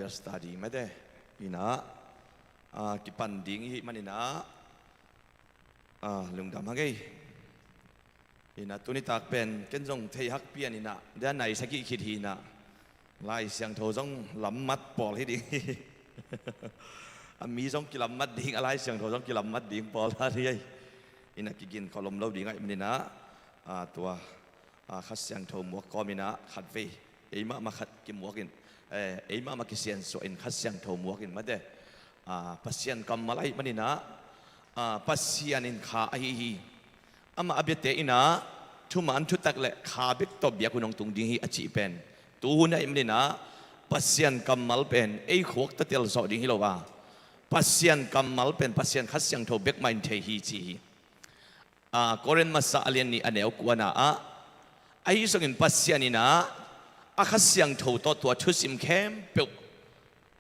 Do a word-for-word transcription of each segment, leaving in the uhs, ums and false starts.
study mate. Inah, ah, kipan ding i hih maninah, ah, lungdam hang ei. Inah tuni tak pen ken zong thei hak pian inah dia nai sagih khit hi inah. Lai Siangtho zong lammat pawl hi ding hi. A mi zong kilammat ding, a Lai Siangtho zong kilammat ding pawl hi ei. Inah kigin kholom lo ding ahih maninah, ah, tua, ah, Kha Siangtho muak kawm inah khatvei ei mahmah khat kimuak in, eh, ei mahmah kisiansuah in Kha Siangtho muak in mate. Ah, Pasian kammal ahih maninah, ah, Pasian in kha ahi hi. Amah a biate inah thuman thutak le kha bek tawh biakinn hong tung ding hi a cih pen, tuhun ahih maninah Pasian kammal pen ei khuak tatel zawh ding hi lo a, Pasian kammal pen Pasian Kha Siangtho bek mah in thei hi ci hi. Ah, Korin masa a lian nih a neu kuana ah, ahi zongin Pasian inah a Kha Siangtho tawh tua thusim khempeuh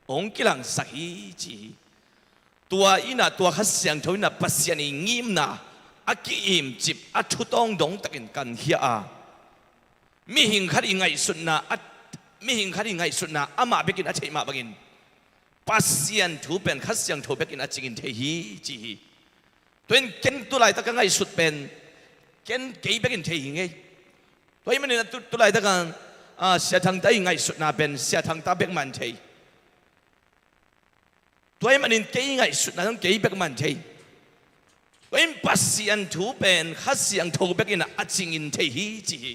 hong kilangsak hi ci hi. Tua inah tua Kha Siangtho inah Pasian i ngimna a ki-imcip a thutawng dongtakin kankhia a, mihing khat i ngaihsutna a, mihing khat i ngaihsutna amah bekin a theih mah bangin Pasian thu pen Kha Siangtho bekin a cingin thei hi ci hi. Tua in ken tu laitak ka ngaihsut pen ken kei bekin thei hi ngei. Tua ahih manin a tu, tu laitak a, ah, Sia Thangta i ngaihsutna pen Sia Thangta bek mah in thei. Tua ahih manin kei ngaihsutna zong kei bek mah in thei. Tua in Pasian thu pen Kha Siangtho bekin a cingin thei hi ci hi.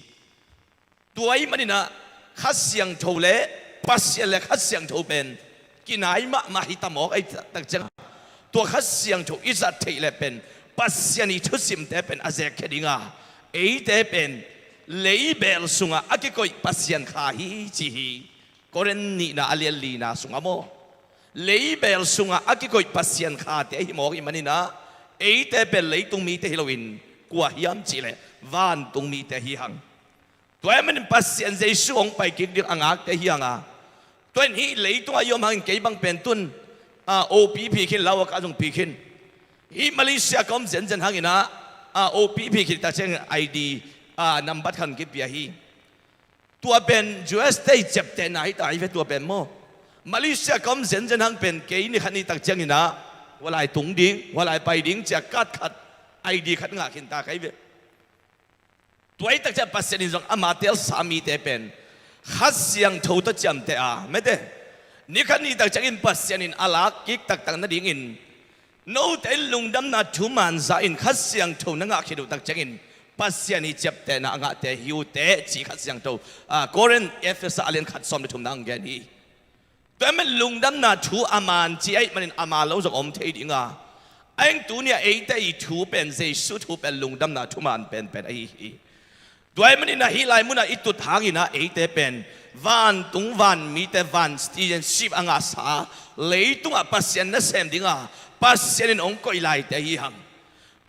Tua ahih maninah Kha Siangtho le Pasian le Kha Siangtho pen kinai mahmah hi ta mawk ahih tak ciang, tua Kha Siangtho i zat theih le pen Pasian i thusimte pen a zekkhia dinga, eite pen leibel sungah a kikoih Pasian kha hi ci hi. Korin nihna a lian lina sungah maw, leibel sungah a kikoih Pasian khate ahi mawk ahih maninah eite pen leitung mite hi loin kua hiam cihleh vantung mite hi hang. Tua ahih manin Pasian Jesu hong pai kik ding a ngakte hi hang a, tua in hih leitungah i om hangin kei bang pen tun, ah, O P phi khin, lau a ka zong phi khin. Hih Malaysia ka om zenzen hanginah, ah, O P phi khin tak ciangin I D, ah, nambat khan kipia hi. Tua pen U S te i ciaptehna hi ta hi ve tua pen maw. Malaysia ka om zenzen hang pen kei ni khat ni tak cianginah hua lai tung ding, hua lai pai ding cia card khat, I D khat ngah khin ta ka hi ve. Tua ahih tak ciang Pasian in zong ama teelsa mite pen Kha Siangtho tawh ciamteh a, mete, ni khat ni tak ciangin Pasian in a lak kik taktak nadingin note in lungdamna thuman za in Kha Siangtho na ngah khit uh tak ciangin Pasian i ciaptehna a ngahte hi uh teh ci Kha Siangtho, ah, Korin, Efesa a lian khat sawm le thumna hong gen hi. Tua ahih manin lungdamna thu a man ci ahih manin a man lo zong om thei dinga, a eng tuni-ah eite i thu pen Jesu thu pen lungdamna thuman penpen ahi hi. Tua ahih manin a hih lai munah i tut hanginah eite pen vantung vanmite van citizenship a ngahsa, leitungah Pasian nasem dinga Pasian in hong koih laite hi hang.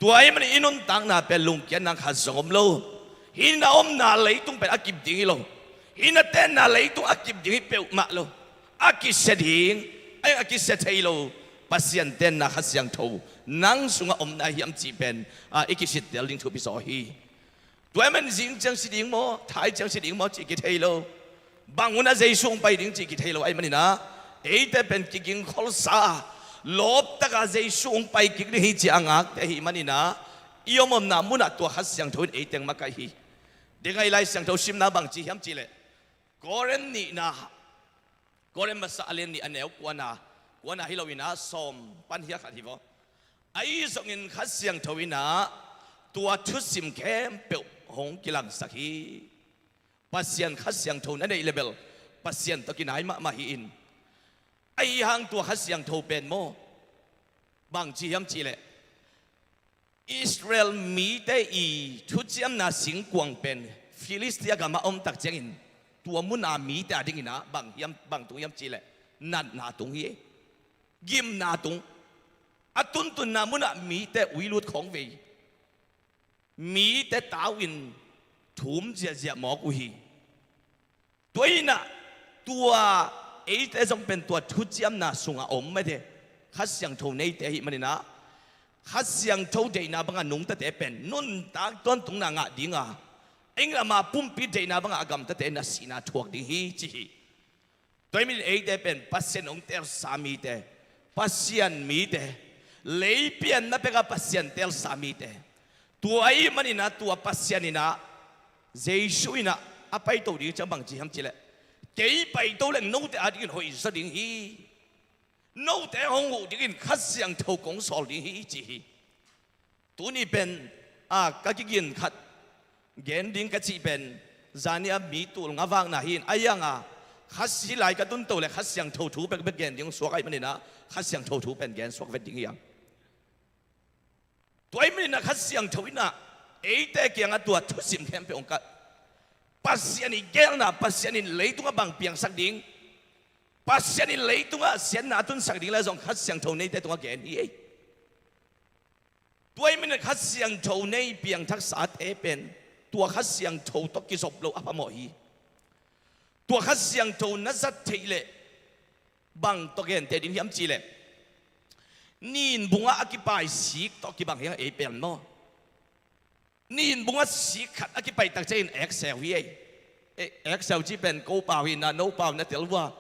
Tua ahih manin i nuntakna pen lungkiatna khat zong om lo. Hih na omna leitung pen a kip ding hi lo. Hih na tenna leitung a kip ding hi peuhmah lo. A kisia ding, a, a kisia thei lo Pasian tenna Kha Siangtho nang sungah omna hiam cih pen, ah, i kisittel ding thupi zaw hi. Tua ahih manin zing ciang si ding maw, thai ciang si ding maw cih kithei lo. Bang hunah Jesu hong pai ding cih kithei lo ahih maninah eite pen kigingkholsa, lawptaka Jesu hong pai kik ding hi cih a ngakte ahih maninah i om omna munah tua Kha Siangtho in ei teng makaih hi. Dengai Lai Siangtho simna bang ci hiam cihleh Korin nihna, Korin masa a lian nih a neu kuana, kuana hi loinah sawm pan hial khat hi vaw. Ahi zongin Kha Siangtho inah tua thusim khempeuh hong kilangsak hi. Pasian Kha Siangtho na neih lebel Pasian tawh kinai mahmah hi in. Ahi hang tua Kha Siangtho pen maw, bang ci hiam cihleh Israel mite i thuciamna singkuang pen Filistia gamah om tak ciangin tua muna mite a dinginah bang hiam, bang tung hiam cihleh natna tung hi. Gimna tung. A tuntunna munah mite uilut khawng vei, mite tau in thum ziahziah mawk uh hi. Tua inah tua eite zong pen tua thuciamna sungah om mete, Kha Siangtho neite ahih maninah Kha Siangtho deihna banga nungtate pen nuntak tawntungna ngah dinga, a ing lama pumpi deihna banga a gamtate na sihna thuak ding hi ci hi. Tua ahih manin eite pen Pasian hong telsa mite, Pasian mite, lei pianna peka Pasian telsa mite. Tua ahih manin ah tua Pasian in ah, Jesu in ah a paito ding ciang bang ci hiam cih leh, kei paito leng note adingin hoihzaw ding hi. Note hong huh dingin Kha Siangtho kong sawl ding hi ci hi. Tuni pen, a, ka kigin khat gen ding ka cih pen, zani-a mi tul nga vakna hi in, a iang a, Khasi lai ka tun to leh Kha Siangtho thu bekbek gen ding suak ahih manin ah, Kha Siangtho thu pen gen suak vet ding hi hang. Tua ahih manin ah Kha Siangtho in ah, eite kiangah tua thusim khempeuh hong kalh. Pasian i geelna, Pasian in leitungah bang piangsak ding, Pasian in leitungah siatna a tunsak ding leh zong Kha Siangtho neite tungah gen hi ei. Tua ahih manin Kha Siangtho nei piangthaksate pen, tua Kha Siangtho tawh kizop loh a phamawh hi. Tua Kha Siangtho na zat theih leh, bang tawh genteh ding hiam cih leh, nin bungah a kipai sik tawh kibang hi hang ei pen maw. Nin bungah sik khat a kipai tak ciangin ekseu hi ei. Eh, ekseu cih pen ko pau hi in ah, no pau na tel vua.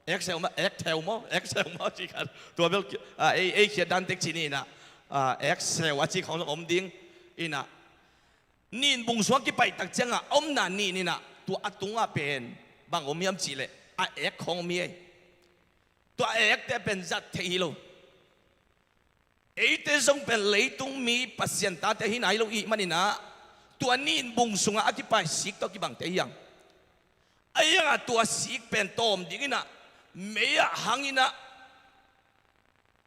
Ekseu maw, ektheu maw, ekseu maw cih khat. Tua bel ki-, a, ei, ei khiat dan tek ci ni in ah, a, ekseu a cih khawng zong om ding in ah. Nin bung sungah kipai tak ciangah a omna nin in ah, tua a tungah pen bang om hiam cih leh, a ek khawng om hi ei. Tua a ekte pen zat theih hi lo. Eite zong pen leitung mi, Pasian tate hi nai lo i hih manin ah, tua nin bung sungah a kipai sik tawh kibangte hi hang. A iang a tua sik pen tawm ding in ah, mei ah hang in ah,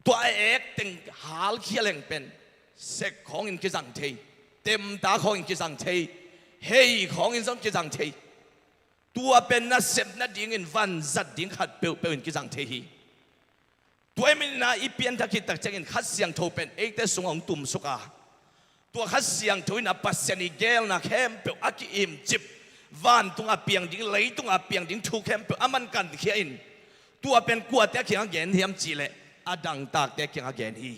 tua a ek teng halkhia leng pen, sek khawngin kizang thei, temta khawngin kizang thei, hei khawngin zong kizang thei. Tua pen nasep nadingin vanzat ding khat peuhpeuh in kizang thei hi. Tua ahih manin ah i pianthak khit tak ciangin Kha Siangtho pen eite sungah hong tumsuk a, tua Kha Siangtho in ah Pasian i geelna khempeuh a ki-imcip, vantungah piang ding, leitungah piang ding thu khempeuh a mankankhia in, tua pen kuate kiangah gen hiam cih leh, a dangtakte kiangah gen hi.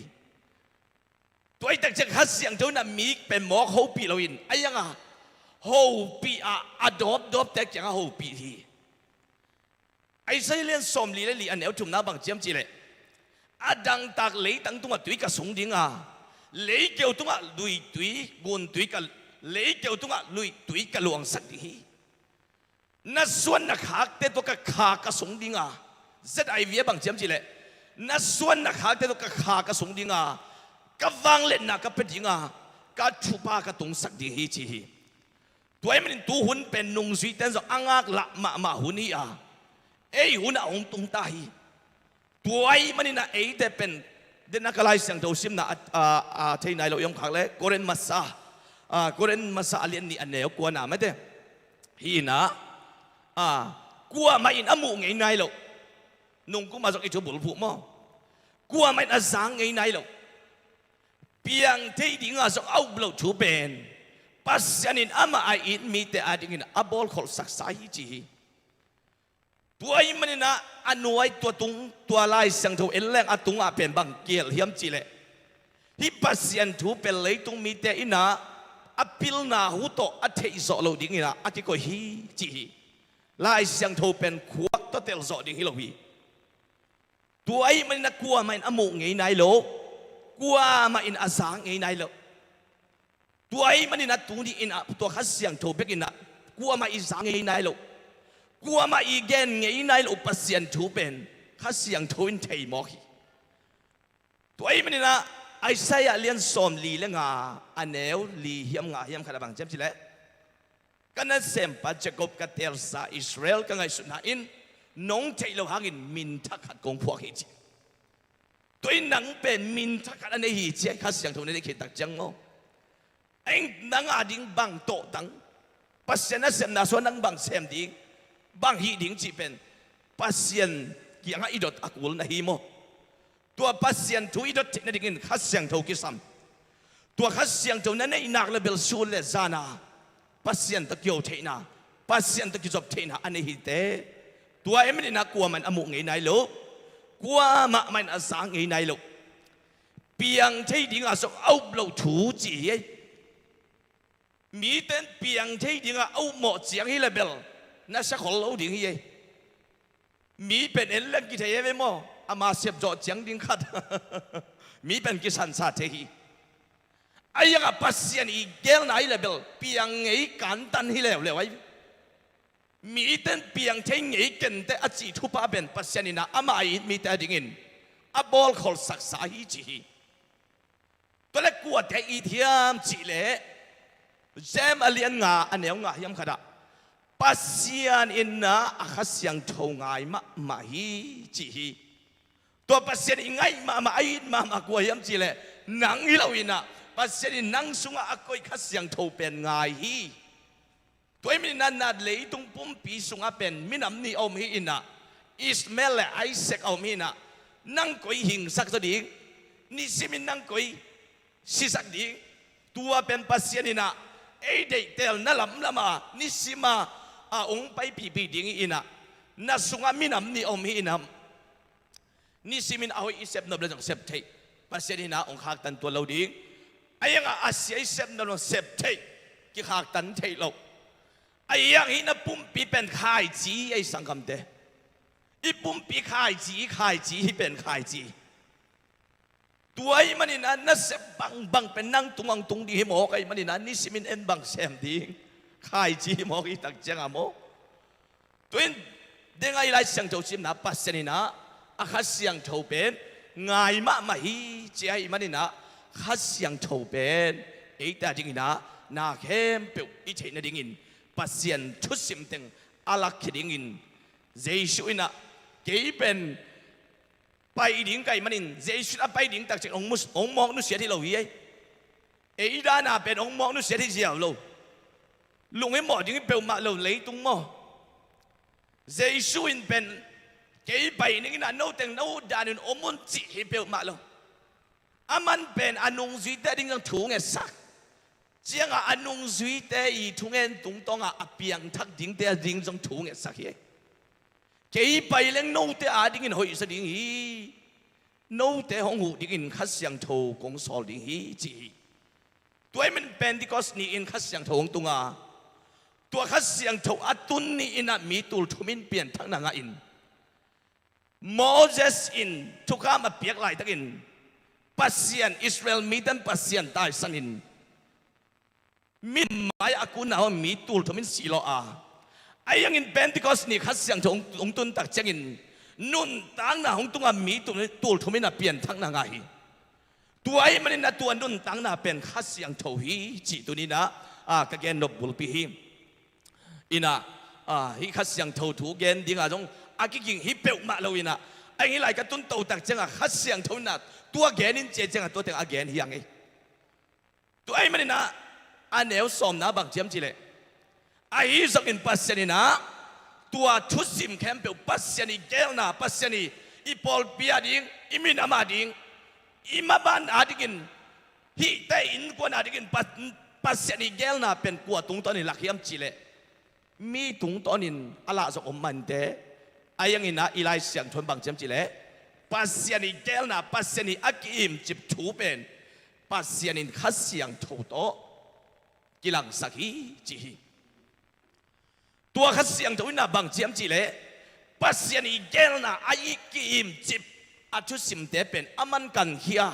Tua ahih tak ciang Kha Siangtho in ah mi pen mawk hopih loin, a iang a hopih a, a dawpdawpte kiangah hopih hi. Isaiah lian sawmli le li a neu thumna bang ci hiam cih leh, a dangtak leitang tungah tui ka sung ding a, leikeu tungah luitui, guntui ka, leikeu tungah luitui ka luangsak ding hi. Na suan na khakte tawh ka kha ka sung ding a, Z I V a bang ci hiam cih leh, na suan na khakte tawh ka kha ka sung ding a, ka vangliatna ka pia ding a, ka thupha ka tungsak ding hi ci hi. Tua ahih manin tu hun pen nungzuite in zong a ngaklah mahmah hun hi a, ei hun ah hong tung ta hi. Tua ahih manin ah eite pen, den a ka Lai Siangtho simna a, a, a thei nai lo i om khak leh, Korin Masa, a, Korin Masa a lian nih a neu kuana mate. Hi in ah, a, kuamah in a muh ngei nai lo. Nungkum ah zong i thu bulphuh maw. Kuamah in a zang ngei nai lo. Piang thei ding a zong a up loh thu pen, Pasian in amah a it mite adingin a bawlkholhsaksa hi ci hi. Tua ahih manin ah a nuai tua tung, tua Lai Siangtho en leng a tungah pen bang kiel hiam cih leh, hih Pasian thu pen leitung mite in ah a pilna hu tawh a theih zawh loh dingin ah a kikoih hi ci hi. Lai Siangtho pen khuak tawh telh zawh ding hi lo hi. Tua ahih manin ah kuamah in a muh ngei nai lo, kuamah in a zang ngei nai lo. Tua ahih manin ah tuni in ah tua Kha Siangtho bek in ah kuamah i zang ngei nai lo, kuamah i gen ngei nai lo Pasian thu pen Kha Siangtho in thei mawk hi. Tua ahih manin ah Isaiah lian sawmli le nga a neu li hiam nga hiam khat ah bang ci hiam cih leh, ka nasempa Jacob, ka telsa Israel ka ngaihsutna in nong theih loh hangin min thak khat kong phuak hi ci. Tua in nang pen min thak khat a nei hi ci a, Kha Siangtho na neih khit tak ciang maw. Eng nang ading bang tawhtang, Pasian nasepna sungah nang bang sem ding, bang hih ding cih pen Pasian kiangah i dot a kul na hi maw. Tua Pasian thu i dot theih nadingin Kha Siangtho kisam. Tua Kha Siangtho na neih nak le bel sun le zan a Pasian tawh kiho theihna, Pasian tawh kizop theihna a nei hi teh. Tua ahih manin ah kuamah in a muh ngei nai lo, kuamah mah in a zang ngei nai lo. Piang thei ding a zong a up loh thu ci hi ei. Mite in piang thei ding a a up mawh ciang hi le bel na sia khol lo ding hi ei. Mi pen en leng kithei e ve maw? Ama sepzawh ciang ding khat. Mi pen kisansa thei hi. Ahi hangah Pasian i geelna hi leh bel piang ngei kantan hi leuleu ahi. Miten piang thei ngei kenteh a cih thupha pen Pasian in ah ama a it mite a dingin a bawlkholhsaksa hi ci hi. Tua leh kuate it hiam cih leh James a lian nga a neu nga hiam khatah Pasian in ah a Kha Siangtho ngai mahmah hi ci hi. Tua Pasian i ngaih mahmah, a it mahmah kua hiam cih leh nang hi lo in ah Pasian in nang sungah a koih Kha Siangtho pen ngai hi. Tua ahih manin ah na leitung pumpi sungah pen minam nih a om hi in ah, Ishmael le Isaac a om hi in ah, nang koi hingsak zaw ding, nisimin nang koi sisak ding. Tua pen Pasian in ah ei deihtelna lamlam a nisim a hong paipihpih ding hi in ah, na sungah minam nih a om hi in ah, nisimin a hoih i sep nop le zong sep theih, Pasian in ah hong khaktan tuan lo ding. Ahi hangah a sia i sep nop le zong sep theih, kikhaktan theih loh. Ahi hang hih na pumpi pen khaici ahi, sanggamte. I pumpi khaici, khaici, hih pen khaici. Tua ahih manin ah na sep bangbang pen nang tungah hong tung ding hi mawk ahih manin ah nisimin en bang sem ding. Khaici hi mawk hi tak ciangah maw. Tua in dengah i Lai Siangtho simna Pasian in ah a Kha Siangtho pen ngai mahmah hi ci ahih manin ah Kha Siangtho pen eite a dingin ah na khempeuh i theih nadingin Pasian thusim teng a lakkhia dingin Jesu in ah kei pen pai ding ka hih manin Jesu in a pai ding tak ciang hong mus-, hong mawk nusiat hi lo hi ei. Ei dana pen hong mawk nusiat hi ziau lo. Lunghimawh ding hi peuhmah lo leitung maw. Jesu in pen kei pai ning in ah noteng no danin om un cih hi peuhmah lo. Aman pen a nungzuite a ding zong thu ngetsak. Ciangah a nungzuite i thungen tungtawngah a piangthak dingte a ding zong thu ngetsak hi. Kei pai leng note a dingin hoihsa ding hi. Note hong huh dingin Kha Siangtho kong sawl ding hi ci hi. Tua ahih manin Pentecost ni-in Kha Siangtho hong tung a, tua Kha Siangtho a tun ni-in ah mi tulthum in pianthakna ngah in, Moses in thukham a piak laitakin Pasian, Israel miten Pasian taisanin mi mai a kunna hong mi tulthum in silawh a, ahi hangin Pentecost ni Kha Siangtho hong, hong tun tak ciangin nuntakna hong tunga mi tul-, tulthum in a pianthakna ngah hi. Tua ahih manin a tua nuntakna pen Kha Siangtho hi cih tuni-in ah, a, ka gen nop bulpi hi. In ah, a, hih Kha Siangtho thu gen dingah zong a kiging hi peuhmah lo in ah, ahi hang hih lai ka tun to tak ciangah Kha Siangtho in ah tua gen in ci ciangah tua teng a gen hi hang ei. Tua ahih manin ah a neu sawmna bang ci hiam cih leh, ahi zongin Pasian in ah tua thusim khempeuh, Pasian i geelna, Pasian i, i pawlpi a ding, i minam a ding, i maban a dingin, hihte innkuan a dingin Pa-, Pasian i geelna pen kua tungtawnin lak hiam cih leh, mi tungtawnin a lahzawh om mah inteh, ahi hangin ah i Lai Siangtho in bang ci hiam cih leh, Pasian i geelna, Pasian i a ki-imcip thu pen Pasian in Kha Siangtho tawh kilangsak hi ci hi. Tua Kha Siangtho in ah bang ci hiam cih leh, Pasian i geelna a i ki-imcip a thusimte pen aman kankhia,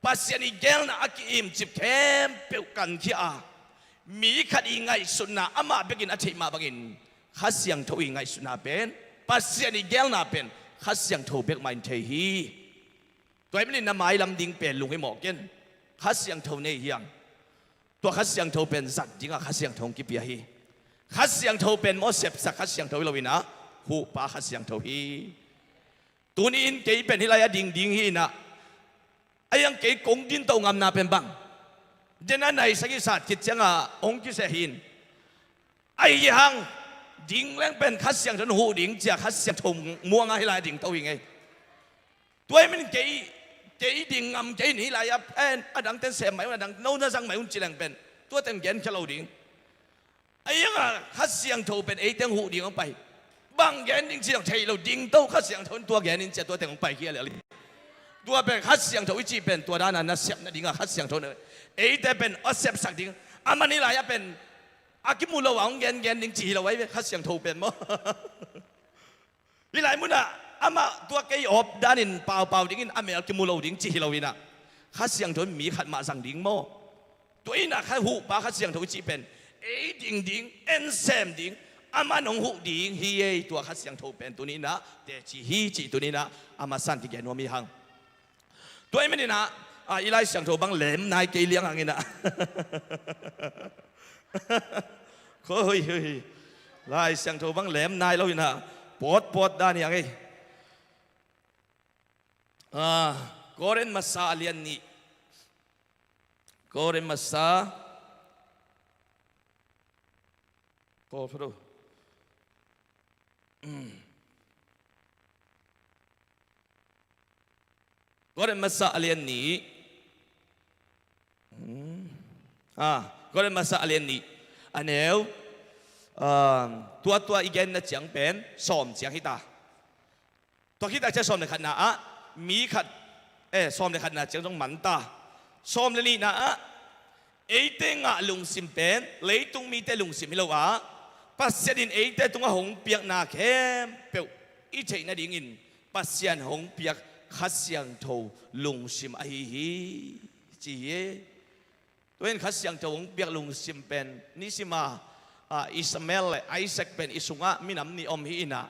Pasian i geelna a ki-imcip khempeuh kankhia a, mi khat i ngaihsutna amah bekin a theih mah bangin Kha Siangtho i ngaihsutna pen Pasian i geelna pen Kha Siangtho bek mah in thei hi. Tua ahih manin na mailam ding pen lunghimawh ken. Kha Siangtho nei hi hang. Tua Kha Siangtho pen zat dingah Kha Siangtho hong kipia hi. Kha Siangtho pen maw, sepsak Kha Siangtho hi lo in ah, huhpa Kha Siangtho hi. Tuni-in kei pen hih lai-ah ding ding hi in ah, ahi hang kei kong dingto ngamna pen bang, den a naisak i sat khit ciangah hong kiseh hi in. Ahi hang ding leng pen Kha Siangtho in huh ding ci-a Kha Siangtho muangah hih lai-ah dingto hi ing ei. Tua ahih manin kei, kei ding ngam kei in hih lai-ah, eh, a dangte'n sem mai un, a dang no na zang mai un ci leng pen tua teng genkhia lo ding. Ahi hangah Kha Siangtho pen eite hong huh ding hong pai. Bang gen ding ci zong thei lo, dingto Kha Siangtho in tua gen in ci-a tua teng hong paikhia lel hi. Tua pen Kha Siangtho i cih pen tua dan a nasep nadingah Kha Siangtho in eite pen a sepsak ding. Aman hih lai-ah pen a kimu lo a hong gengen ding ci hi lo ahi ve, Kha Siangtho pen maw. Hih lai munah amah tua kei awp danin paupau dingin a mel kimu lo ding cih hi loinah, Kha Siangtho in mi khat mah zang ding maw? Tua innah kha huhpa Kha Siangtho i cih pen ei ding ding, en sem ding, amah nong huh ding hi ei. Tua Kha Siangtho pen tuni innah teci hi cih tuni innah a masa in kigen nuam hi hang. Tua ahih maninah, ah, i Lai Siangtho bang lem nai kei liang hanginah. Khoi, hoi. Lai Siangtho bang lem nai lo inah pawtpawt dan hi hang ei. Ah, Korin Masa a lian nih. Korin Masa. Kawl pha do. Korin Masa a lian nih. Hmm. Ah, Korin Masa a lian nih. A neu. Um, tua tua i genna ciang pen sawm ciang hi ta. Tua khit tak ciang sawm le khatna ah mi khat, eh, sawm le khatna ciang zong man ta. Sawm le nihna ah eite ngah lungsim pen leitung mite lungsim hi lo a, Pasian in eite tungah hong piakna khempeuh i theih nadingin Pasian hong piak Kha Siangtho lungsim ahi hi, ci hi. Tua in Kha Siangtho hong piak lungsim pen nisima, ah, Ishmael le Isaac pen i sungah minam nih om hi inah,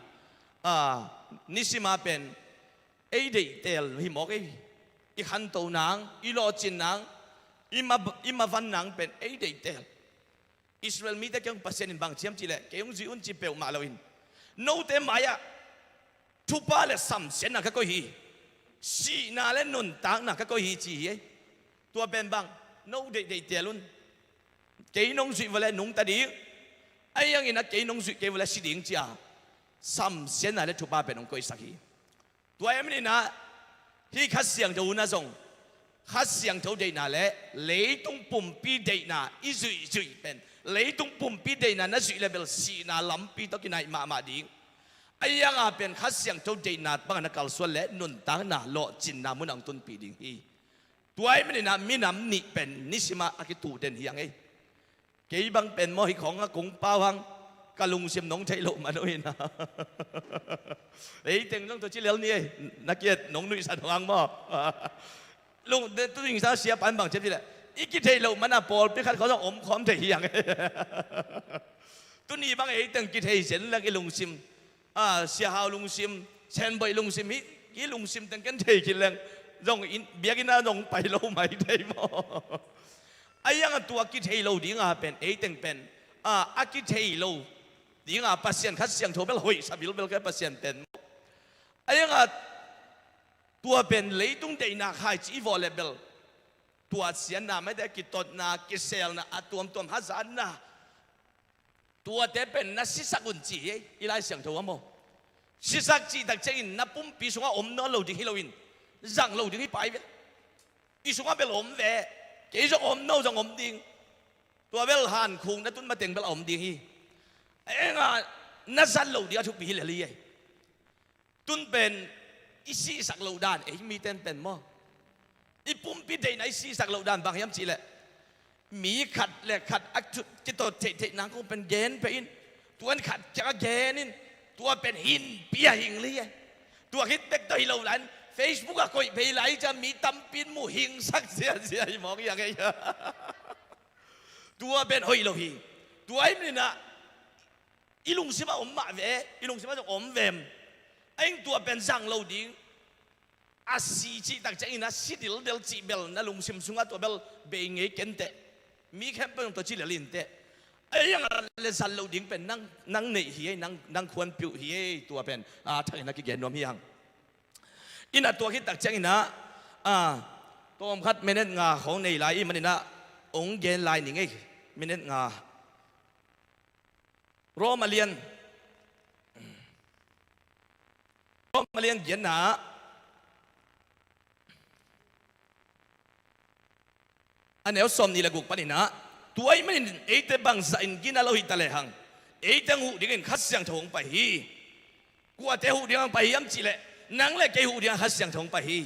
ah, nisima pen ei deihtel hi mawk ei. I khanto nang, i lawhcin nang, i ma, i mavan nang pen ei deihtel. Israel mite kiang Pasian in bang ci hiam cih leh, kei hong zuih un ci peuhmah loin, note mai-ah thupha le samsiatna ka koih hi, sihna le nuntakna ka koih hi, ci hi ei. Tua pen bang, no deihdeih teel un. Kei nong zuih vua le nungta ding, ahi hangin a kei nong zuih kei vua le si ding, ci-a samsiatna le thupha pen hong koihsak hi. Tua ahih maninah hih Kha Siangtho hun ah zong Kha Siangtho deihna le leitung pumpi deihna i zuihzuih pen, leitung pumpi deihna na zuih le bel sihna lampi tawh kinaih mahmah ding. Ahi hanga pen Kha Siangtho deihna bangah na kalsuan le nuntakna lawhcinna munah hong tunpih ding hi. Tua ahih maninah minam nih pen nisimah a kituh den hi hang ei. Kei bang pen maw, hih khawng a kong pau hang, ka lungsim nong theih loh man uh inah. Ei teng zong tua ci lel ni ei, na kiat nong nuihsan hang maw. Lung, tu ding sa sia pan bang ciam ci leh, i kitheih loh mana pawlpi khat khawng zong om khawm thei hi hang ei. Tuni bang ei teng kithei zen leng i lungsim, a, Sia Hau lungsim, Senboih lungsim, hih, hih lungsim teng ken thei khin leng zong in, biakinn ah zong pai lo mai thei maw. Ahi hanga tua kithei lo dinga pen, ei teng pen, a, a kithei lo dinga Pasian Kha Siangtho bel hoihsa bilbel kei Pasian pen maw. Ahi hanga tua pen leitung deihna khaici i vawh le bel, tua siatna maite, kitotna, kiselna, a tuamtuam hazatna, tuate pen na sisak un ci hi ei, i Lai Siangtho ah maw. Sisak cih tak ciangin na pumpi sungah om nawn lo ding hi loin, zang lo ding hi pai ve. I sungah bel om ve, kei zong om, no zong om ding. Tua bel hankhuk na tun mateng bel a om ding hi. Ahi hanga na zat loh ding a thupi hi lel hi ei. Tun pen i sihsak loh dan, ei miten pen maw, i pumpi deihna i sihsak loh dan bang hiam cih leh, mi khat le khat a thu, kitot theihtheih nang kong pen gen peh in, tua in khat kiangah gen in, tua pen hinpi a hing lei ei. Tua khit bek tawh hi lo lai in, Facebook ah koih phei lai ciang mi tampi in muh hingsak ziazia hi mawk hi hang ei. Tua pen hoih lo hi. Tua ahih maninah i lungsimah om mah ve, i lungsimah zong om vem. Ahi hang tua pen zang lo ding. A si cih tak ciangin a si dildel cih bel na lungsim sungah tua bel bei ngei kenteh. Mi khempeuh zong tua ci lel inteh. Ahi hanga le zat lo ding pen nang, nang neih hi ei, nang, nang khuanpi uh hi ei, tua pen, a, thakin a kigen nuam hi hang. Inah tua khit tak cianginah, a, tawmkhat minute nga khawng nei lai i maninah hong gen lai ning ei. Minute nga. Rom a lian, Rom a lian giatna ah, a neu sawmnih le guk paninah, tua ahih manin eite bangzah in gina lo hi ta lehang, eite hong huh dingin Kha Siangtho hong pai hi. Kuate huh dingin hong pai hiam cih leh, nang le kei huh dingin Kha Siangtho hong pai hi.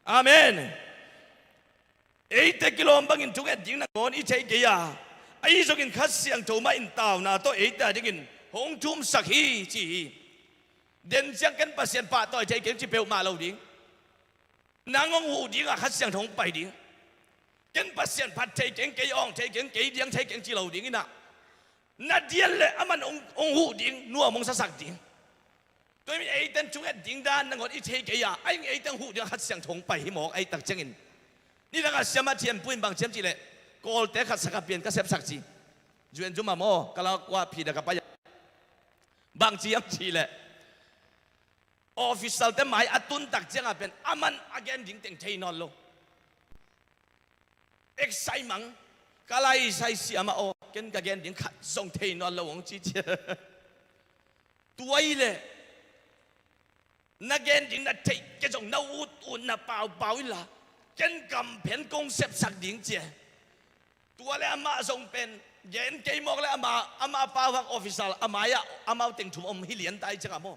Amen. Eite kilawm bangin thunget ding nangawn i thei kei a, ahi zongin Kha Siangtho mah in tauna tawh eite a dingin hong thumsak hi, ci hi. Den ciang ken Pasian pahtawi thei keng ci peuhmah lo ding. Nang hong huh dingah Kha Siangtho hong pai ding. Ken Pasian phat thei keng, kei awng thei keng, kei diang thei keng ci lo ding inah, na dian le aman hong, hong huh ding, nuam hong sasak ding. Tua hi mi eiten thunget ding dan nangawn i thei kei a, a ing eiten huh ding a Kha Siangtho hong pai hi mawk, ei tak ciangin. Nidangah Siamah Thianpu in bang ciam cihleh, Kawlte khat saka pian ka sepsak ci. Juan Juma maw, ka la kua phi da ka pai a. Bang ciam cihleh, officialte mai a tun tak ciangah pen aman a gen ding teng thei nawn lo. Excitement, ka laisai siamah aw, ken ka gen ding khat zong thei nawn lo hong ci cia. Tua ileh na gen ding na theih kei zong na ut ut na paupau inla, ken kamphen kong sepsak ding cia. Tua le amah zong pen gen kei mawk le amah, amah pau hang official, amah ah amau teng thum om hi lian tai ciangah maw.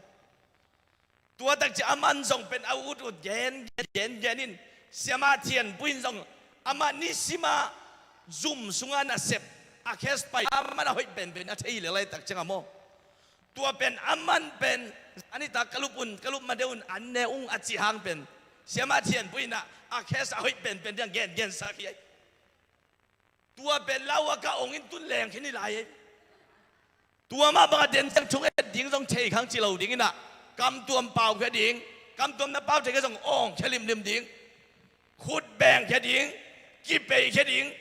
Tua tak ciah aman zong pen a ut ut gen gen gen in, Siamah Thianpu in zong amah nisimah zum sungah nasep a case pai aman a hoih penpen a thei lelai tak ciangah maw. Tua pen aman pen a nitak ka lup un, ka lup ma deuh un an ne ung a cih hang pen Siamah Thianpu inah a case a hoih penpen diang gen gensak hi ai. Tua pen lau a ka ong in tun leng khin hi lai ei. Tua mah bangah den ciang thunget ding zong thei khang ci lo ding inah, kamtuam pau khia ding, kamtuam na pau thei khia zong awng khia limlim ding, khut beng khia ding, kipei khia ding.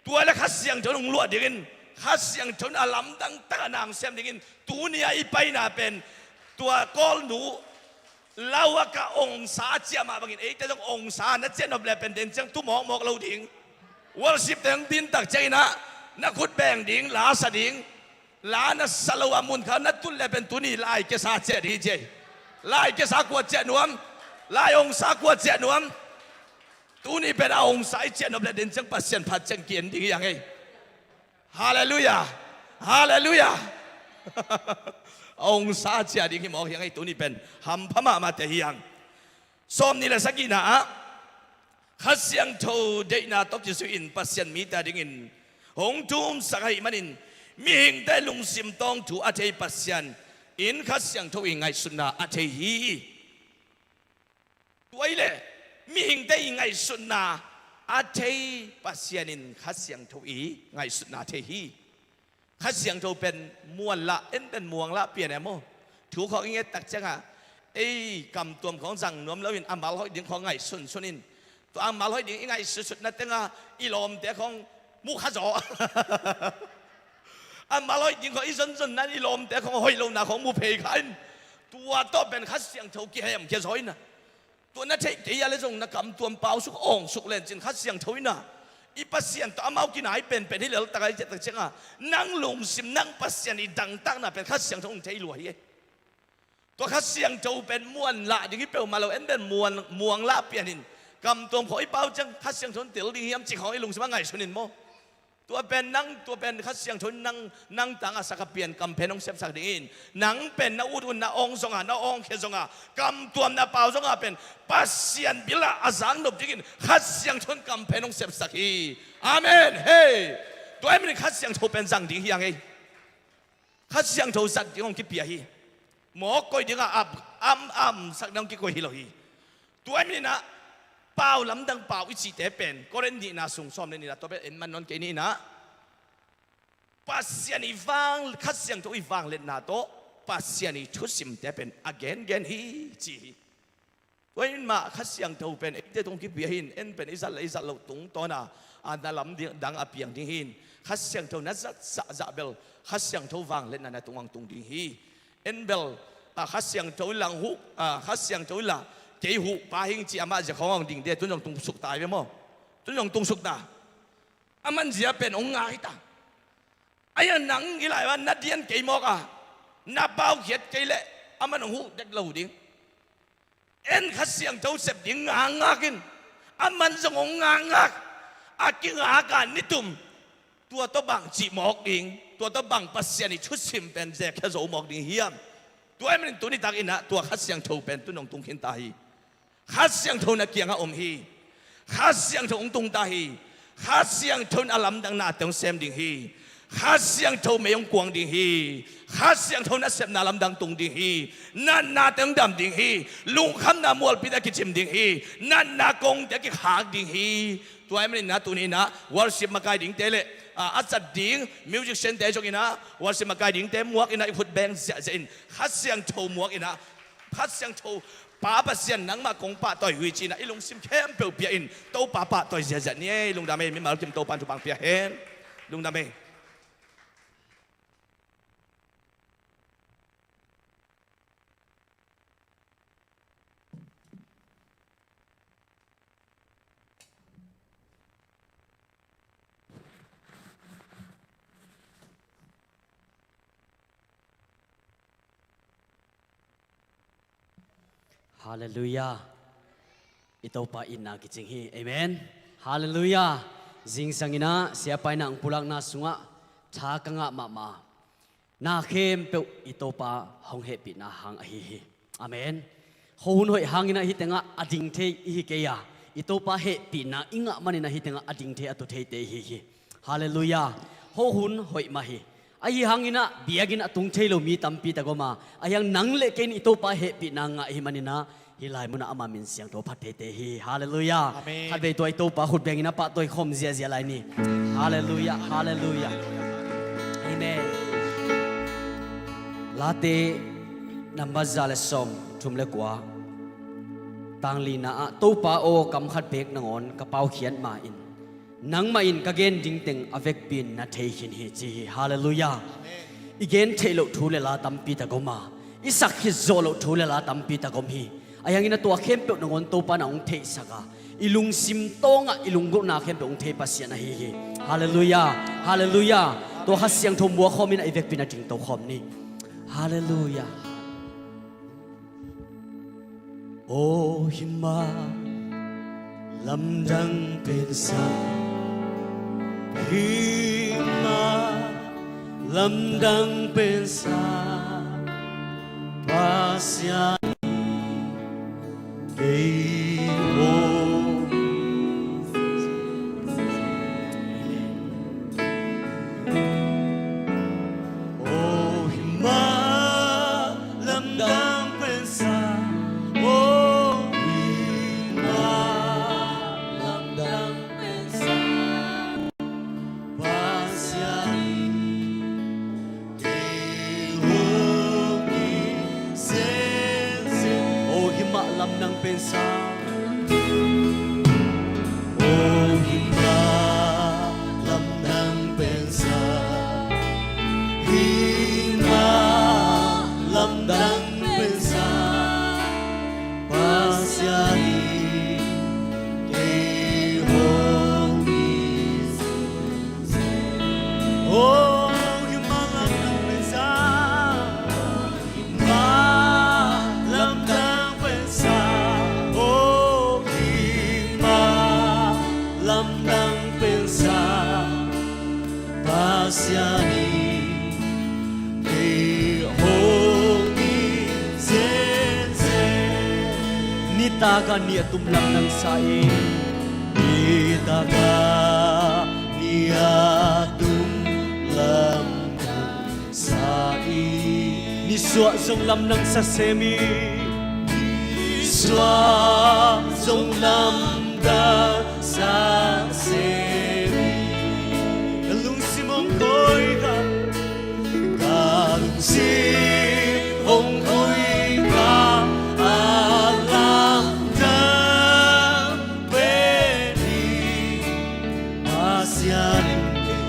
Tua le Kha Siangtho in hong luah dingin Kha Siangtho in a lamdang takah na hong sem dingin tuni a i paina pen tua Kawlnu lau a ka ongsa a ciah mah bangin eite zong ongsa na ciah nop le pen den ciang tu mawkmawk lo ding. Worship teng din tak ciangin ah na khut beng ding, la sa ding. La na sa lo a mun kha na tun le pen tuni lai kiasa ciah ding hi ci ei. Lai kiasa kua ciah nuam? Lai ongsa kua ciah nuam? Tuni pen a ongsa i ciah nop le den ciang Pasian phat ciang ki-en ding hi hang ei. Halleluiah. Halleluiah. A ongsa ciah ding hi mawk hi hang ei, tuni pen hampha mahmahte hi hang. Sawm nih le sagihna ah Kha Siangtho deihna tawh kizui in Pasian mite a dingin hong thumsak ahih manin mihingte lungsim tawng thu a thei Pasian in Kha Siangtho i ngaihsutna a thei hi. Tua ileh mihingte i ngaihsutna a thei Pasian in Kha Siangtho i ngaihsutna a thei hi. Kha Siangtho pen muanlah, en pen muanglah pian e maw. Thu khawng i nget tak ciangah ei kamtuam khawng zang nuam loin a malhoih ding khawng ngaihsunsun in, tua a malhoih ding i ngaihsutsutna tengah i lawmte khawng mu kha zaw. A malhoih ding khawng i zonzonna in i lawmte khawng hoih lohna khawng mu phei kha in, tua tawh pen Kha Siangtho kihemkhia zaw inah. Tua na theih kei a le zong na kamtuam pausuk angsuk lencin Kha Siangtho inah i Pasian tawh amau kinai penpen hi leltak a i ciahtak ciangah nang lungsim nang Pasian i dangtakna pen Kha Siangtho in thei lua hi. Tua Kha Siangtho pen muanlah ding hi peuhmah lo, en pen muang, muanglah pian in kamtuam khawng i pau ciang Kha Siangtho in tel ding hiam cih khawng i lungsim a ngaihsun in maw. Tua pen nang, tua pen Kha Siangtho in nang, nang tangah sak a pian kamphen hong sepsak ding in, nang pen na ut un na awng zongah, na awngkhia zongah, kamtuam na pau zongah pen Pasian bilah a zak nop dingin Kha Siangtho in kamphen hong sepsak hi. Amen. Hei. Tua ahih manin Kha Siangtho pen zang ding hi hang ei. Kha Siangtho zat ding hong kipia hi. Mawk koih dingah ap, am, am sak ding hong kikoih hi lo hi. Tua ahih manin ah pau lamdang pau i cihte pen Korin nihna sung sawm le nihna tawh pen en man nawn kei ni inah Pasian i vang, Kha Siangtho i vangliatna tawh Pasian i thusimte pen a gengen hi ci hi. Tua in mah Kha Siangtho pen eite tung kipia hi in, en pen i zat le i zat loh tungtawna a na lam ding, dang a piang ding hi in, Kha Siangtho na zat zahzah bel Kha Siangtho vangliatna na tungah tung ding hi. En bel a Kha Siangtho in lang huh, a Kha Siangtho in la kei huh pa hing ci amah zia khawng hong ding de, tun zong tungsuk ta hi ve maw. Tun zong tungsuk ta. A manzia pen hong ngai ta. Aia nang i lai van na dian kei mawk a, na paukhiat kei leh aman hong huh dek lo ding. En Kha Siangtho sep ding ngakngak in, aman zong hong ngakngak. A kingak a nitum tua tawh bang cih mawk ding, tua tawh bang Pasian i thusim pen zekhia zo mawk ding hiam? Tua ahih manin tuni takin ah tua Kha Siangtho pen tun hong tung khin ta hi. Kha Siangtho na kiangah om hi. Kha Siangtho hong tung ta hi. Kha Siangtho in a lamdang nate hong sem ding hi. Kha Siangtho mei hong kuang ding hi. Kha Siangtho nasepna lamdang tung ding hi. Natnate hong dam ding hi. Lungkhamna mualpite a kicim ding hi. Natna kongte a kikhak ding hi. Tua ahih manin ah tuni-in ah worship makai dingte le, ah, a cat ding musiciante zong in ah worship makai dingte muak in ah i khut beng ziahziah in Kha Siangtho muak in ah, Kha Siangtho Pa Pasian, nangmah kong pahtawi hi ci-in ah i lungsim khempeuh pia in Topa pahtawi ziahziah ni ei. Lungdam ei, mimal kim Topa in thupha pia hen. Lungdam ei. Halleluiah. I Topa itna kicing hi. Amen. Halleluiah. Zingsang in ah siapa in ah hong pulakna sungah tha ka ngah mahmah. Na khempeuh i Topa hong hehpihna hang ahi hi. Amen. Khuahun hoih hangin ah hih tengah a ding thei i hi kei a, i Topa hehpihna i ngah manin ah hih tengah a ding thei, a tu theite i hi hi. Halleluiah. Khuahun hoih mah hi. Ahi hangin ah biakinn a tung thei lo mi tampi tak om a, ahi hang nang le kei in i Topa hehpihna ngah i hih manin ah hih lai munah ama min siangtho phat theite hi. Halleluiah. Amen. Khatvei tua i Topa khut bengin a pahtawi khawm ziahziah lai ni. Halleluiah, halleluiah. Amen. Late number za le sawm thum le kua, tang lina ah, Topa aw, kam khat beek nangawn ka paukhiat ma-in, nangmah in ka gen ding teng a vekpi in na thei khin hi, ci hi. Halleluiah. I gen theih loh thu le la tampi tak om a, i sak khit zawh loh thu le la tampi tak om hi. Ahi hangin a tua khempeuh nangawn Topa in ah hong theihsak a, i lungsim tawngah i lunggulhna khempeuh hong thei Pasian ahi hi. Halleluiah. Halleluiah. Tua Kha Siangtho muak khawm in ah i vekpi in a dingto khawm ni. Halleluiah. Aw hih mah lamdang pensa, hih mah lamdang pensa, Pasian in kei hong Aw hih mah lamdang pensa, aw hih mah lamdang pensa, Pasian in kei hong it zenzen. Aw hih mah lamdang pensa. Aw hih mah lamdang pensa, hih mah lamdang pensa, Pasian in kei hong it zenzen. Aw hih mah lamdang pensa. Mah lamdang pensa, aw hih mah lamdang pensa, Pasian in kei hong it zenzen. Nitak a ni a tum lamdang sa in, nitak a ni a tum lamdang sa in, nisuah zong lamdang sa sem in, nisuah zong lamdang sa sem in. Ka lungsim hong koih kha, ka lungsim hong koih kha, a lamdang pen hi, Pasian in kei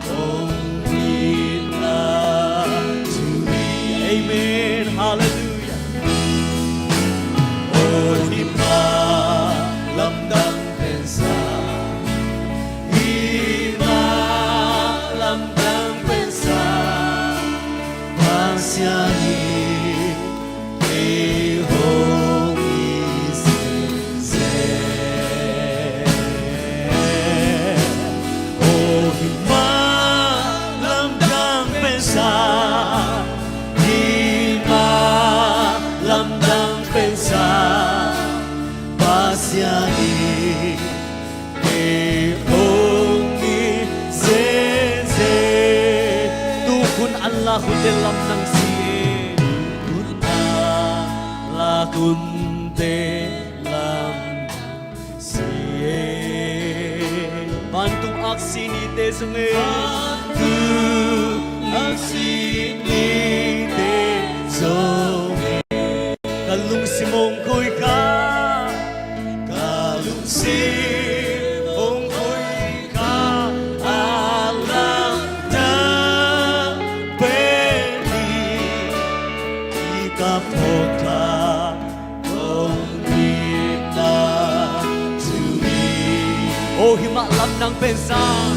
hong itna thu hi. Amen. Halleluiah. Aw hih mah lamdang Lakhunte lamdang si e. Lakhunte lamdang si e. Vantung aksi nite zong e. Vantung aksi nite zong e. Ka lungsim hong khuikha, ka lungsim hong khuikha, a lamdang pen hi, i ka phawk kha, hong itna thu hi. O hi mah lamdang pen sang.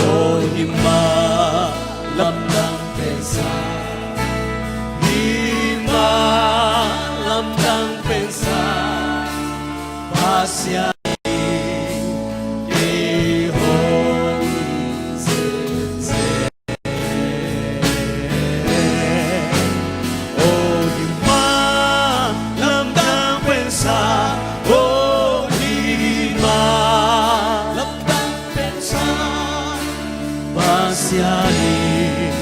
O hi mah lamdang pen sang, hi mah lamdang pen sang, Pasian in kei hong it zenzen. O hi mah lamdang pen sang, o hi mah lamdang pen sang, Pasian in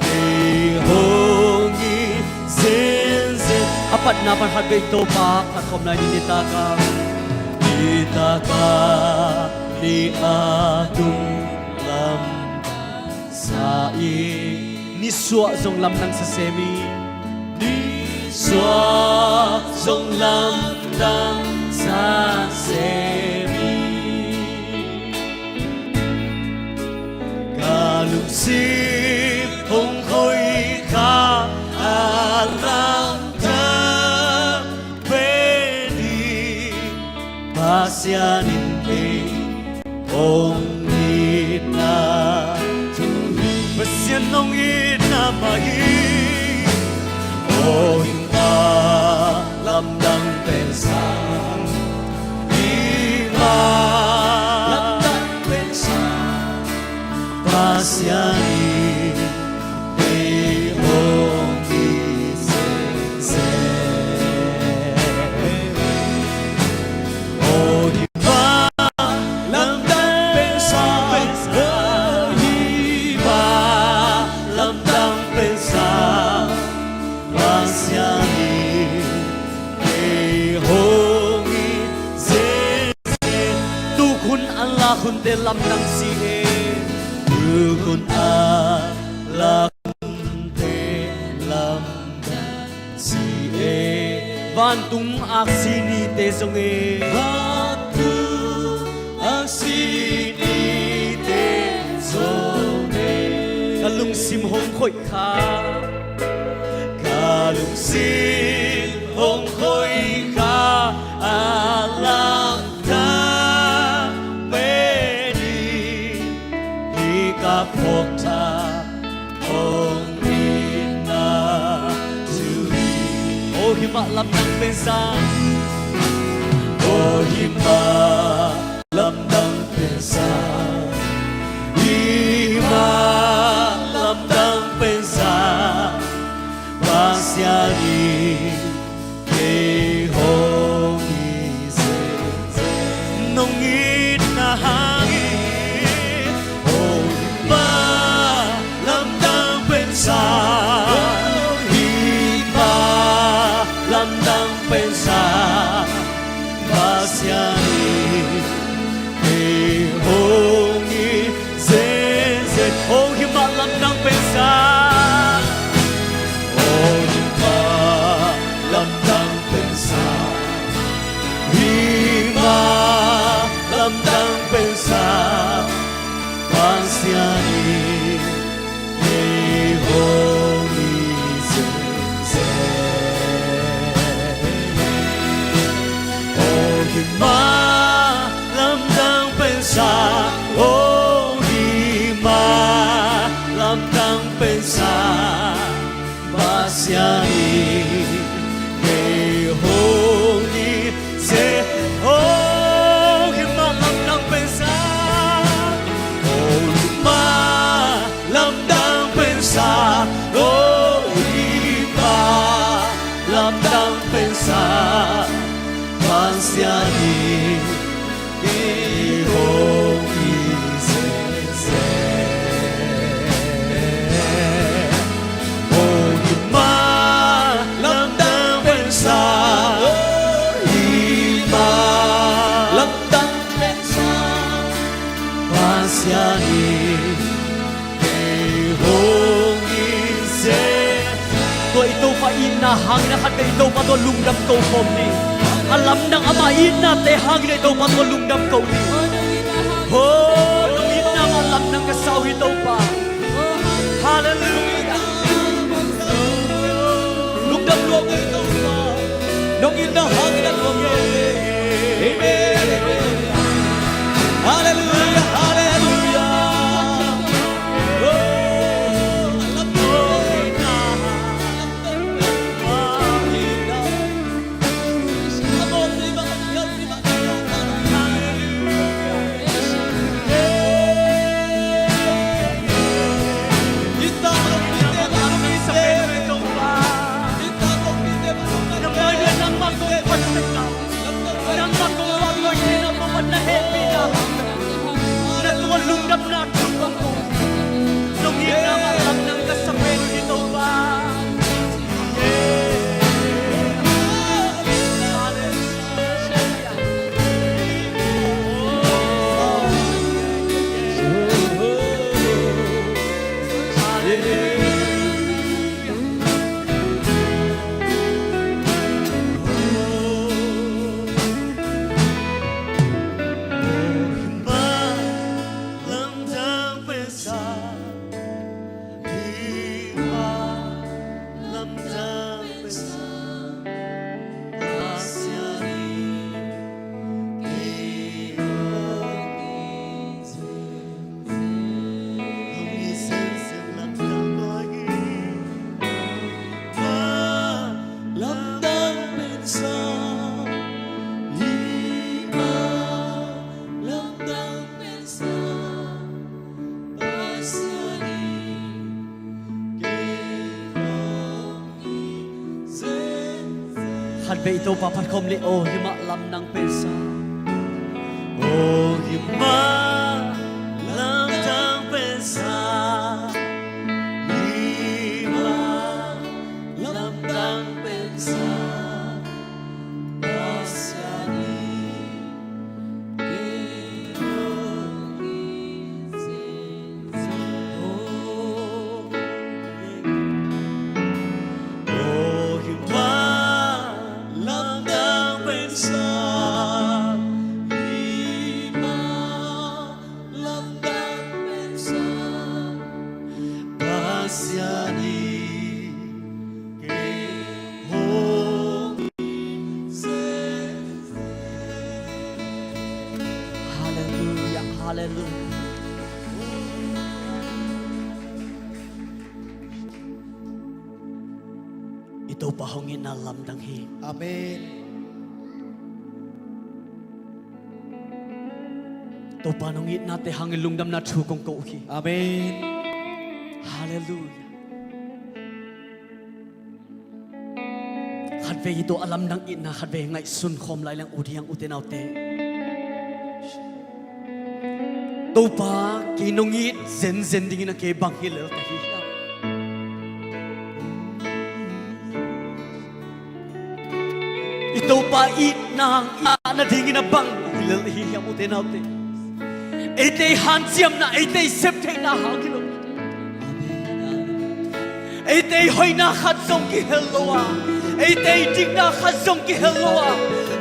kei hong it zenzen. A patna pan khat vei Topa phatkhawmna in nitak a, nitak a ni a tung lamdang sa i, nisuah zong lamdang sa sem i, nisuah zong lamdang sa sem i. Ka lungsim hong khuikha, a lamdang pen hi, Pasian in kei hong itna thu hi. Pasian hong itna mah hi. O hi mah lamdang pen sang, hi mah lamdang pen sang, Pasian in kei hong it zenzen. O hi mah lamdang pen sang, o hi mah lamdang pen sang, Pasian in kei hong it zenzen. Tukhun a lakhunte lamdang si e. Tukhun a lakhunte lamdang si e. Vantung aksi nite zong e. Vantung aksi nite zong e. Ka lungsim hong khuikha, ka lungsim hong khuikha, a lamdang pen hi, hi ka phawk tha, hong itna thu hi. O hi mah lamdang pen sang, o hi mah lamdang pen sang, hi mah lamdang pen sang, Pasian in kei hong it zenzen. Nong itna hangin, o hi mah lamdang pen sang, hi mah lamdang pen sang, Pasian in kei hong it zenzen. O hi mah lamdang pen sang, o hi mah lamdang pen sang, hi mah lamdang pen sang, Pasian in kei hong it zenzen. O hi mah lamdang pen sang, o hi mah lamdang pen sang, Pasian in kei hong it zenzen. O hi mah lamdang pen sang, o hi mah lamdang pen sang, o hi mah lamdang pen sang, Pasian in kei hong it zenzen. hangin a khatvei i Topa tawh lungdam ko khawm ni. A lamdang ama itnate hangin a i Topa tawh lungdam ko ni. Ho, nong itna mah lamdang ka sa uh hi Topa. Halleluiah. Lungdam lua ko Topa. Nong itna hangin a lungdam ko. Amen. Halleluiah, halleluiah. Oh, lamdang ko. Khatvei i Topa phat khawm le. Aw hi mah lamdang pensa. Aw hi mah lamdang pensa. Hi mah lamdang pensa. Pasian hi. Halleluiah, halleluiah. I Topa hong itna lamdang hi. Amen. Topa nong itnate hangin lungdamna thu kong ko uh hi. Amen. Halleluiah. Khatvei i tua a lamdang itna khatvei ngaihsun khawm lai leng ut hi hang ute naute. Topa kei nong it zenzen dingin a kei bang hi lel ka hi hiam? I Topa itna, itna dingin a bang hi lel hi hiam ute naute? Eite i hanciamna, eite i septheihna hang hi lo. Eite i hoihna khat zong kihel lo a, eite i dikna khat zong kihel lo a,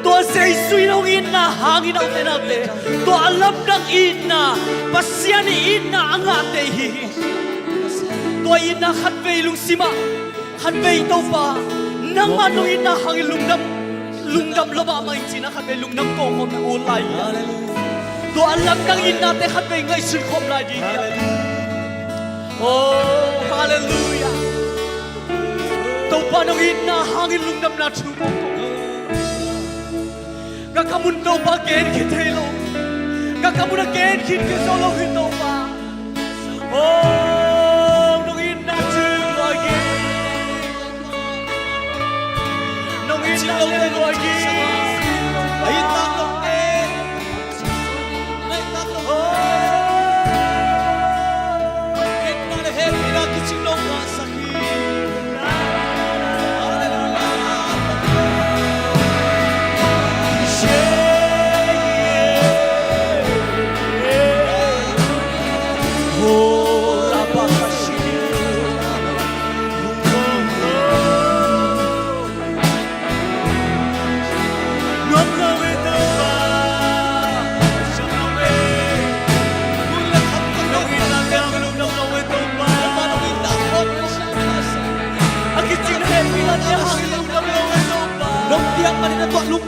tua Jesu in hong itna hangin a ute naute, tua a lamdang itna, Pasian i itna a ngahte hi hi. Tua itna khatvei lungsimah, khatvei Topa, nangmah nong itna hangin lungdam, lungdam lo mahmah ing ci-in a khatvei lungdam ko khawm na ut lai hi. Tua a lamdang itnate khatvei ngaihsun khawm lai ding hi. Oh, halleluiah. Topa nong itna hangin lungdamna thu ko. Ka kam un Topa gen khit thei lo. Ka kam un a gen khit khit zo lo hi Topa. Oh, nong itna thu lua hi. Nong itna thu lua hi.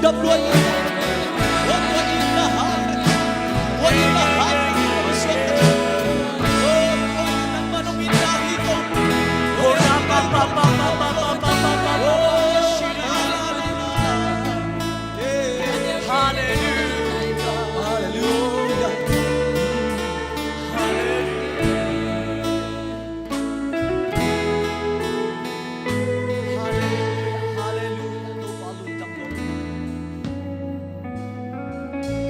Dap lua in, hong lua in na hal, lua in na hal, lua in na hal. Hallelujah. Hallelujah. Hallelujah. Hallelujah. Topa lungdam lo.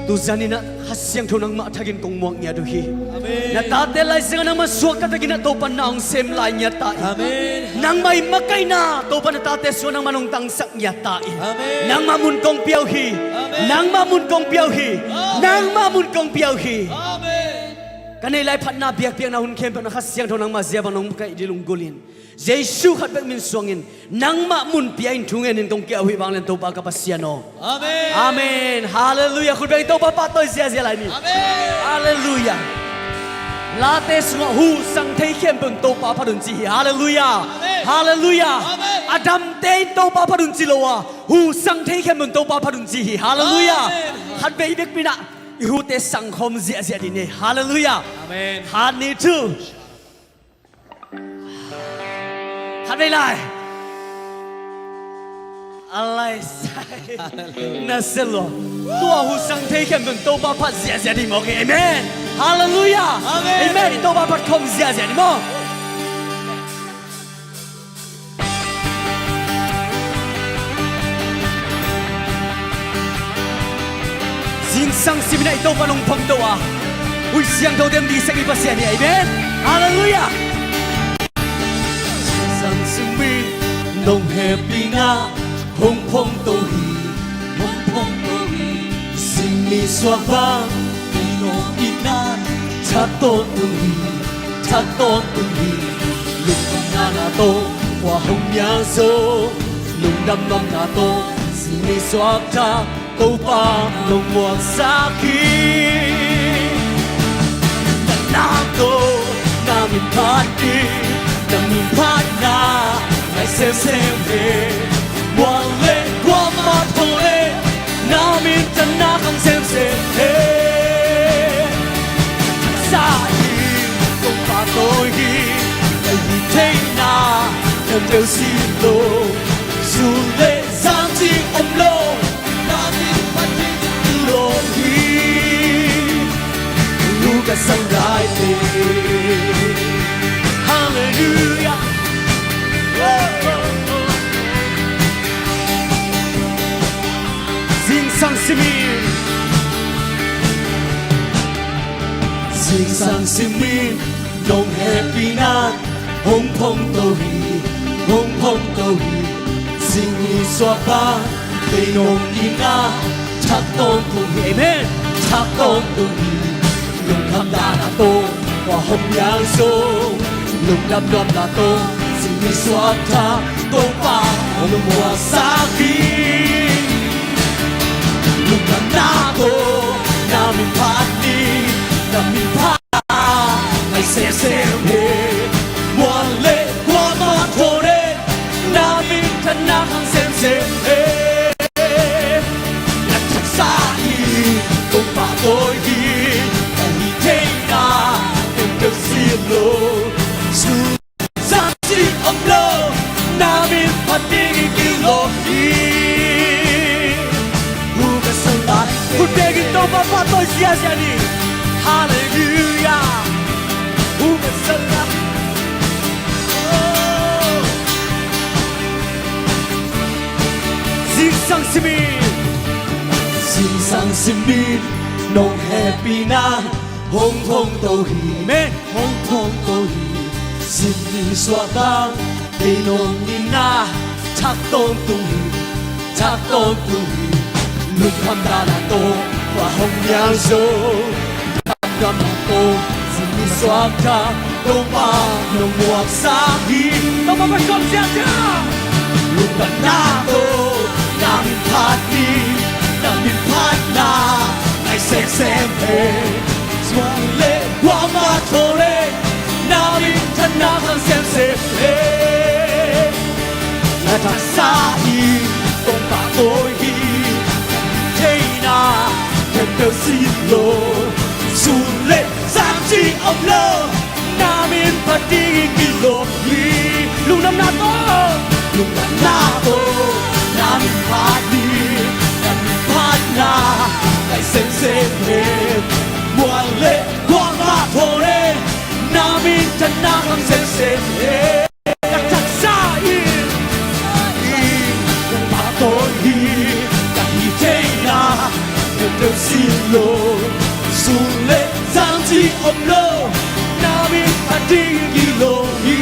Tuzan in ah Kha Siangtho nangmah thakin kong muak ngiat uh hi. Amen. Na tate laizangah nangmah suakta takin ah Topa na hong sem lai ngiat ta in. Amen. Nangmah i makaihna Topa na tate sungah nangmah nong tangsak ngiat ta in. Amen. Nangmah mun kong pia uh hi. Amen. Nangmah mun kong pia uh hi. Amen. Nangmah mun kong pia uh hi. Amen. Ka neih lai phatna biakpiakna hun khempeuh na Kha Siangtho nangmah zia bang nong kaih ding lunggulh in. Jesu khat bek min suangin nangmah mun pia in thu ngenin kong kiah uh hi vanglian Topa ka Pasian aw. Amen. Amen. Hallelujah. Khut beng Topa pahtawi ziazia lai ni. Amen. Hallelujah. Late sungah hu sang thei khempeuh in Topa phat un ci hi. Hallelujah. Amen. Hallelujah. Amen. A damte in Topa phat un ci lo a, hu sang thei khempeuh in Topa phat un ci hi. Hallelujah. Amen. Khat vei bek pinah i hute sangkhawm ziahziah dih ni. Hallelujah. Amen. Khat ni thu. Khat vei lai. A lai sai. Hallelujah. Na sia lua. Tua hu sang thei khempeuh in Topa phat ziahziah dih maw. Amen. Hallelujah. Amen. Amen. I Topa phat khawm ziahziah dih maw. Zingsang simin ah i Topa nong phawk to a, huih siangthote hong ding sek i Pasian hi. Amen. Hallelujah. Zingsang simin nong hehpihna hong phawk to hi, hong phawk to hi. Sing nisuak bang, kei nong itna thak tawntung hi, thak tawntung hi. Lungdamna na tawh kua hong mial zo, lungdam nuamna tawh sing nisuak thak Topa nong muaksak hi. Na nak tawh na min phat hi, na min phatna ngai semsem hi. Mual le kuamah thawl le na minthanna khang semsem hi. Sa hi, kong pahtawi hi, na hih theihna khempeuh si lo. Sun le zan cih om lo, na min phat ding i lawm hi. Lu ka sang lai te. Hallelujah. Zingsang simin, zingsang simin nong hehpihna hong phawk to hi, hong phawk to hi. Sing nisuak bang, kei nong itna thak tawntung hi. Amen. Thak tawntung hi. Lungkham dahna tawh kua hong mial zo, lungdam nuamna tawh sing nisuak thak Topa hong muaksak hi. Lungdamna tawh na min phat hi, na min phat ngai semsem hi. Mual le kuamah thawl le na minthanna khang semsem hi. Na thaksa hi, kong pahtawi hi, na hih theihna khempeuh si lo. Sun zan cih om lo, na min phat ding i kilawm hi. Hu ka sang lai. Khut bengin Topa pahtawi ziazia ni. Hallelujah. Hu ka sang lai. Oh. Zingsang simin, zingsang simin nong hehpihna hong phawk to hi. Amen. Hong phawk to hi. Sing nisuak bang, kei nong itna thak tawntung hi, thak tawntung hi. Lungkham dahna tawh kua hong mial zo, lungdamna tawh sing nisuak thak Topa nong muaksak hi. Topa phat khawm ziazia. Lungdamna tawh na min phat hi, na min phatna ngai semsem hi. Suang le kuamah thawl le na minthanna khang semsem hi. Na thaksa hi, kong pahtawi hi, Sin lo, sun le zan cih om lo, na min phat ding kilawm hi. Lungdamna tawh, lungdamna tawh, na min phat hi. Na min phatna ngai semsem hi. Mual le kuama thawn hi. Na min phatna khang semsem hi. Ka taksa in, in, ka pahtawi hi, ka hih theihna, ka deuh sin lo, sun le zan cih om lo, na min phat ding kilawm hi.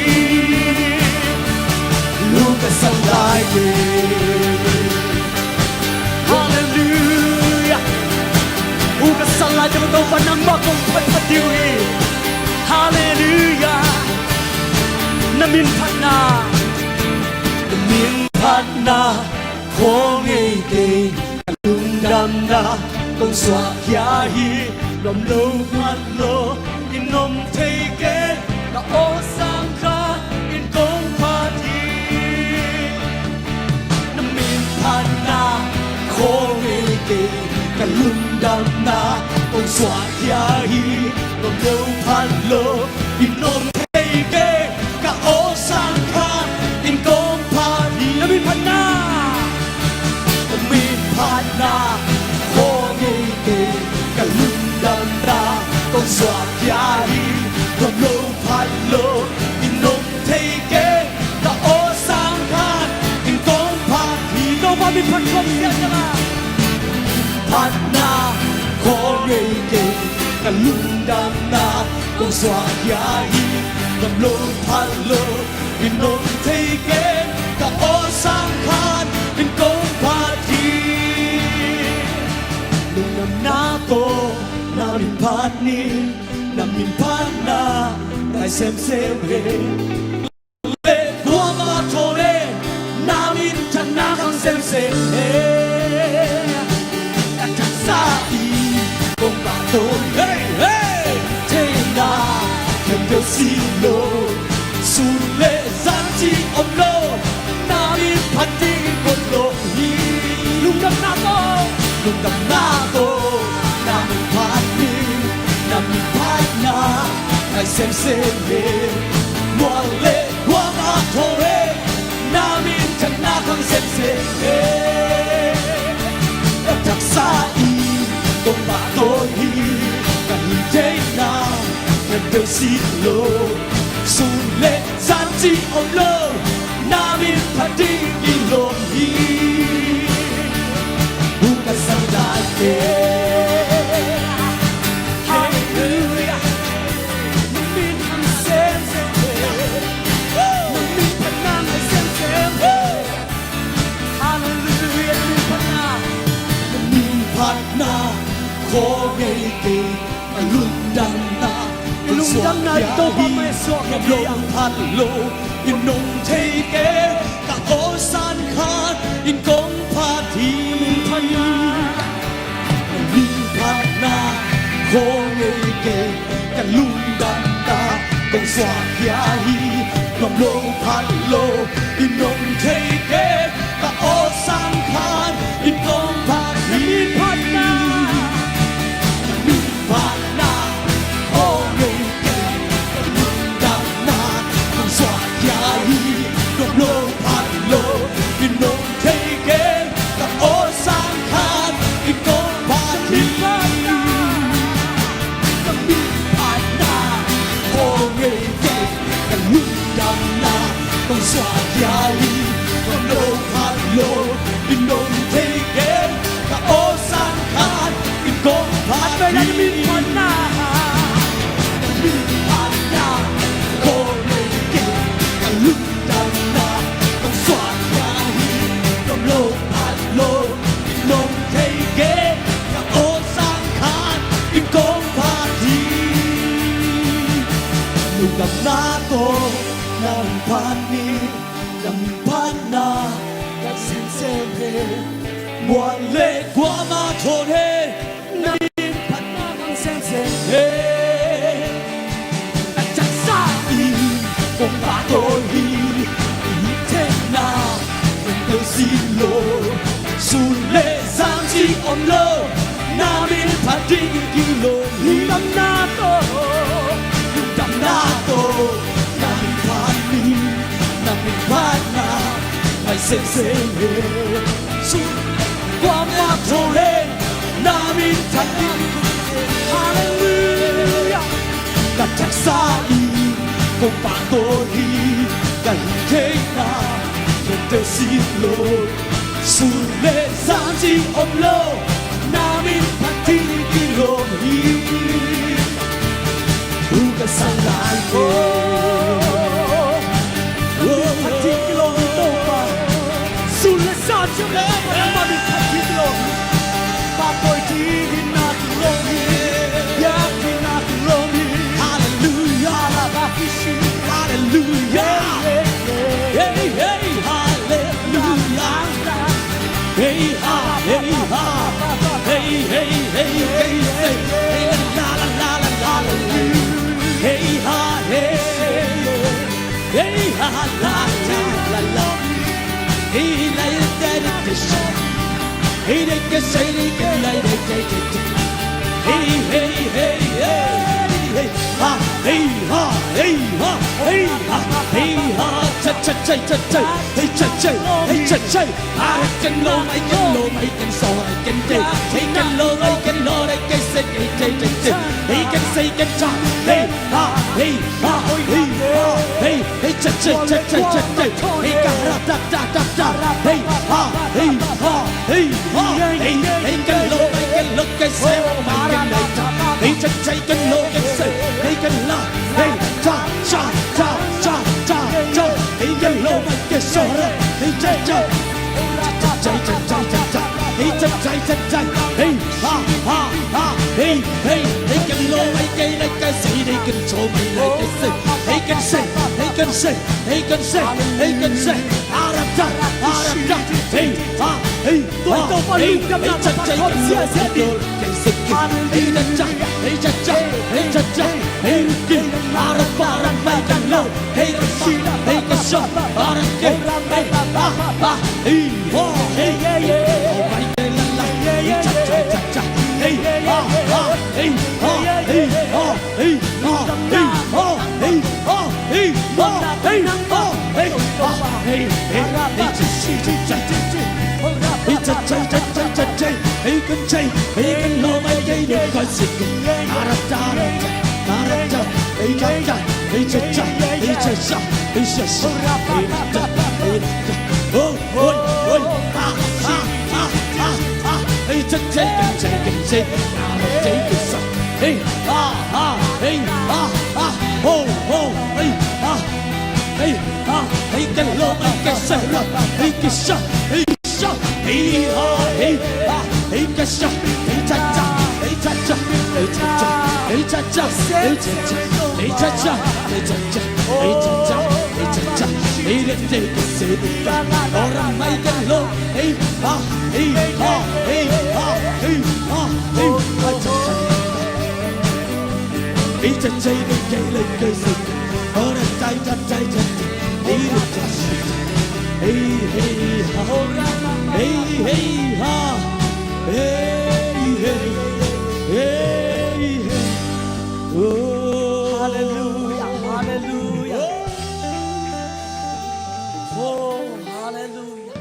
Lung ka sang lai hi. Halleluiah. Lung ka sang lai hi, Topa nangmah kong phat phat ding hi. Halleluiah. Na min phatna, na min phatna khawng ngei kei, ka lungdamna kong suahkhia hi. Nuam lo phat lo in om thei kei, ka aw sang khat in kong phat hi. Na min phatna khawng ngei kei, ka lungdamna kong suahkhia hi. Nuam lo phat lo in om thei kei, ka aw sang khat in kong phat hi. Na min phatna, na min phatna khawng ngei kei, ka lungdamna kong suahkhia hi. Nuam lo phat lo in om thei kei, ka aw sang khat in kong phat hi. Topa min phat khawng siangtho a, phatna khawng ngei kei, ka lungdamna kong suahkhia hi. Nuam lo phat lo in om thei kei, ka aw sang khat in kong phat hi. Lungdamna tawh na min phat ni, na min phatna ngai semsem hi. Le kuama thawn hi, na min phatna khang semsem hi. Ka taksa in kong pahtawi hi, hi. Theihna khempeuh sin lo, sun le zan cih om lo, na min phat ding kong lawm hi. Lungdamna tawh, lungdamna tawh na min phat ni, na min phatna ngai semsem hi. Mual le kuama thawn hi, na min phatna khang semsem hi. Ka taksa in kong pahtawi hi, ka hih theihna khempeuh sin lo, sun le zan cih om lo, na min phat ding kilawm hi. Lung ka sang lai hi. Halleluiah. Na min phat semsem hi. Na min phatna ngai semsem hi. Halleluiah. Na min phatna, na min phatna khawng ngei kei, ka lungdamna, ka lungdamna Topa mah suak hi. Nuam lo phat lo in om thei kei, ka aw sang khat in kong phat hi. Na min phatna, na min phatna khawng ngei kei, ka lungdamna kong suahkhia hi. Nuam lo phat lo in om thei kei, ka aw sang khat in kong phat hi. Na min phatna, na min phatna khawng ngei kei, ka lungdamna kong suahkhia hi. Nuam lo phat lo in om thei kei, ka aw sang khat in kong phat hi. Na min phatna khawng ngei kei, ka lungdamna kong suahkhia hi. Nuam lo phat lo in om thei kei, ka aw sang khat in kong phat hi. Na min phatna, na min phatna khawng ngei kei, ka lungdamna kong suahkhia hi. Nuam lo phat lo in om thei kei, ka aw sang khat in kong phat hi. Lungdamna tawh na min phat ni, na min phatna ngai semsem hi. Mual le kuama thawn hi, na min phatna khang semsem hi. Ka taksa in kong pahtawi hi, ka hih theihna khempeuh sin lo, sun le zan cih om lo, na min phat Sing, sing, hey. Su, kuamah tawh leh na min thang ding. Halleluiah. Ka taksa in kong pahtawi hi, ka hih theihna khempeuh sim lo. Sun le zan cih om lo, na min phat ding kilawm hi. Thu ka sang lai hi. Thu phat ding kilawm hi Topa. Sun le zan cih om lo, na min phat ding kilawm hi. Pahtawi ding hi na kilawm hi. Biak ding hi na kilawm hi. Halleluiah. Halleluiah. Hey, hey, halleluiah. Hey ha, hey ha, hey, hey, hey, hey, say, hey la la la la la la la. Hey ha, hey, hey ha, la la la la. Hey la la la la la. Hey la la la la la. Hey hey hey hey hey. Hey hey hey hey. Ha, hey ha, hey ha, hey ha, hey ha. Cha cha cha cha cha. Hey cha cha, hey cha cha. Ai ken lo mai, ken lo mai, ken so ai ken te. Ai ken lo mai, ken lo ai ken se, ai te te te. Ai ken se, ken cha. Hey ha, hey ha, hey ha, hey. Hey cha cha cha cha cha. Hey ka ra da da da da. Hey ha, hey ha, hey ha, hey. Hey ken lo mai, ken lo ken se mai, ken lo cha. Hey cha cha, ken lo ken se, hey ken la. Hey cha cha cha cha cha cha. Hey ken lo mai, ken so ra. Hey cha cha. Cha cha cha cha cha cha. Hey cha cha cha cha. Hey ha ha ha. Hey hey. Hey ken lo mai, ken lo ken se, hey ken so mai, ken se. Hey ken se, hey ken se, hey ken se, hey ken se. Ara da, ara da. Hey ha, hey ha, hey. Hey cha cha, hey cha cha, hey cha cha, hey cha cha, hey cha cha, hey. Ara pa, ara pa, ken lo. Hey, hey, hey, ka sha, ara ke, hey, ha, ha, hey, ho, hey, hey, ho, mai ke la la, hey, cha cha cha cha, hey, ha, ha, hey, ha, hey, ha, hey, ha, hey, ha, hey, ha, hey, ha, hey, ha, hey, ha, hey, hey, hey, cha cha cha cha cha, hey, cha cha cha cha cha, hey, kan cha, hey, kan lo mai ke ni ko si, ara ta, ara ta, ara ta, hey, cha cha. Hey cha cha, hey cha cha, hey cha cha, hey cha cha, hey cha cha. Oh, oh, oh, ah, ah, ah, ah, ah. Hey cha cha, hey cha, hey cha, ah, hey cha cha. Hey, ah, ah, hey, ah, ah, oh, oh, hey, ah, hey, ah, hey, ka lo, hey, ka sa, hey, ka sa, hey. Sha, hey ha, hey ha, hey ka sha, hey cha cha, hey cha cha, hey cha cha, hey cha cha, hey cha cha, hey cha cha, hey cha cha, hey cha cha, hey cha cha, hey le te ke se du ka, ora mai ka lo, hey ha, hey ha, hey ha, hey ha, hey ha cha cha. Hey cha cha, hey ke le ke se, ora cha cha cha cha. Hey, hey, ha. Hey, hey, ha. Hey, hey, hey, hey. Oh. Hallelujah, hallelujah. Oh, hallelujah.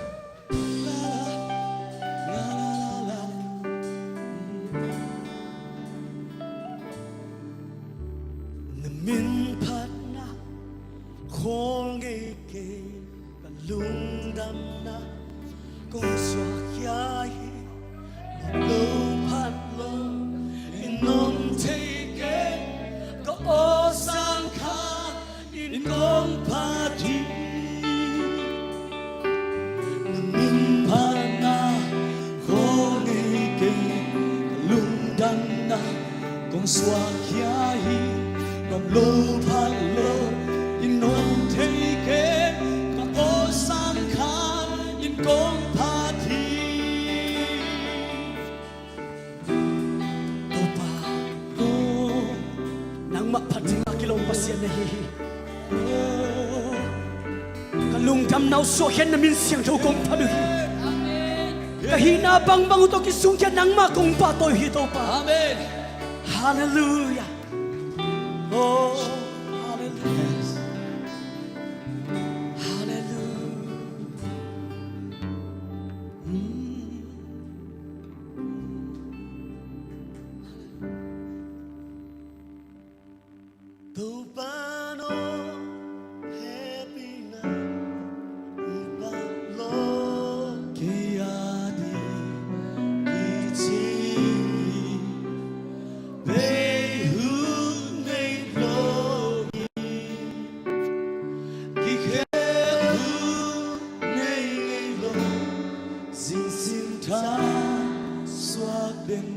Na min phatna khawl ngei kei, ka lungdamna kong suakkhia hi. Ngap lo phat lo in om thei kei, ka aw sang khat in kong phat hi. Na min phatna khawl ngei kei, ka lungdamna kong suakkhia hi. Ngap lo phat lo in om thei kei, ka aw sang khat in kong phat hi. Topa, nangmah phat dinga kilawm Pasian na hi hi. Ka lungdamna uh suahkhiat na min siangtho kong phat uh hi. Ka hihna bangbang uh tawh kisungkhia nangmah kong pahtawi uh hi Topa. Amen. Halleluiah. Oh, halleluiah. Halleluiah.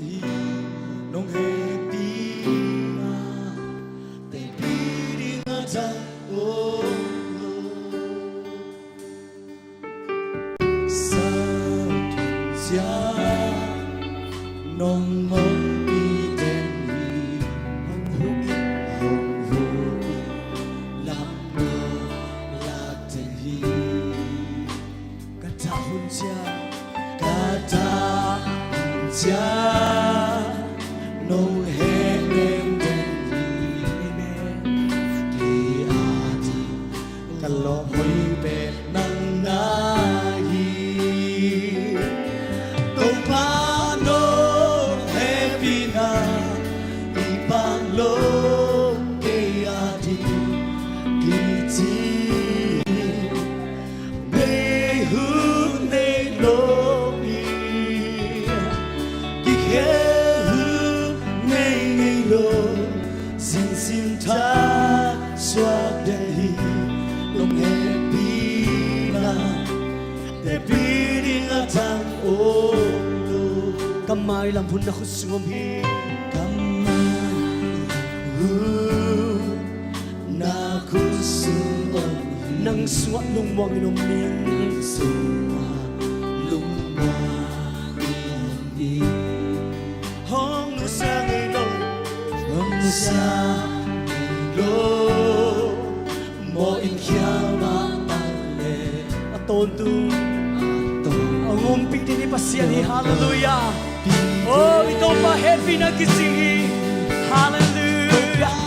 hi, nong hehpihna teci ding a dang om lo. Sa tung cia nong ompih den hi, hong huh in, hong huh in, lam nong lak den hi. Ka thah hun ciang, ka thah hun ciang nong hehnem den hi. Amen. Kei a ding ka lawm hoih pen nang na hi. Topa nong hehpihna i pak lo, kei a ding kici hi. Bei hun nei lo hi, kikhel hun nei ngei lo, sinsin thak suak den hi, nong hehpihna teci ding a dang om lo. Ka mailam hun na khut sung om hi. Ka mailam hun na khut sung om hi. Nang sungah lungmuang in om ning. Nang sungah lungmuang in om ning. Hong nusia ngei lo, hong nusia ngei lo, mawh in khial mah taleh a tawntung, a tawntung hong ompih ding i Pasian hi. Halleluiah. Oh, i Topa hehpihna kicing hi. Halleluiah.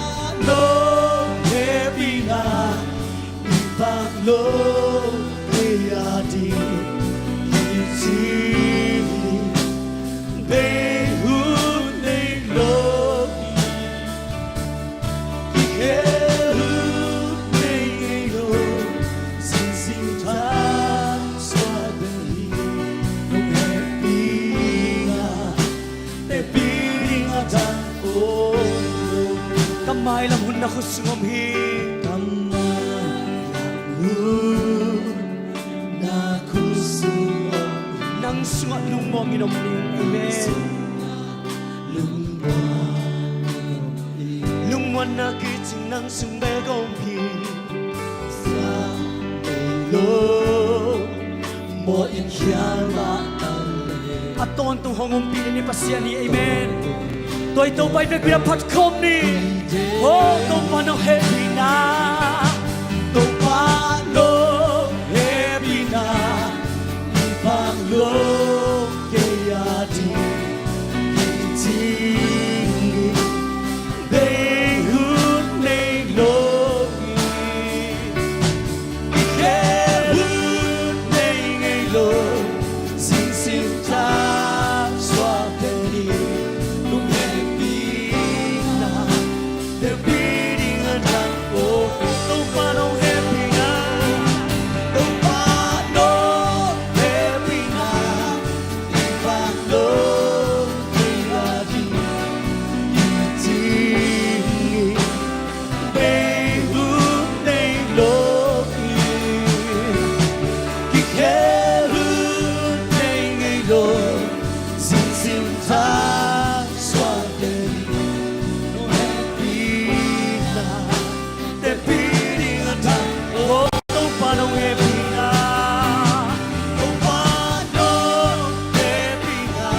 Nong hehpihna i pak lo, kei a ding kici hi. Bei hun nei lo hi, kikhel hun nei ngei lo, sinsin thak suak den hi, nong hehpihna teci ding a dang om lo. Ka mailam hun na khut sung om hi. Ka mailam hun na khut sung om hi. Nang sungah lungmuang in om ning. Amen. Nang sungah lungmuang in om ning. Lungmuanna kicing nang sung bek om hi. Sa ngei lo, mawh in khial mah taleh a tawntung hong ompih ding i Pasian hi. Amen. Tua i Topa i vekpi-in phat khawm ni. Oh, Topa nong hehpihna, Topa nong hehpihna i pak lo, kei a ding kici hi. Bei hun nei lo hi, kikhel hun nei ngei lo, sinsin thak suak den hi, nong hehpihna teci ding a dang om. Topa nong hehpihna, Topa nong hehpihna i pak lo, kei a ding kici hi. Bei hun nei lo hi, kikhel hun nei ngei lo, sinsin thak suak den hi, nong hehpihna teci ding a dang om. Topa nong hehpihna, Topa nong hehpihna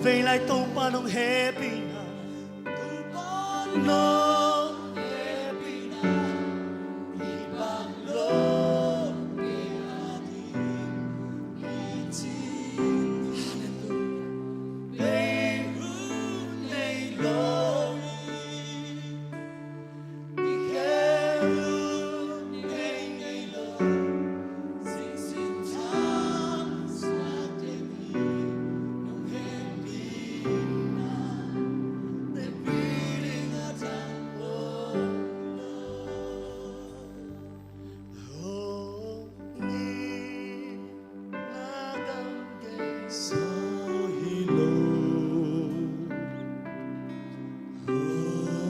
Vei lai Topa nong hehpihna, Topa nong hehpihna, i bang lo i a ding i cing. Hallelujah. Vei hun nei lo i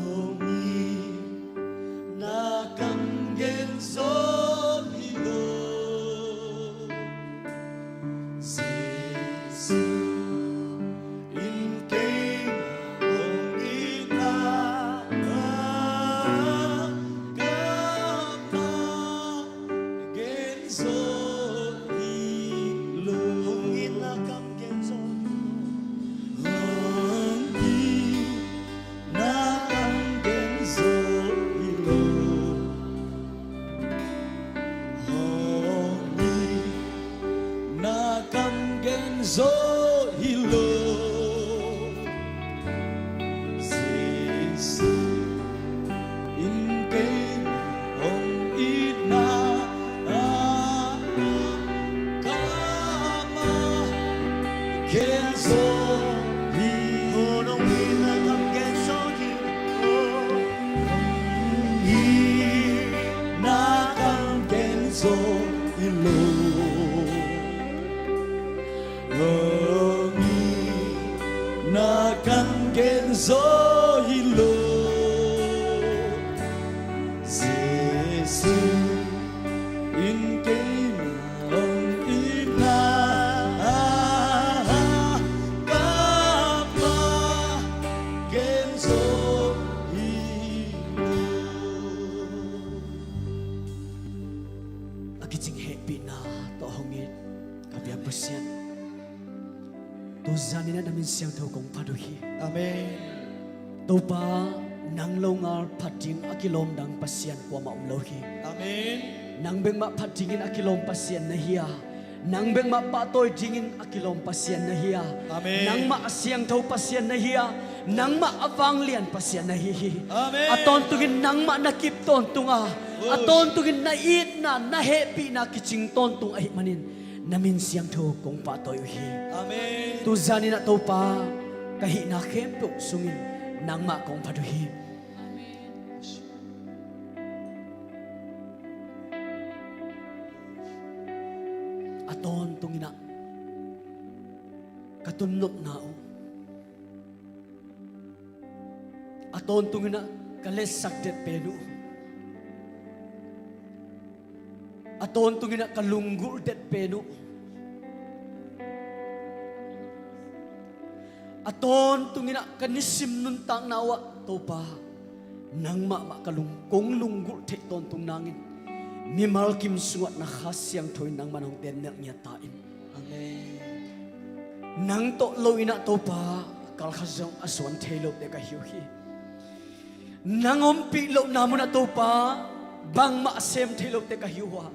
Hong itna kam gen zo hi lo. Hong itna kam gen zo hi lo. Hong itna kam gen zo hi lo. Jesu in keimah hong itna ah, kamah gen zo hi. Hong itna kam gen zo hi. Hong itna kam gen zo hi lo. Hong itna kam gen zo hi lo. Jesu in keimah hong itna kamah gen zo hi lo. A kicing hehpihna tawh hong it ka biak Pasian, tu zanin ah na min siangtho kong phat uh hi. Amen. Topa, nang lo ngal phat ding a kilawm dang Pasian kuamah om lo hi. Amen. Nang bek mah phat dingin a kilawm Pasian na hi a, nang bek mah pahtawi dingin a kilawm Pasian na hi a, Amen. Nangmah a siangtho Pasian na hi a, nangmah a vanglian Pasian na hi hi. Amen. A tawntungin nangmah na kip tawntung a, a Amen. Tawntungin na itna, na hehpihna kicing tawntung ahih manin na min siangtho kong pahtawi uh hi. Amen. Tu zanin ah Topa, ka hihna khempeuh sungin nangmah kong phat uh hi. A tawntungin ah ka tunnopna uh, a tawntungin ah ka letsak det pen uh, a tawntungin ah ka lunggulh det pen uh, a tawntungin ah ka nisim nuntakna uh ah Topa, nangmah mah ka lung, kong lunggulh theih tawntung nangin mimal kim sungah na Kha Siangtho in nangman hong tenmelh ngiat ta in. Amen. Nang tawh loin ah Topa, kalkhat zong a suan thei lote ka hi uh hi. Nang ompih lohna munah Topa, bangmah a sem thei lote ka hi uh a,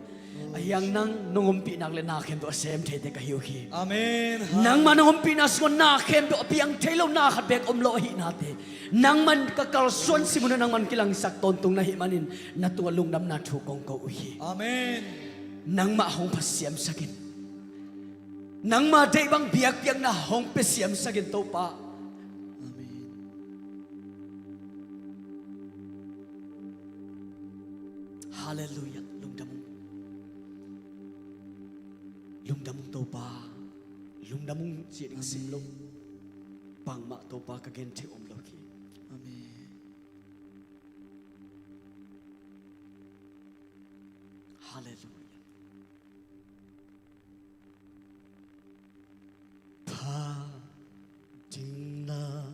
ahi hang nang nong ompih nak le na khempeuh a sem theite ka hi uh hi. Amen. Nangmah nong ompihna sungah na khempeuh a piang thei lo na khat bek om lo ahihnate, nangman ka kalsuan simunah nangman kilangsak tawntung na hih manin na tungah lungdamna thu kong ko uh hi. Amen. Nangmah hong pha siamsak in. Nangma deih bang biakpiakna hong pia siamsak in Topa. Amen. Halleluiah. Lungdam ung. Lungdam ung Topa. Lungdam ung cih ding sim lo. Bangmah Topa ka gen theih om lo hi. Amen. Halleluiah. Phat ding na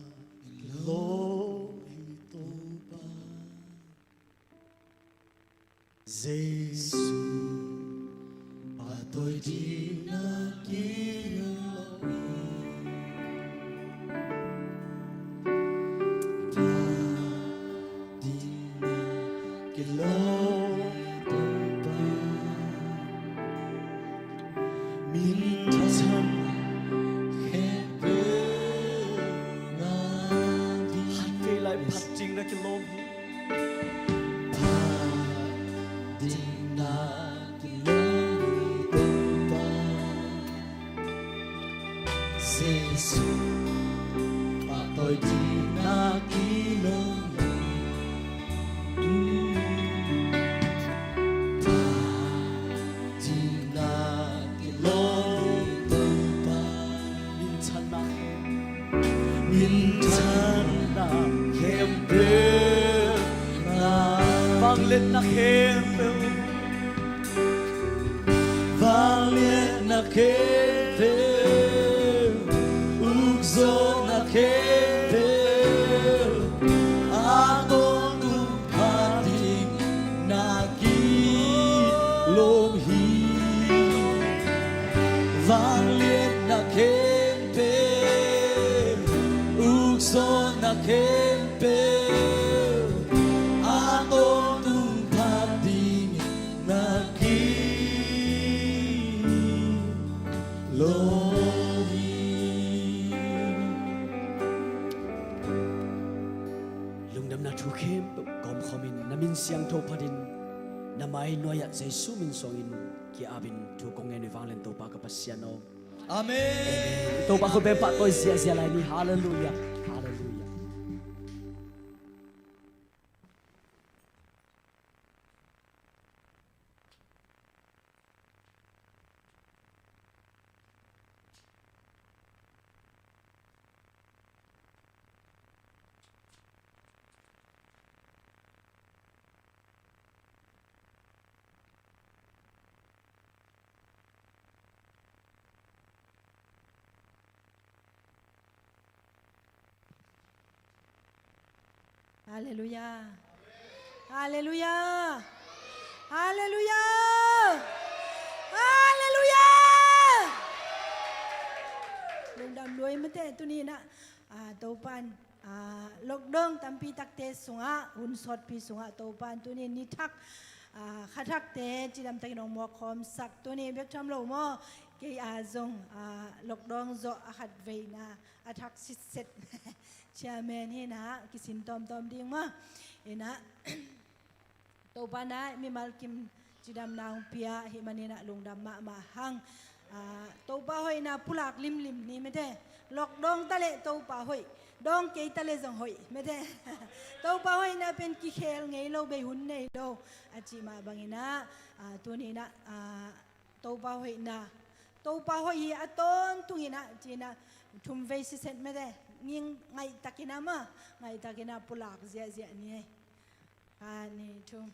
lo hi Topa. Jesu, pahtawi ding na kilo hi. Lawm Topa, minthanna khempeuh ngah ding. Khatvei lai phat ding na kilawm hi. Phat ding na kilawm hi Topa. Jesu pahtawi ding na kilawm hi. Phat ding na kilawm hi Topa. Minthanna khempeuh, minthanna khempeuh ngah, vangliatna khempeuh, vangliatna khempeuh, ukzawhna khempeuh, a tawntung phat ding na kilawm hi. Vangliatna khempeuh, ukzawhna khempeuh, a tawntung phat ding na kilawm hi. Lungdamna thu khempeuh kawmkhawmin na min siangtho phatin na mai nuai-ah Jesu min suangin ki-apin thu kong ngen uh hi. Vanglian Topa ka Pasian aw. Amen. Amen. Topa khut beng pahtawi ziahziah lai ni. Halleluiah. Halleluiah. Halleluiah. Halleluiah. Halleluiah. Halleluiah. Lungdam lua ei mate, tuni-in ah, ah, Topa'n, ah, lockdown tampi takte sungah, hun sawtpi sungah Topa'n tuni-in ni thak, ah, kha thakte cidamtakin hong muakkhawmsak, tuni bek tham lo maw, kei a zong, ah, lockdown zawh a khatvei na a thak sitset. Chairman hi-in ah kisin tawmtawm ding maw. In ah Topa'n ah mimal kim cidamna hong pia ahih manin ah lungdam mahmah hang. Ah, Topa hoihna pulak limlim ni mate. Lockdown ta leh Topa hoih, dawng kei ta leh zong hoih mate. Topa hoihna pen kikhel ngei lo, bei hun nei lo. A cih mah bangin ah, ah, tuni-in ah, ah, Topa hoihna, Topa hoih hi a tawntungin ah, ci-in ah, thumvei sitset mate, nging ngaihtakin ah maw, ngaihtakin ah pulak ziahziah ni ei. Khat, nih, thum.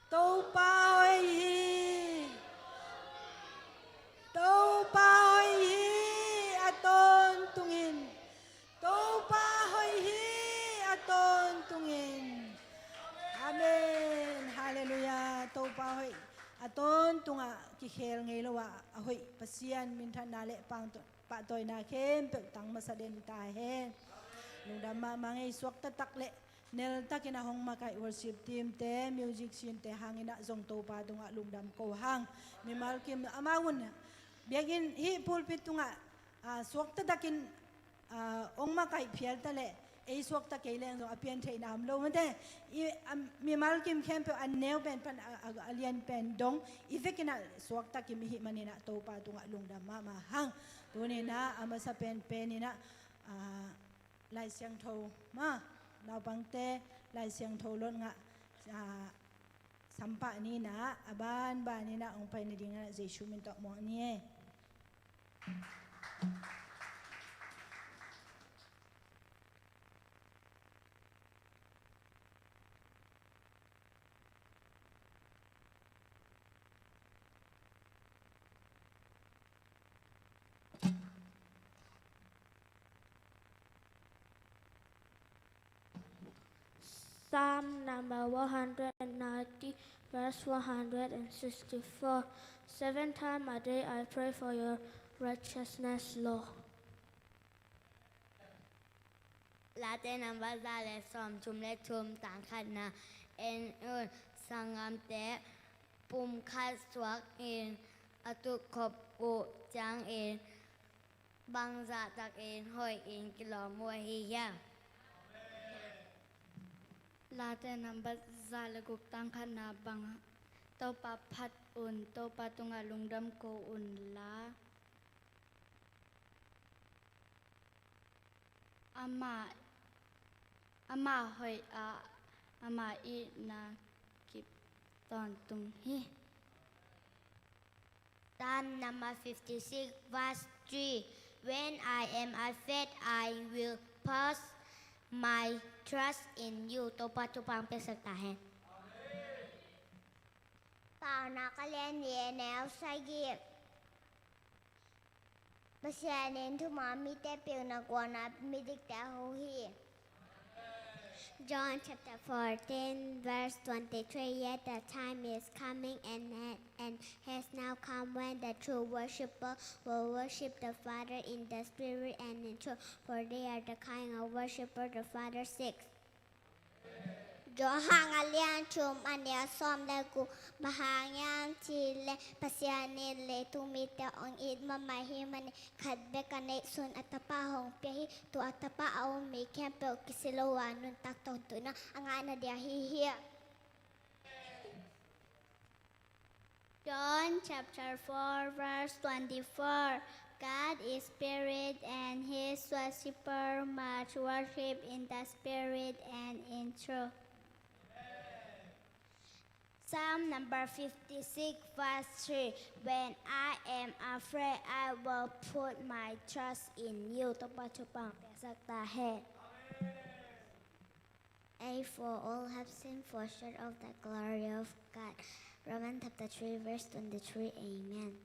Topa hoih hi. Topa hoih hi a tawntungin. Topa hoih hi a tawntungin. Amen. Halleluiah. Topa hoih a tawntungah kikhel ngei lo ah a hoih Pasian minthanna le pangtaw-, pahtawina khempeuh tang masa den ta hen. Lungdam mahmah ing ei. Suakta tak le neltakin ah hong makaih worship team te, musician te hangin ah zong Topa tungah lungdam ko hang. Mimal kim amau un biakinn hih pulpit tungah, ah, suakta takin, ah, hong makaih phial ta leh, ei suakta kei leng zong a pian theihna om lo mate. I, ah, mimal kim khempeuh a neu pen pan a, a, a lian pen dong i vekin ah suakta kim i hih manin ah Topa tungah lungdam mahmah hang. Tuni-in ah a masa penpen in ah, ah, Lai Siangtho maw, naupangte Lai Siangtho lot ngah, ah, sampah ni-in ah, a banban in ah hong pai nadingin ah Jesu min tawh muak ni ei. Psalm number one hundred ninety, verse one hundred sixty-four. Seven times a day I pray for your righteousness, Lord. Late nambat za le sawmthum le thum, tang khatna. En un, sanggamte pumkhat suakin a tutkhop uh ciangin bangzahtakin hoihin kilawm uh ahi hiam? Late nambat za le guk, tang khatna. Bang, Topa phat un, Topa tungah lungdam ko unla, ama, ama hoih ah ama itna kip tawntung hi. Psalm number fifty-six, verse three. When I am afraid, I will put my trust in you. Topa thupha piaksak ta hen. Paunak a lian nih, a neu sagih. Pasian in thuman mite pilna gualna midikte a ho hi. John chapter fourteen, verse twenty-three. Yet the time is coming and, and has now come when the true worshipper will worship the Father in the Spirit and in truth, for they are the kind of worshipper the Father seeks. Johan a lian thum, a neu sawm le guk. Bang hang hiam cih leh Pasian in leitung mite hong it mahmah ahih manin khat bek a neihsun a Tapa hong pia hi. Tua a Tapa a um mi khempeuh kisia lo a nuntak tawntungin a ngah nading ahi hi. John chapter four, verse twenty-four. God is spirit, and his worshipper must worship in the spirit and in truth. Psalm number fifty-six, verse three. When I am afraid, I will put my trust in you. Topa thupha piaksak ta hen. A, for all have sinned, fall short of the glory of God. Romans chapter three, verse twenty-three. Amen.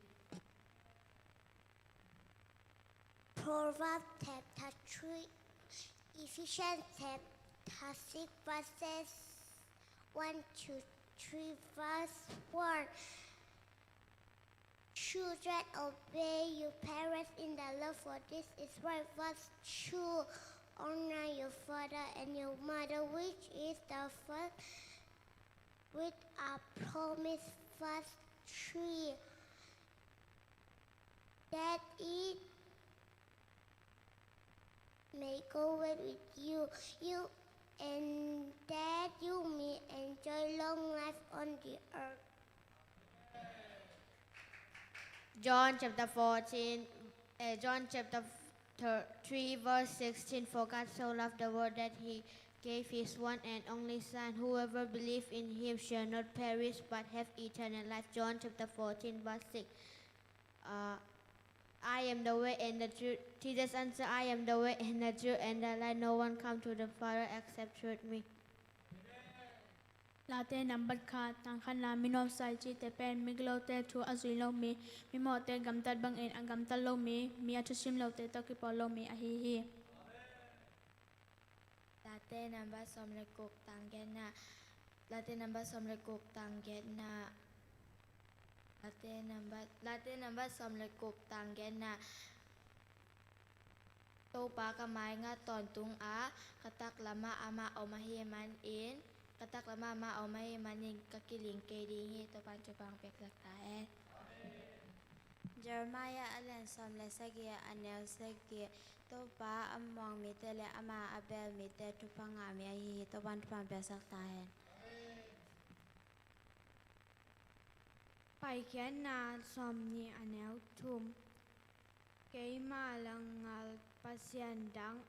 Proverbs chapter three, Ephesians chapter six, verses one to three, verse four. Children, obey your parents in the Lord, for this is right. Verse two, honor your father and your mother, which is the first with a promise. Verse three, that it may go well with you, you and that you may enjoy long life on the earth. John chapter fourteen, eh, John chapter thir-, three, verse sixteen. For God so loved the world that he gave his one and only Son. Whoever believes in him shall not perish but have eternal life. John chapter fourteen, verse six. Uh, I am the way and the truth. Jesus answered, I am the way and the truth and the life. No one come to the Father except through me. Late nambat khat, tang khatna. Mi nuamsa i cihte pen migilote thu a zui lo mi, mimawhte gamtat bangin a gamtat lo mi, mi a thusim lote tawh kipawl lo mi ahi hi. Late nambat sawm le guk, tang giatna. Late nambat sawm le guk, tang giatna. Late nambat, Late nambat sawm le guk, tang giatna. Topa ka maizum tawntung a, ka taklamah amah om ahih manin, ka taklamah amah om ahih manin ka kiling kei ding hi. Topa'n thupha piaksak ta hen. Jeremiah a lian sawm le sagih, a neu sagih. Topa a muang mite le amah a bel mite thupha ngah mi ahi hi. Topa'n thupha piaksak ta hen. Paikhiatna sawmnih, a neu thum. Keima langal pasian dang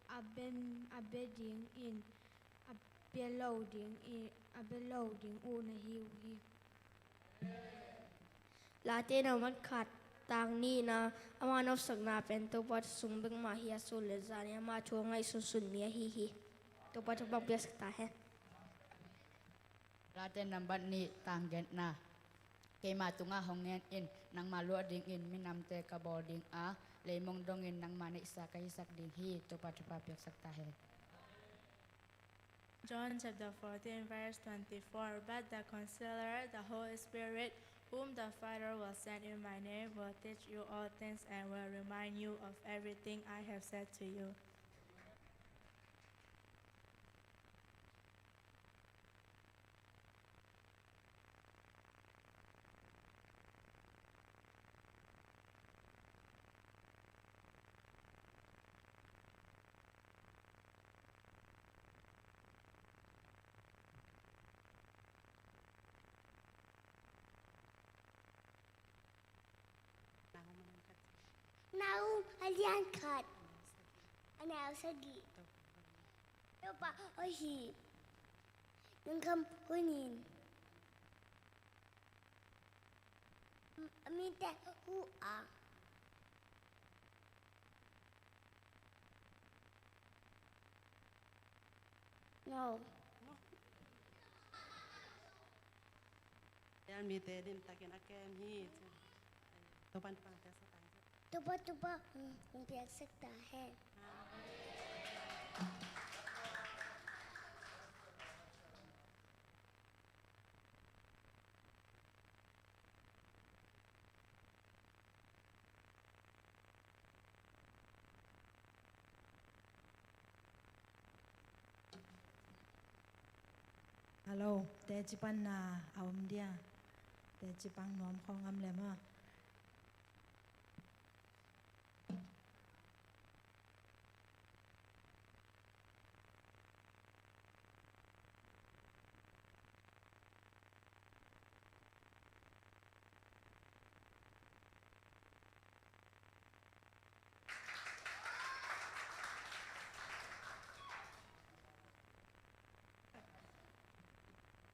a bia, a bia dingin, a bia lo ding i, a bia lo ding uh na hi uh hi. Late nambat khat, tang nihna. Ama nopsakna pen Topa sung bek mah hi a, sun le zan in ama thu a ngaihsunsun mi ahi hi. Topa thupha piaksak ta hen. Late nambat nih, tang giatna. Keima tungah hong en in, nangma luah dingin minamte ka bawl ding a, leimong dongin nangma neihsa ka hisak ding hi. Topa thupha piaksak ta hen. John chapter fourteen, verse twenty-four. But the Counselor, the Holy Spirit, whom the Father will send in my name, will teach you all things and will remind you of everything I have said to you. Nau a lian khat, a nau sagih. Topa hoih hi. Nang gam hun in. A mite hu a. No. Israel mite dim takin a kem hi. Topan pang te sa tang. Topa, Topa, hong piaksak ta hen. Hello, teci panna a om dia. Teci pang nuam khong am le maw.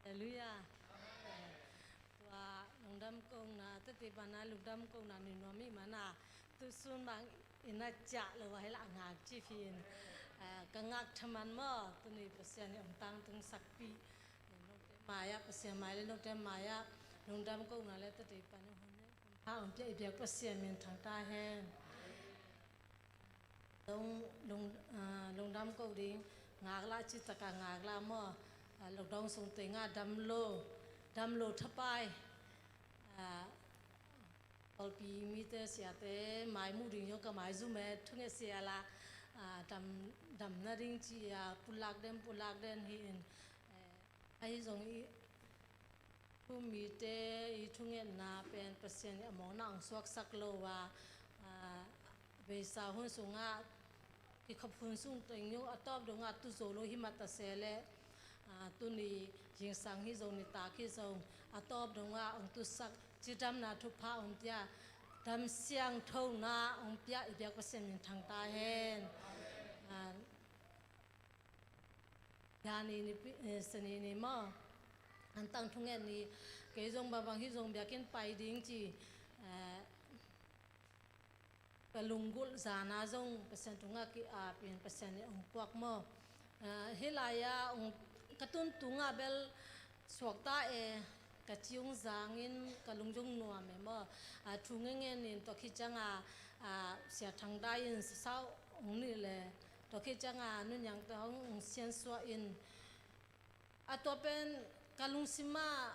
Halleluiah. Tua lungdam kohna, tete pana lungdam kohna ni nuam i mana, tu sun bang ina ciah lo a hela ngak ci phin, ah, ka ngak thaman maw, tuni Pasian i ong tangtung sakpi. Note mai-ah, Pasian mai le note mai-ah lungdam kohna le tete pana hun ne hun pha ong pia i biak Pasian min thang ta hen. Lung, lung, ah, lungdam ko ding, ngaklah citaka ngaklah maw, ah, lockdown sung tengah dam lo, dam lo thapai, ah, pawlpi mite siate mai muh ding zong ka mai zum e, thunget sia la, ah, dam, dam nading ci-a pulak den, pulak den hi in, eh, ahi zong i, thu mite i thungetna pen Pasian i a mawkna ong suaksak lo a, ah, beisa hun sungah kikhop hun sung teng zong a tawp dongah tu zo lo hi mah ta se leh, ah, tuni zingsang hi zong nitak hi zong a tawp dongah ong tusak cidamna thupha ong pia, dam siangthona ong pia i biak Pasian min thang ta hen. Ah, Zani ni pi-, eh, Sani ni maw. Antang thunget ni, kei zong bangbang hi zong biakinn pai ding ci, eh, ka lunggulh zana zong Pasian tungah ki-ap in Pasian i ong puak maw. Eh, hih lai-ah ong ka tun tungah bel suakta e, ka ci ong zangin ka lung zong nuam e maw. Ah, thu ngengen in tua khit cianga, ah, Sia Thang Dai in sasau ong nih le, tua khit cianga nunniangte hong ong siansuah in, a tua pen ka lungsimah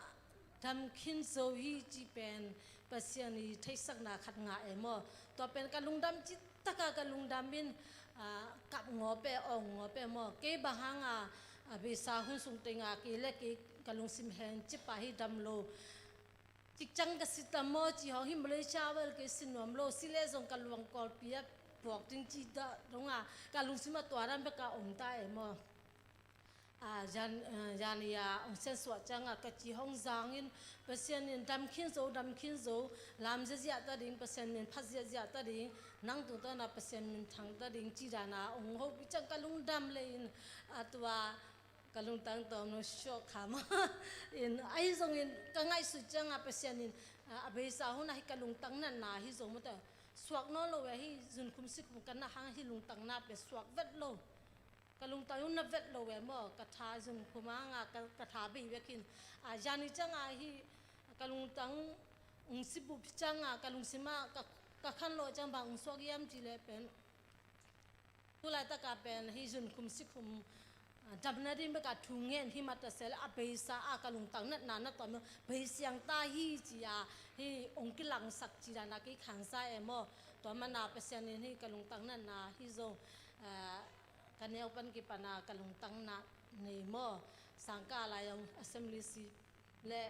dam khin zo hi ci pen Pasian i theihsakna khat ngah e maw. Tua pen ka lungdam citaka ka lungdam in, ah, kap ngawp e, awng ngawp e maw. Kei bang hanga, ah, beisa hun sung tenga kei le kei ka lungsim hen cipah hi dam lo. Cikcang ka si ta maw ci hong hi Malaysia vel kei si nuam lo, si leh zong ka luang kawlpi ah puak ding ci dah donga ka lungsimah tua dan bek a om ta e maw. Ah, zan, ah, zan i a ong siansuah cianga ka ci hong zangin Pasian in dam khin zo, dam khin zo, lam ziahziah ta ding, Pasian min phat ziahziah ta ding, nang tungtawna Pasian min thang ta ding ci dana ong hopih ciang ka lungdam le in, ah, tua ka lungtang tawm lo suak kha ma. In, ahi zongin ka ngaihsut cianga Pasian in, ah, a beisa hun ahi ka lungtang natna hi zong mawte. Suak nawn lo e, hi zunkhum sikhum ka na hang hi lungtang na pe suak vet lo. Ka lungtang na vet lo e maw, ka tha zunkhum hanga ka, ka tha bei vekin. Ah, zani cianga hi ka lungtang ung sibup cianga ka lungsima ka, ka khan lo ciang bang ung suak iam ci le pen. Tulaitakah pen hi zunkhum sikhum, ah, damna ding beka thu ngen hi mata sel a beisa a ka lungtang natna na tawm lo, bei siang ta hi ci-a hi ong kilangsak ci dana kei khansa e maw. Tua mana Pasian in hi ka lungtang natna hi zong, ah, ka neu pan kipana ka lungtang na nei maw. Sangka lai ong assembly si le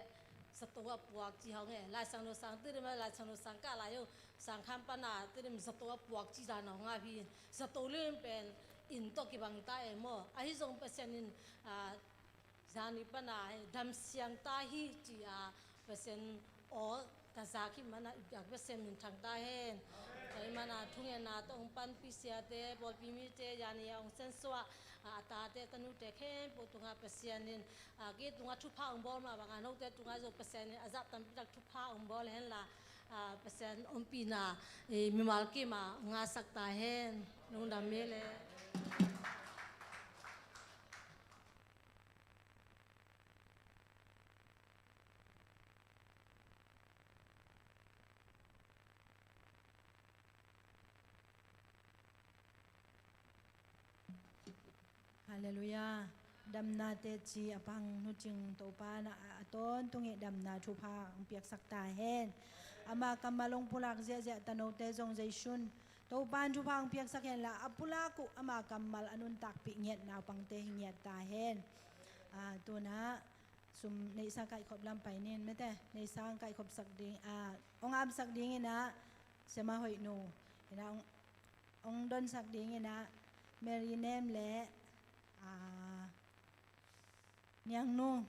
zato a puak ci hong e. Laisang lo sang tirim a, laisang lo sang ka lai o. Sang kham pana tirim zato a puak ci dan hong a hi. Zato lim pen in tawh kibang ta e maw. Ahi zong Pasian in, ah, zani pana dam siang ta hi ci-a Pasian aw ka za khit mana i biak Pasian min thang ta hen. Tua ahih manin thungetna tawh hong panpih siate, pawlpi mite, zani a hong siansuah a tate tanute khempeuh tungah Pasian in a, kei tungah thupha hong bawl mah bangin note tungah zong Pasian in a zah tampi tak thupha hong bawl hen la, a, Pasian ompihna, e, mimal kim a ngahsak ta hen. Lungdam hi leh. Halleluiah. Damna teci a pang nucing Topa na a tawntung i damna thupha hong piaksak ta hen. Ama kammal hong pulak ziahziah tanote zong Jesu'n Topa in thupha hong piaksak hen la, a pulak uh ama kammal a nuntakpih ngiatna uh pangte hi ngiat ta hen. A, tu-in ah sum neihsa kaihkhop lam pai ning, mete neihsa hong kaihkhopsak ding, a, hong apsak dingin ah Siama Hoihnu in ah hong, hong donsak dingin ah Mary Nem le, a, Niangnu.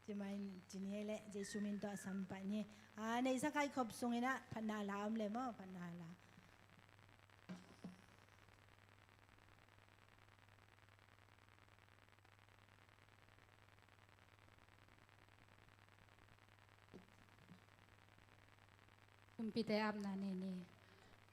Cima in cini ei leh Jesu min tawh a sam pah ni. A, neihsa kaihkhop sungin ah phatna la om leh maw, phatna la. Kumpite apna nei ni.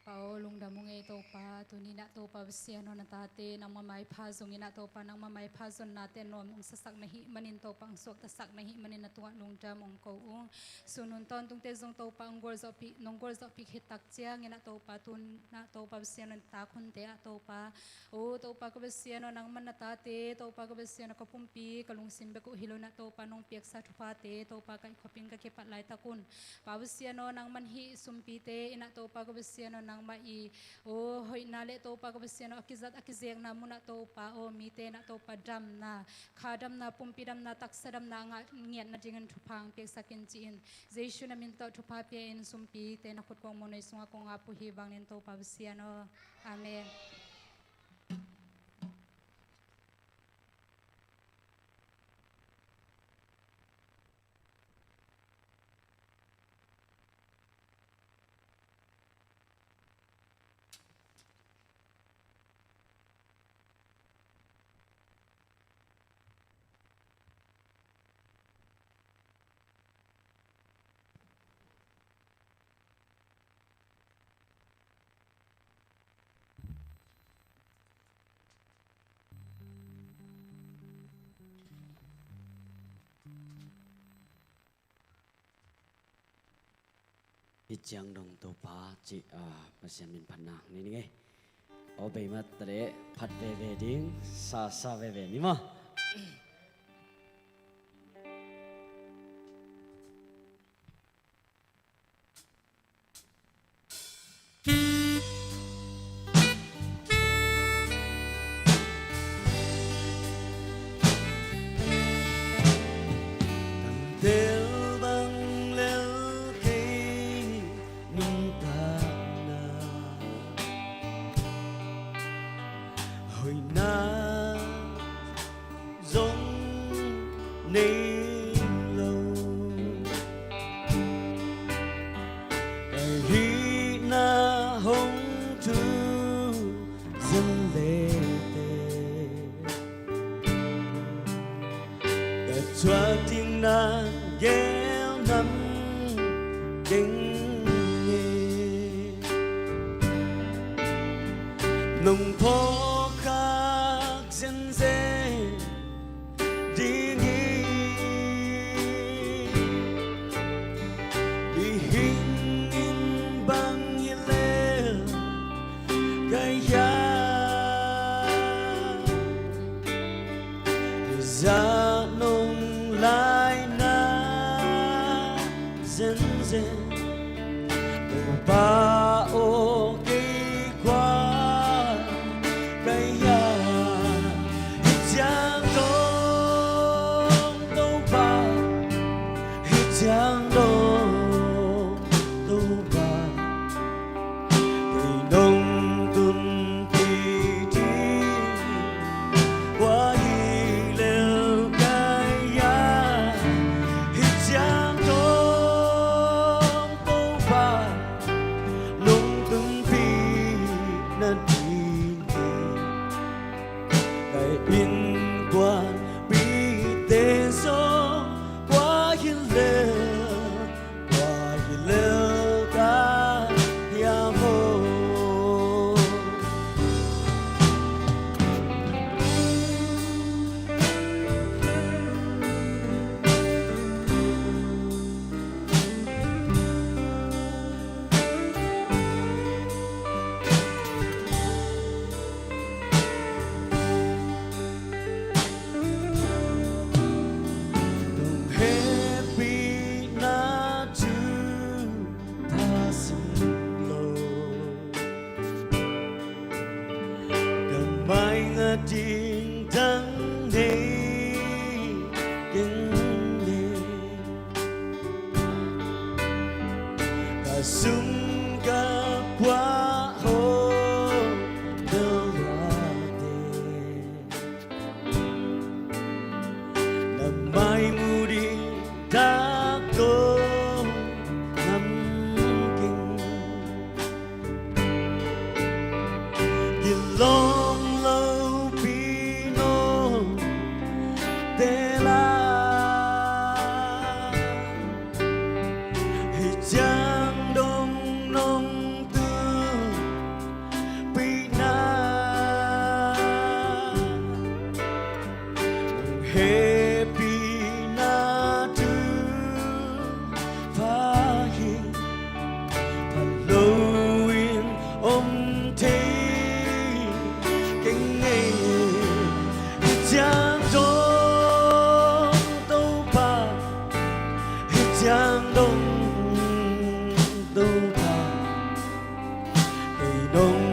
Pa aw, lungdam ung ei Topa, tuni-in ah Topa Pasian aw, na tate nangma maipha zongin ah Topa, nangma maipha zonnate nuam hong sasak na hih manin Topa, hong suaktasak na hih manin na tungah lungdam hong ko ung. Sun hun tawntungte zong Topa hong gualzawhpih, nong gualzawhpih khit tak ciangin ah Topa, tu-in ah Topa Pasian aw, na takhunte ah Topa, O Topa ka Pasian aw, nangman na tate, Topa ka Pasian aw, ka pumpi ka lungsim bek uh hi lo-in ah Topa nong piaksa thuphate Topa kaihkhopin ka kipat laitak un, Pa Pasian aw, nangman hih sumpite in ah Topa ka Pasian aw, nangmah i, o, hoihna le Topa ka Pasian aw, a kizat a kizekna munah Topa aw, mite in ah Topa damna, kha damna, pumpi damna, taksa damna a ngah, ngiat nadingin thupha hong piaksak in ci-in, Jesu na min tawh thupha pia-in sumpite na khut kong muanhuai sungah kong ap uh hi. Bang ning Topa Pasian aw. Amen. Hih ciang dong Topa cih, ah, Pasian min phatna nei ning ei. Aw, bei mah ta leh phat veve ding, sa sa veve ni maw. Tel bang lel kei nuntakna, hoihna zong nei lo. Ka hihna hong thu zen lete, ka thuak ding na gel nam keng e. Nong phawk khak zenzen ding hi. Mihing in bang hi lel ka hia, zah nong laina zenzen. Topa aw, kei kua ka hia, hi Ding dang nei keng le, ka sum ka puah hong bel a te, na mai mu ding dak dong nam keng. Kilawm lopi nong teel a, hih ciang dong nong tunpihna, nong hehpihna thupha hi. Pha loin om thei keng e. Hih ciang dong Topa, hih ciang dong Topa, kei nong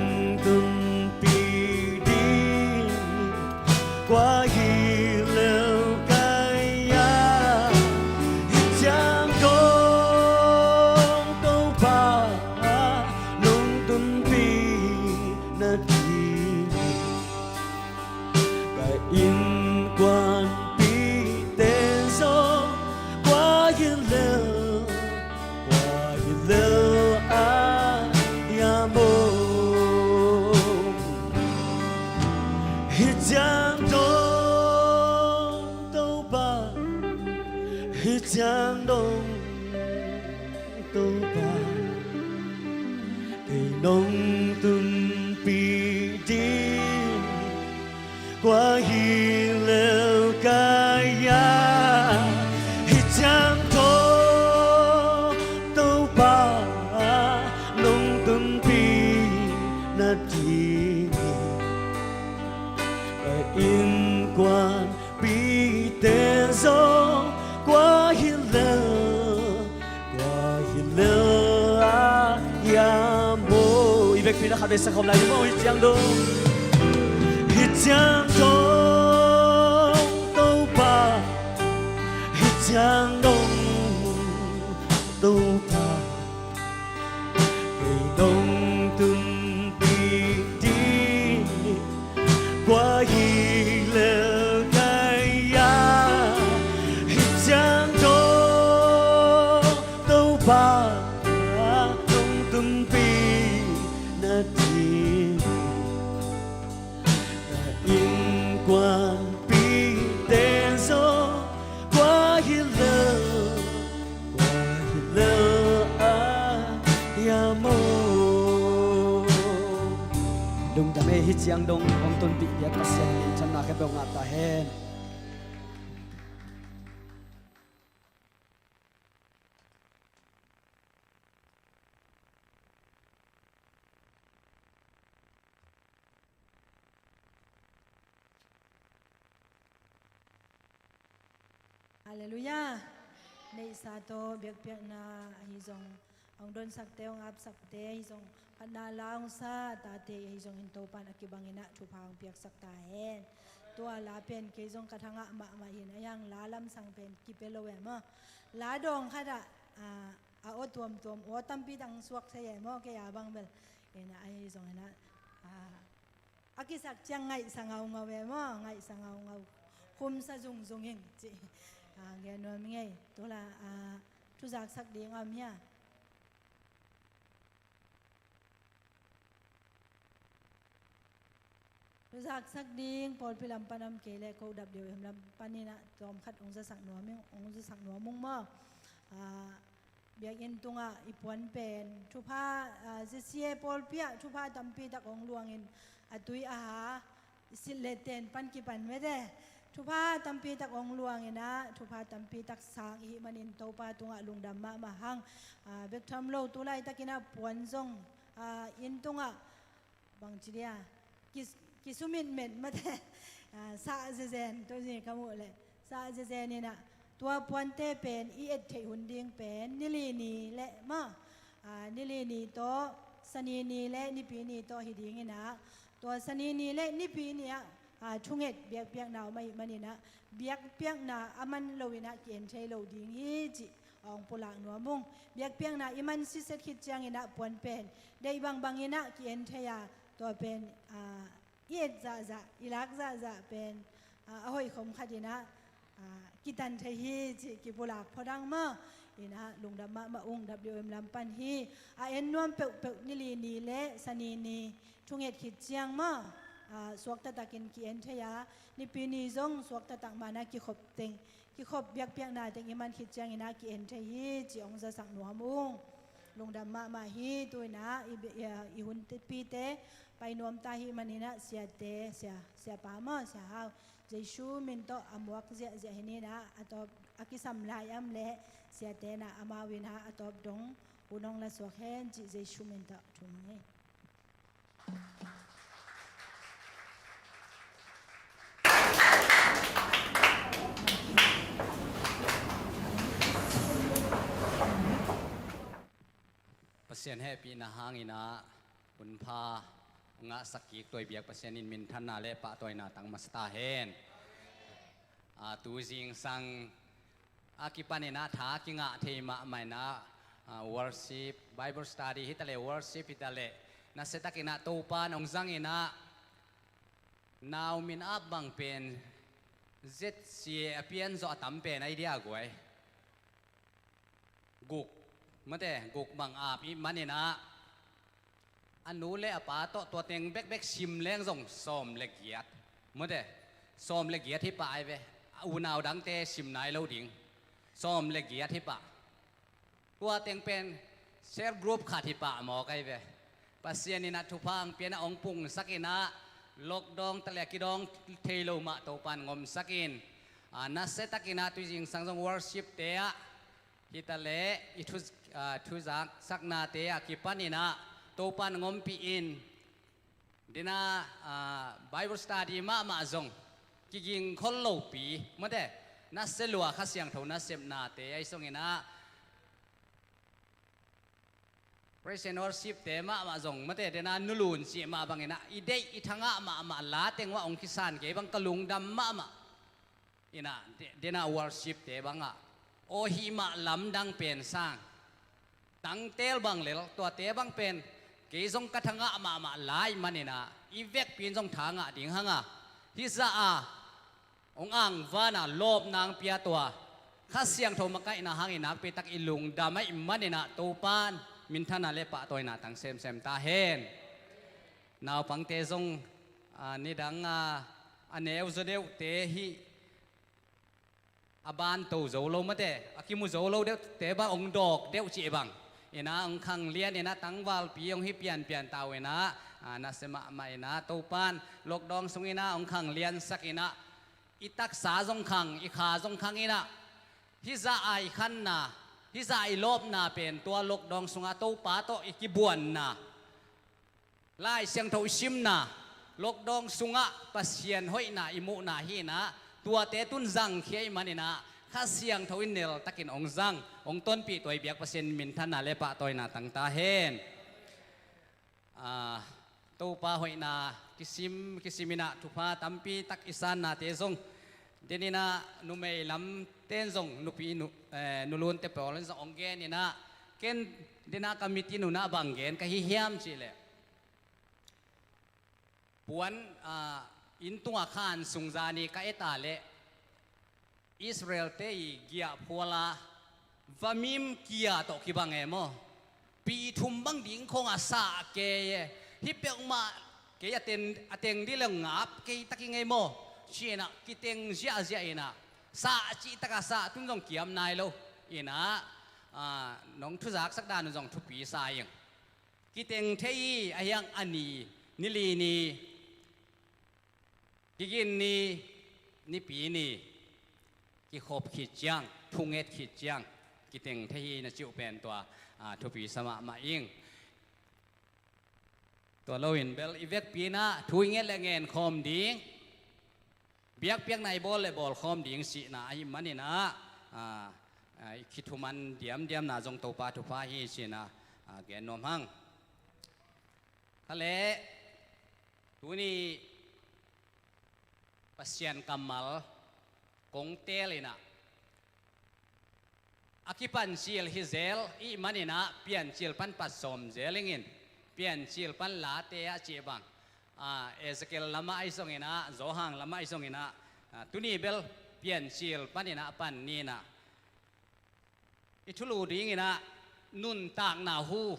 tunpih ding kua hi lel kai a. Hih ciang dong Topa, nong tunpih nading, ka innkuanpihte zong kua hi lel, kua hi lel a hiam aw. Hih ciang dong Topa, hih ciang dong Topa, kei nong tunpih ding kua hi lel kai a. Hih ciang dong Topa, nong tunpih nading, ka innkuanpihte zong kua hi lel, kua hi lel a hiam aw. I vekpi-in a khat vei sa khawm lai ni maw. Hih ciang dong, hih ciang dong Topa, hih ciang dong Topa, kei nong tunpih ding kua hi lel kai a. Hih ciang dong Topa, nong tunpih nading, ka innkuanpihte zong kua hi lel, kua hi lel a hiam aw. Lungdam ei. Hih ciang dong hong tunpih piak Pasian minthanna khempeuh ngah ta hen. Halleluiah. Neihsa tawh biakpiakna ahi zong, hong donsakte, hong apsakte ahi zong, phatna la hong sa tate ahi zongin Topa'n a kibangin ah thupha hong piaksak ta hen. Tua la pen kei zong ka thangah mahmah hi-in, a hiang la lamsang pen kipia lo e maw. La dawng khat ah, ah, a aw tuamtuam, aw tampi tak suak thei e maw, kei a bang bel. Ina ahi zongin ah, ah, a kisak ciang ngaihsa ngaungau e maw, ngaihsa ngaungau. Khumsa zungzung ing ci. Ah, gen nuam ing ei. Tua la, ah, thuzaksak ding a om hia? Thuzaksak ding pawlpi lam pan a om kei leh ko dap deuh i om lam panin ah tawm khat hong zasak nuam ing, hong zasak nuam ung maw. Ah, biakinn tungah i puan pen thupha, ah, Z C A pawlpi ah thupha tampi tak hong luangin, a tui a ha, i silh le ten pan kipan mete. Thupha tampi tak hong luangin ah, thupha tampi tak sang i hih manin Topa tungah lungdam mahmah hang. Ah, bek tham lo tu laitakin ah puan zong, ah, inn tungah bangci dia, ki, kisumitmet mate. Ah, sah zezen, tua zi ka muh leh. Sah zezen in ah, tua puante pen i et theih hun ding pen, nili ni leh maw. Ah, nili ni tawh, sani ni leh nipi ni tawh hi ding in ah. Tua sani ni leh nipi ni ah, a, thunget biakpiakna om ahih maninah biakpiakna a man loinah ki-en thei lo ding hi cih a hong pulak nuam ung. Biakpiakna i man siset khit cianginah puan pen deih bangbanginah ki-en thei a, tua pen, a, i et zahzah, i lak zahzah pen, a, a hoih khom khatinah, a, kitan thei hi cih kipulak phot ang maw. Inah lungdam mahmah ung. W M lam pan hi. A en nuam peuhpeuh nili ni le sani ni thunget khit ciang maw, a, suak taktakin ki-en thei a, Nipi ni zong suak taktak manah kikhop teng, kikhop biakpiakna teng i man khit cianginah ki-en thei hi cih hong zasak nuam ung. Lungdam mahmah hi. Tuinah i, i, i hunpite pai nuam ta hih maninah siate, sia, siapa maw, sia hau, Jesu min tawh a muak ziahziah hi ninah, a tawp a kisam lai am leh siate na amau inah a tawp dong hun hong la suak hen cih Jesu min tawh thum hi. Pasian hehpihna hanginah hunpha ngahsak kik tua i biak Pasian in minthanna le pahtawina tang masa ta hen. A, tu zingsang a kipaninah tha kingah thei mahmah inah, a, worship, Bible study hitaleh worship hitaleh nasiatakinah Topan hong zanginah nau min ap bang pen Z C A a pian zawh a tam pen a i dia guai. Guk, mate, guk bang ap i maninah a nu le a pa tawh tua teng bekbek sim leng zong sawm le giat, mate, sawm le giat hi pah ai ve. A unau dangte sim nai lo ding. Sawm le giat hi pah. Tua teng pen cell group khat hi pah mawk ai ve. Pasian inah thupha hong pianah hong pungsakinah lockdown taleh a kidawng thei lo mah Topan ngomsakin, a, nasiatakinah tu zingsang zong worship te ah hitaleh i thu, a, thuzak saknate a kipaninah Topan ngompih in. Dena, a, Bible study mahmah zong kigingkhol lopi, mate, nasia lua Kha Siangtho nasepnate ahi zonginah praise and worship te mahmah zong, mate, dena nulun cih mah banginah i deih i thangah mahmah la teng uah hong kisan kei bang ka lungdam mahmah. Inah de-, dena worship te bangah aw hih mah lamdang pen sang tangtel bang lel tuate bang pen kei zong ka thangah mahmah lai maninah i vekpi in zong thangah ding hanga hizah a hong angvana lawpna hong pia tua Kha Siangtho makaihna hangin nakpitak i lungdam ahih maninah Topan minthanna le pahtawina tang semsem ta hen. Naupangte zong, a, nidang, a, a neu zaw deuhte hih a banto zo lo mate, a kimu zo lo deuhte bang hong dawk deuh cih bang. Inah hong khanglian inah tangvalpi hong hi pianpian ta uh inah, a, nasia mahmah inah Topan lockdown sunginah hong khangliansak inah i taksa zong khang, i kha zong khang inah hizah a i khanna, hizah a i lawpna pen tua lockdown sungah Topa tawh i kibuanna, Lai Siangtho i simna, lockdown sungah Pasian hoihna i muhna hinah tuate tun zangkhia i maninah Kha Siangtho in neltakin hong zang, hong tonpih tua i biak Pasian minthanna le pahtawina tang ta hen. A, Topa hoihna kisim kisiminah thupha tampi tak i sannate zong deninah numei lamten zong nupi nu, eh, nulunte pawl in zong hong geninah ken denah ka mitin unah bang gen ka hi hiam cihleh puan, a, inn tungah khan sungzani ka eta leh Israel-te i giahphuala vamim kia tawh kibang e maw? Pi thum bang ding khawngah sah kei e. Hih peuhmah kei a teng, a teng dih le ngap kei tak i ngei maw? Ci-inah kiteng ziahziah inah sah cih takah sah tun zong kiam nai lo. Inah, a, nong thuzaksak dan uh zong thupi sa ing. Kiteng thei i a hiang a ni, nili ni, kigin ni, nipi ni, kikhop khit ciang, thunget khit ciang kiteng thei hi na cih uh pen tua, a, thupi sa mahmah ing. Tua loin bel i vekpi inah thu i nget le ngen khawm ding, biakpiakna i bawl le bawl khawm ding sihna ahih maninah, a, a, i kithuman diamdiamna zong Topa thupha hi cinah, a, gen nuam hang. Kha leh tuni Pasian kammal kong teel inah, a kipancil hi zel ih maninah Piancil pan pat sawm zel ingin, Piancil pan Late ah cih bang, a, Ezekiel lamah ahi zonginah, Zohang lamah ahi zonginah, a, tuni bel Piancil paninah pan ninah i thulu dinginah nuntakna hu,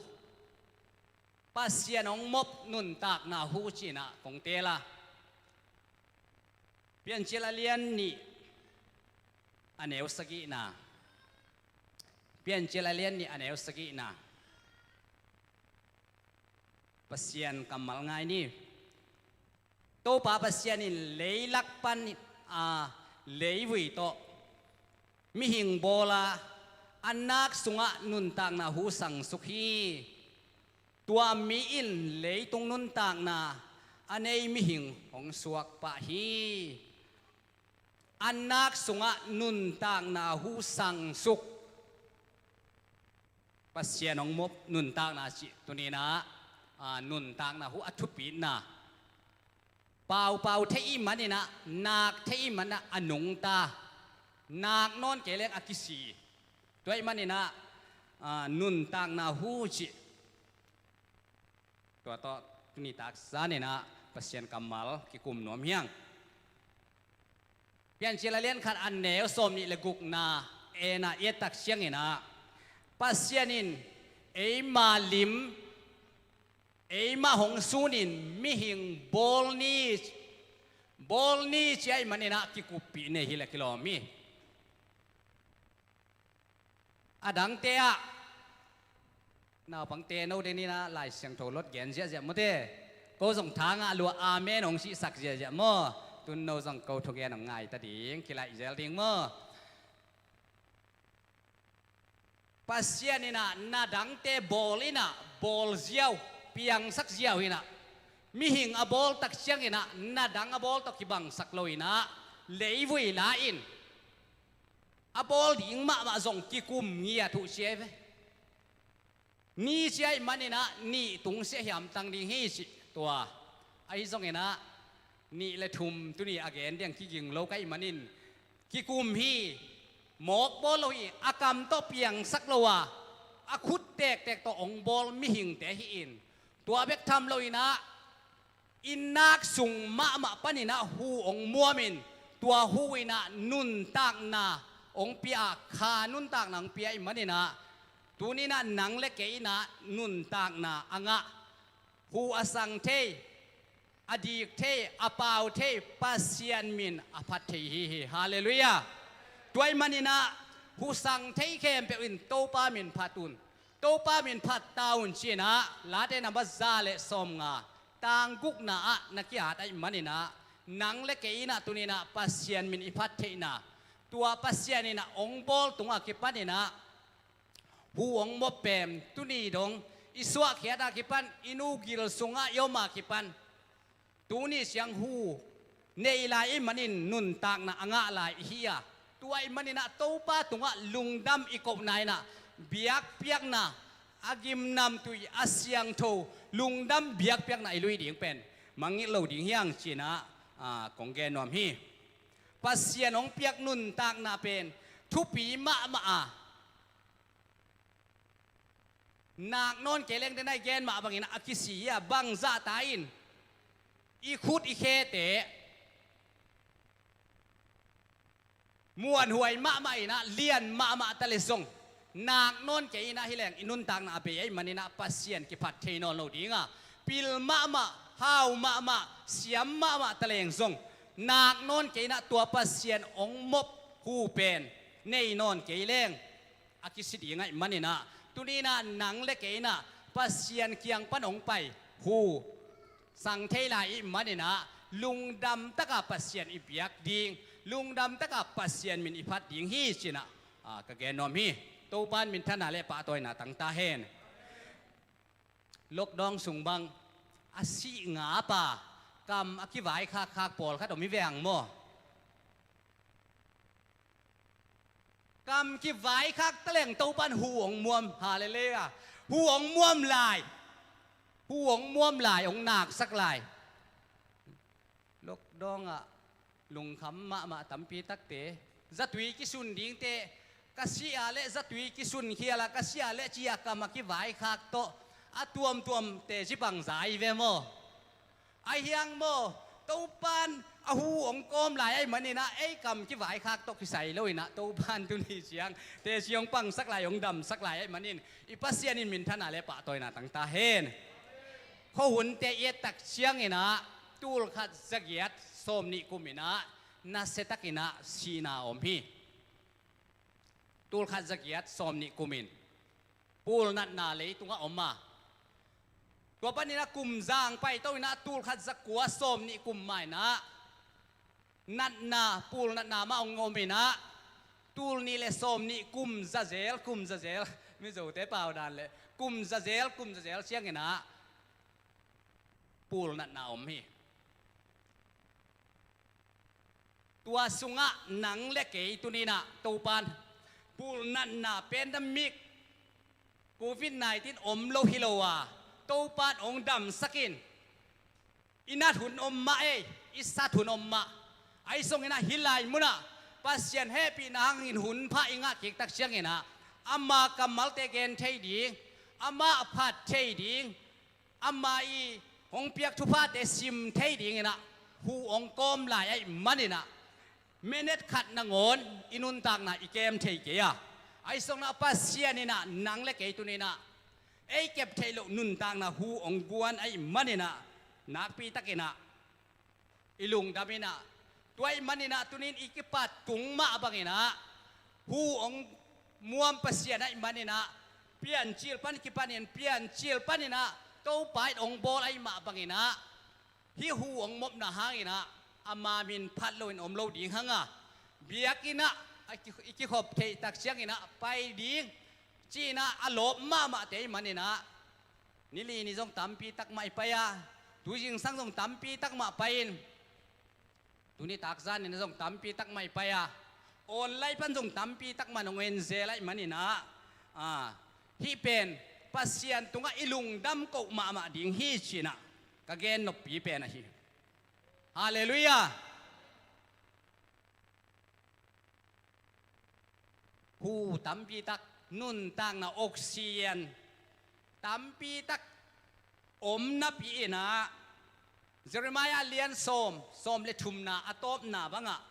Pasian hong mop nuntakna hu cinah kong teel a. Piancil a lian nih a neu sagihna. Piancil a lian nih a neu sagihna. Pasian kammal ngai ni. Topa Pasian in leilak pan a leivui tawh mihing bawl a, a nak sungah nuntakna hu sangsuk hi. Tua mi in leitung nuntakna a nei mihing hong suak pah hi. A nak sungah nuntakna hu sangsuk. Pasian hong mop nuntakna cih tuninah, a, nuntakna hu a thupitna. Paupau thei ih maninah, nak thei ih maninah a nungta. Nak nawn kei leng a kisi. Tua ih maninah, a, nuntakna hu cih. Tua tawh tuni tak zaninah Pasian kammal kikum nuam hiang. Piancil a lian khat a neu sawm nih le gukna enah i et tak cianginah, Pasian in eima lim, eima hong sunin mihing bawl ni, bawl ni ci ahih maninah kikuppih nei hi le kilawm hi. A dangte ah, naupangte no deninah Lai Siangtho lot gen ziahziah mawte. Ko zong tha ngah lua amen hong sihsak ziahziah maw. Tun no zong ko thugen hong ngai ta ding, kilaih zel ding maw. Pasian inah na dangte bawl inah bawl ziau, piangsak ziau inah. Mihing a bawl tak cianginah na dang a bawl tawh kibangsak lo inah leivui la in. A bawl ding mahmah zong kikum ngiat uh ci ei ve. Ni ci ahih maninah nih tungsiah hiamtang ding hi cih tua. Ahi zonginah nih le thum tuni a gen diang kiging lo ka hih manin kikum hi. Mawk bawl lo hi, a kam tawh piangsak lo a, a khut tektek tawh hong bawl mihingte hi in. Tua bek tham lo inah i nak sung mahmah paninah hu hong muamin, tua hu inah nuntakna hong pia a, kha nuntakna hong pia ih maninah, tuninah nang le kei inah nuntakna a ngah, hu a sang thei, a dik thei, a pau thei Pasian min a phat thei hi hi. Halleluiah. Tua ih maninah hu sang thei khempeuh in Topa min phat un. Topa min phat ta un cinah, Late namba za le sawmnga, tang gukna ah na ki-at ahih maninah, nang le kei inah tuninah Pasian min i phat theihna, tua Pasian inah hong bawl tungah kipaninah hu hong mop pen, tuni dong i suahkhiat a kipan, i nu gil sungah i om a kipan, tuni ciang hu nei lai ih manin nuntakna a ngah lai ihi a. Tua ih maninah Topa tungah lungdam i kohna inah biakpiakna, a gimnamtui, a siangtho lungdam biakpiakna i lui ding pen mangngilh lo ding hiang cinah, a, kong gen nuam hi. Pasian hong piak nuntakna pen thupi mahmah a, nak nawn kei leng denah i gen mah banginah a kisi hi a, bangzah ta in i khut i khete muanhuai mahmah inah lian mahmah ta le zong, nak nawn kei inah hi leng i nuntakna a bei ahih maninah Pasian kiphat thei nawn lo dinga, pil mahmah, hau mahmah, siam mahmah ta leng zong, nak nawn kei inah tua Pasian hong mop hu pen nei nawn kei leng a kisi ding ahih maninah, tuninah nang le kei inah Pasian kiang pan hong pai hu sang thei lai ih maninah, lungdam taka Pasian i biak ding, lungdam taka Pasian min i phat ding hi cinah, a, ka gen nuam hi. Topa in minthanna le pahtawina tang ta hen. Lockdown sung bang a sih ngap a, kam a kivaikhakkhak pawlkhat om hi veng maw? Kam kivaikhak taleng Topa in hu hong muam. Halleluiah. Hu hong muam lai. Hu hong muam lai, hong naksak lai. Lockdown ah Lungkham mahmah tampi takte, zatui kisun dingte, ka si a le zatui kisun khial a, ka si a le ci a kam a kivaikhak tawh a tuamtuamte ci bangza ahi ve maw? Ahi hiang maw? Topan a hu hong kawm lai ahih manin ah ei kam kivaikhak tawh kisai lo in ah Topan tuni ciang teci hong pangsak lai, hong damsak lai ahih manin i Pasian in minthanna le pahtawina tang ta hen. Khuahunte i et tak ciangin ah tulkhat zagiat sawmnih kum in ah nasiatakin ah sihna om hi. Tulkhat zagiat sawmnih kum in pulnatna leitungah om a, tua panin ah kum zang paito in ah tulkhat zakua sawmnih kum mah in ah natna, pulnatna mah hong om in ah, tulnih le sawmnih kum zazel, kum zazel, Mizote pau dan le kum zazel, kum zazel ciangin ah pulnatna om hi. Tua sungah nang le kei tuni in ah Topan pulnatna, pandemic, covid nineteen om lo hi lo a, Topan hong damsak in. I nat hun om mah ei, i sat hun om mah. Ahi zongin ah hih lai munah Pasian hehpihna hangin hun pha i ngah kik tak ciangin ah ama kammalte gen thei ding, amah phat thei ding, ama i hong piak thuphate sim thei dingin ah hu hong kawm lai ahih manin ah minute khat nangawn i nuntakna i kem thei kei a. Ahi zongin ah Pasian in ah nang le kei tuni in ah ei kep theih loh nuntakna hu hong guan ahih manin ah nakpi takin ah i lungdam in ah, tua ahih manin ah tuni in i kipat tung mah bangin ah hu hong muam Pasian ahih manin ah Piancil pan kipanin Piancil panin ah Topa in hong bawl ahih mah bangin ah hih hu hong mopna hangin ah ama min phat loin om lo ding hang a, biakinn ah a ki, i kikhop theih tak ciangin ah pai ding ci-in ah a lawp mahmahte ahih manin ah nili ni zong tampi tak mah i pai a, tu zingsang zong tampi tak mah pai in, tuni takzan in zong tampi tak mah i pai a, online pan zong tampi tak mah nong en zel ahih manin ah, a, hih pen Pasian tungah i lungdam koh mahmah ding hi ci-in ah ka gen noppi pen ahi. Halleluiah. Hu tampi tak, nuntakna oxygen tampi tak om napi in ah Jeremiah lian sawm, sawm le thumna a tawpna bangah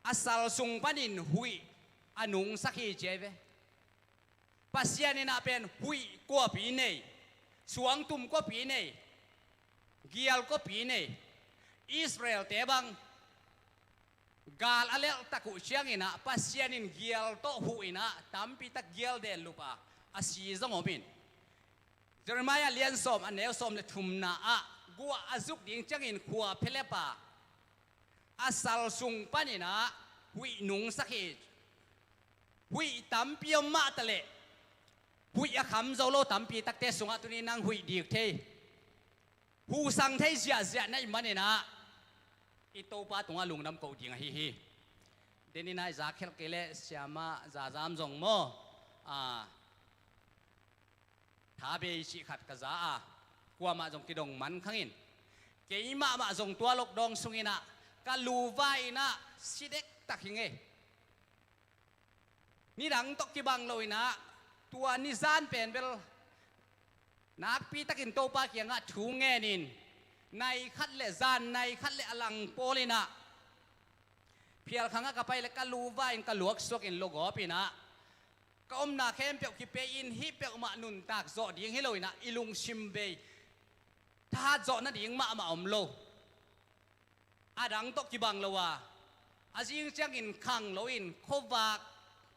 a sal sung panin huih a nungsak hi ci ahi ve. Pasian in ah pen huih kuapi nei, suangtum kuapi nei, gial kuapi nei. Israelte bang gal a lelhtak uh ciangin ah Pasian in gial tawh huh in ah tampi tak gial den lup a, a si zong om in. Jeremiah lian sawm a neu sawm le thumna ah guah a zuk ding ciangin khua phelep a, a sal sung panin ah huih nungsak hi. Huih tampi om mah taleh huih a kham zo lo tampi takte sungah tuni nang huih dik thei, husang thei ziahziah na hih manin ah i Topa tungah lungdam koh ding ahi hi. Denin ah i za khelh kei leh siamah zazam zong maw, a, tha bei cih khat ka za a, kuamah zong kidong man khang in. Kei mahmah zong tua lockdown sungin ah ka luva in ah si dektak hi ngei. Nidang tawh kibang lo in ah tua nizan pen bel nakpi takin Topa kiangah thu ngen in, nai khat le zan nai khat le a lang pawl in ah phial khangah ka pai le ka luva in ka luaksuak in logawp in ah ka omna khempeuh kipia in hih peuhmah nuntak zawh ding hi lo in ah i lungsim bei thahat zawh nading mahmah om lo. A dang tawh kibang lo a, a zing ciangin khang loin khuavak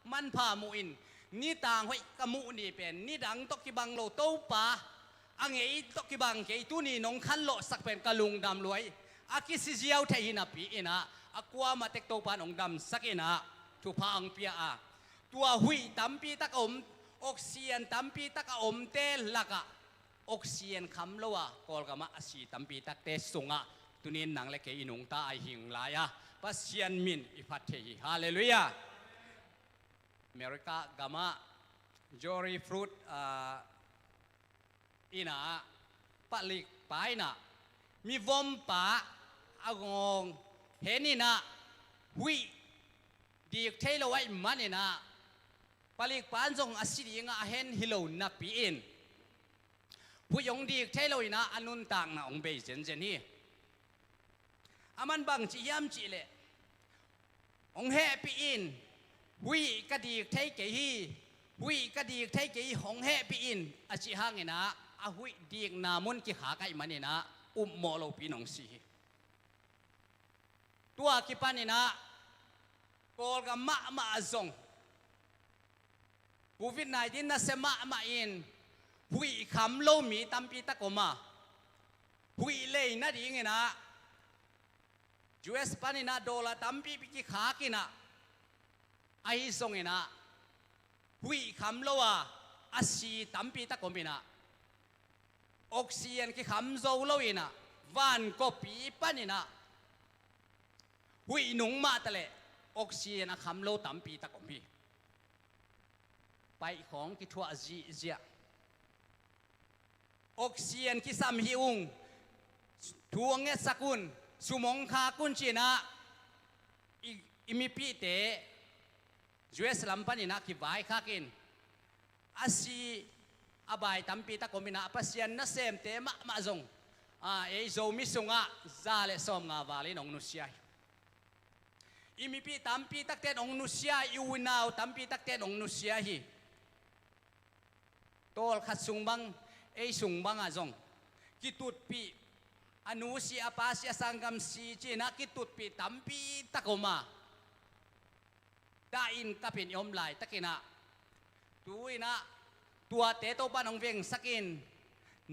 manpha muh in nitang hoih ka muh ni pen nidang tawh kibang lo Topa, a ngei tawh kibang kei tuni nong khanlawhsak pen ka lungdam luai. A kisiziau thei hi napi in ah a kuamah tek Topa in hong damsak in ah thupha hong pia a, tua huih tampi tak a om, oxygen tampi tak a omte lakah oxygen kham lo a Kawlgamah a si tampi takte sungah tunin nang le kei i nungta a i hing lai a, Pasian min i phat thei hi. Halleluiah. America gamah Jory Fruit, ah, in ah palik pa in ah mivompa a ngawng hen in ah, huih dik thei lo ahih manin ah, palik pan zong a si ding ah a hen hi lo napi-in, huih hong dik thei lo in ah a nuntakna hong bei zenzen hi. Aman bang ci hiam cih leh, hong hehpih in, huih ka dik thei kei hi, huih ka dik thei kei hi, hong hehpih in, a cih hangin ah a huih dikna mun kikhak ahih manin ah upmawh lopi-in hong si hi. Tua kipanin ah Kawlgam mahmah ah zong covid nineteen nasia mahmah in huih kham lo mi tampi tak om a, huih lei nadingin ah U S panin ah dollar tampipi kikhak in ah, ahi zongin ah huih kham lo a, a si tampi tak om in ah, oxygen kikham zo lo in ah, vankuapi panin ah huih nung mah taleh oxygen a kham lo tampi tak om hi. Paih khawng kithuah zihziah. Oxygen kisam hih ung, thu hong ngetsak un, sum hong khak un ci-in ah i, i mipihte U S lam panin ah kivaikhak in, a si a bai tampi tak om in ah, Pasian nasemte mahmah zong, a, ei Zomi sungah za le sawmnga val in hong nusia hi. I mipih tampi takte in hong nusia hi, i unau tampi takte in hong nusia hi. Tawlkhat sung bang, ei sung bangah zong kitutpih, a nu si, a pa si, a sanggam si ci-in ah kitutpih tampi tak om a, tahin kapin i om laitakin ah, tu-in ah tuate Topa'n hong vengsak in,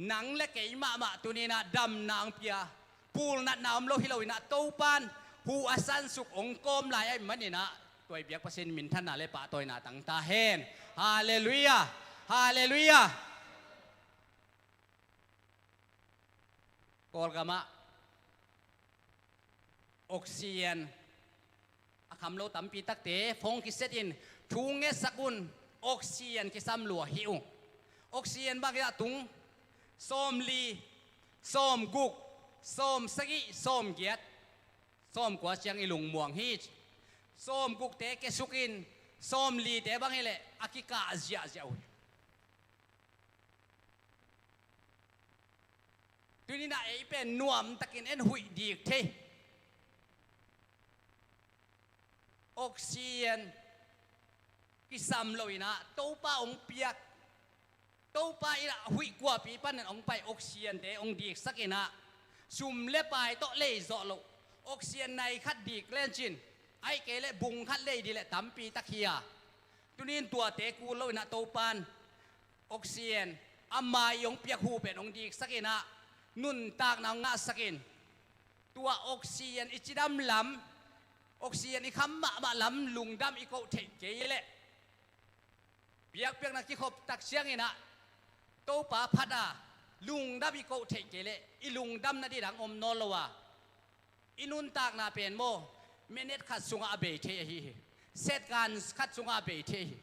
nang le kei mahmah tuni-in ah damna hong pia, pulnatna om lo hi lo-in ah Topa'n hu a sansuk hong kawm lai ahih manin ah, tua i biak Pasian minthanna le pahtawina tang ta hen. Halleluiah. Halleluiah. Kawlgam ah oxygen a kham lo tampi takte phone kiset in, thu ngetsak un, oxygen kisam lua hi ung. Oxygen bang hi a tung, sawmli, sawmguk, sawmsagih, sawmgiat, sawmkua ciang i lungmuang hi. Sawmgukte kiasuk in, sawmlite bang hi leh a kikah ziahziah uh hi. Tuni-in ah ei pen nuamtakin en huih dik thei. Oxygen kisam lo-in ah Topa hong piak, Topa in ah huih kuapi panin hong pai oxygen-te hong diksak in ah, sum le pai tawh lei zawh loh, oxygen nai khat dik lencin, ahih kei leh bung khat lei dih leh tampi tak hi a, tuni-in tuate kul lo-in ah Topa'n oxygen ama i hong piak hu pen hong diksak in ah, nuntakna hong ngahsak in, tua oxygen i cidam lam, oxygen i kham mahmah lam lungdam i koh theih kei leh, biakpiakna kikhop tak ciangin ah Topa phat a lungdam i koh theih kei leh, i lungdam nading dang om nawn lo a, i nuntakna pen maw, minute khat sungah a bei thei ahi hi. Second khat sungah a bei thei hi.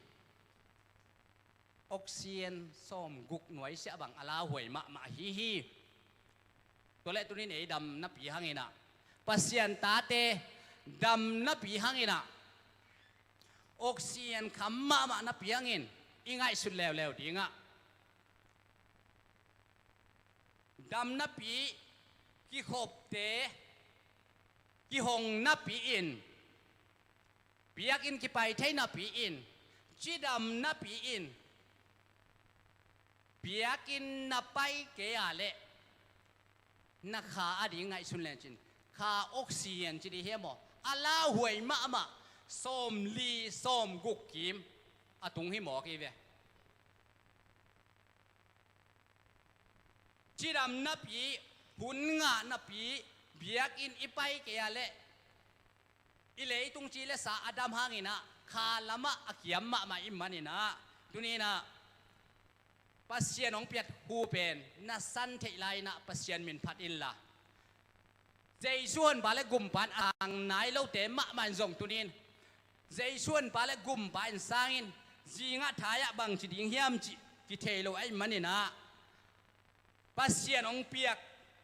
Oxygen sawmguk nuaisiah bang a lauhuai mahmah ahi hi. Tua leh tuni-in ei dam napi hangin ah, Pasian tate dam napi hangin ah, oxygen kham mahmah napi hangin i ngaihsut leuleu ding ah, dam napi, kikhopte kihong napi-in, biakinn kipai thei napi-in, cidam napi-in, biakinn na pai kei a leh na kha ading ngaihsun lencin, kha oxygen ci dih hiam aw, a lauhuai mahmah sawmli sawmguk kim a tung hi mawk hi ve. Cidam napi, hun ngah napi, biakinn i pai kei a leh i leitung ci le sa a dam hangin ah, kha lamah a kiam mahmah i hih manin ah, tuni-in ah Pasian hong piak hu pen na san theih lai-in ah Pasian min phat inla, Jesu Honpa le Gumpa in a tang nai lote mahmah in zong tuni-in Jesu Honpa le Gumpa in sangin, zingah thai-ah bangci ding hiam cih kithei lo ahih manin ah, Pasian hong piak,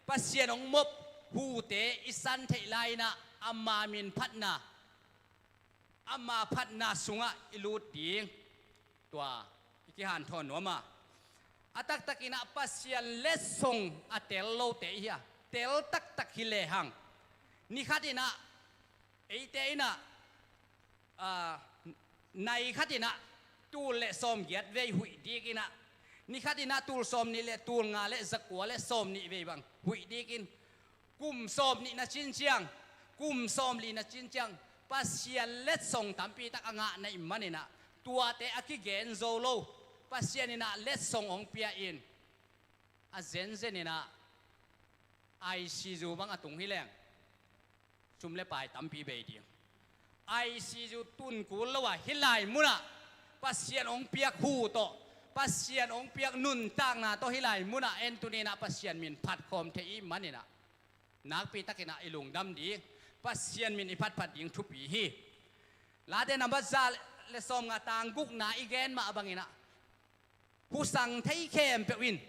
Pasian hong mop, hute i san theih lai-in ah ama min phatna, ama phatna sungah i lut ding, tua i kihanthawn nuam a. A taktakin ah Pasian letsong a tel lote i hi a, tel taktak hi lehang, ni khatin ah eite in ah, aa, nai khatin ah tul le sawmgiat vei huih dikin ah, ni khatin ah tul sawmnih le tul nga le zakua le sawmnih vei bang huih dikin, kum sawmnih na cin ciang, kum sawmli na cin ciang, Pasian letsong tampi tak a ngah na hih manin ah, tuate a kigen zo lo, Pasian in ah letsong hong pia in, a zenzen in ah I C U bang a tung hi leng, sum le pai tampi bei ding. I C U tun kul lo a, hih lai munah Pasian hong piak hu tawh, Pasian hong piak nuntakna tawh hih lai munah en tuni-in ah Pasian min phat khawm thei i hih manin ah, nakpi takin ah i lungdam ding, Pasian min i phatphat ding thupi hi. Late nambat za le sawmnga, tang gukna i gen mah bangin ah, husang thei khempeuh in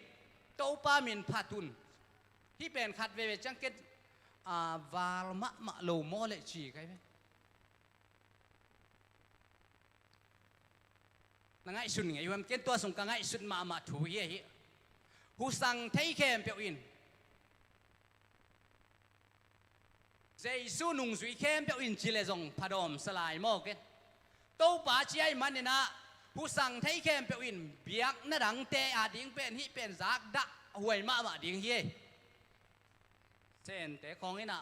Topa min phat un. Hih pen khat veve ciang ken, a, val mahmah lo maw leh ci kai ve. Na ngaihsun ngei uh hiam? Ken tua sung ka ngaihsut mahmah thu hi ahi. Husang thei khempeuh in, Jesu nungzui khempeuh in ci leh zong phadawm sa lai maw ken? Topa ci ahih manin ah, husang thei khempeuh in biakna dangte ading pen hih pen zakdah huai mahmah ding hi. Sente khawng in ah,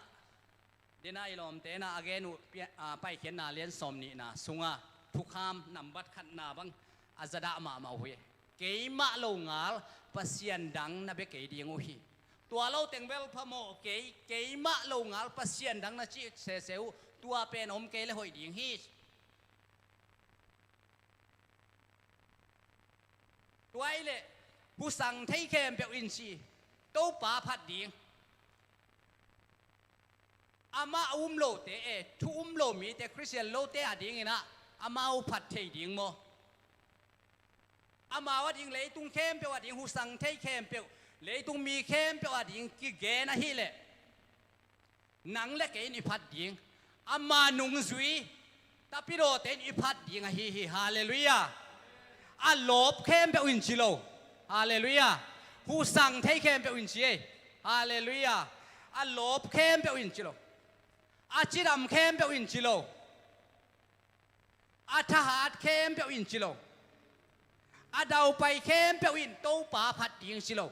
dena i lawmte in ah a gen uh, Pia-, a, Paikhiatna lian sawmnihna sunga thukham nambat khatna bang a zadah mahmah uh hi. Keimah lo ngal Pasian dang na bia kei ding uh hi. Tua lo teng bel phamawh kei, keimah lo ngal Pasian dang na cih sese uh, tua pen om kei leh hoih ding hi. Tua ahih leh husang thei khempeuh in ci, Topa phat ding. Amah um lote, e, thu um lo mite, Khristian lote adingin ah amau phat thei ding maw? Amau ading, leitung khempeuh ading, husang thei khempeuh, leitung mi khempeuh ading kigen ahih leh, nang le kei in i phat ding. Ama nungzui tapidawte in i phat ding ahi hi. Halleluiah. A lawp khempeuh in ci lo. Halleluiah. Husang thei khempeuh in ci ei. Halleluiah. A lawp khempeuh in ci lo. A cidam khempeuh in ci lo. A thahat khempeuh in ci lo. A daupai khempeuh in Topa phat ding ci lo.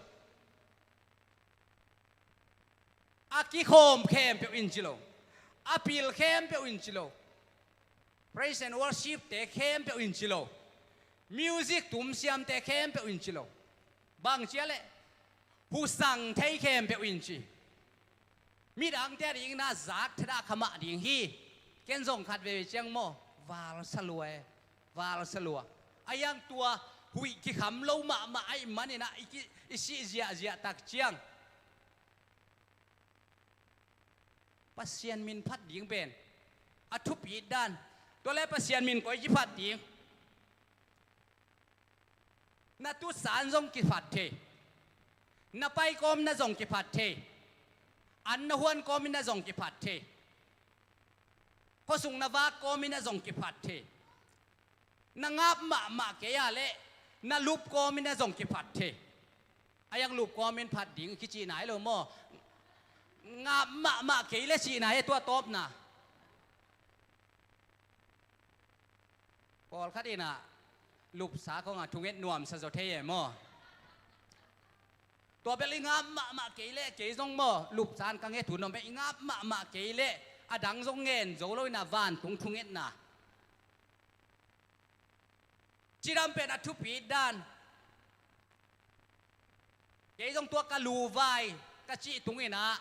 A kikhawm khempeuh in ci lo. A pil khempeuh in ci lo. Praise and worship-te khempeuh in ci lo. Music tumsiamte khempeuh in ci lo. Bang ci a leh, husang thei khempeuh in ci. Midangte adingin ah zak thadah kha mah ding hi. Ken zong khat veve ciang maw, val sa lua e. Val sa lua. A hiang tua huih kikham lo mahmah ahih manin ah i ki, i sih ziahziah tak ciang, Pasian min phat ding pen a thupi dan. Tua leh Pasian min koi ci phat ding? Na tutsan zong kiphat thei. Na pai kawmin ah zong kiphat thei. An na huan kawmin ah zong kiphat thei. Khuasung na vak kawmin ah zong kiphat thei. Na ngap mahmah kei a leh na lup kawmin ah zong kiphat thei. A hiang lup kawmin phat ding kici nai lo maw? Ngap mahmah kei leh ci nai e, tua tawpna. Pawlkhat in ah lupsa khawng ah thunget nuamsa zaw thei e maw? Tua bel i ngap mahmah kei leh, kei zong maw, lupsa in ka nget hun om e, i ngap mahmah kei leh a dang zong ngen zo lo in ah vantung thungetna. Cidam pen a thupi dan. Kei zong tua ka luvai ka cih tungin ah,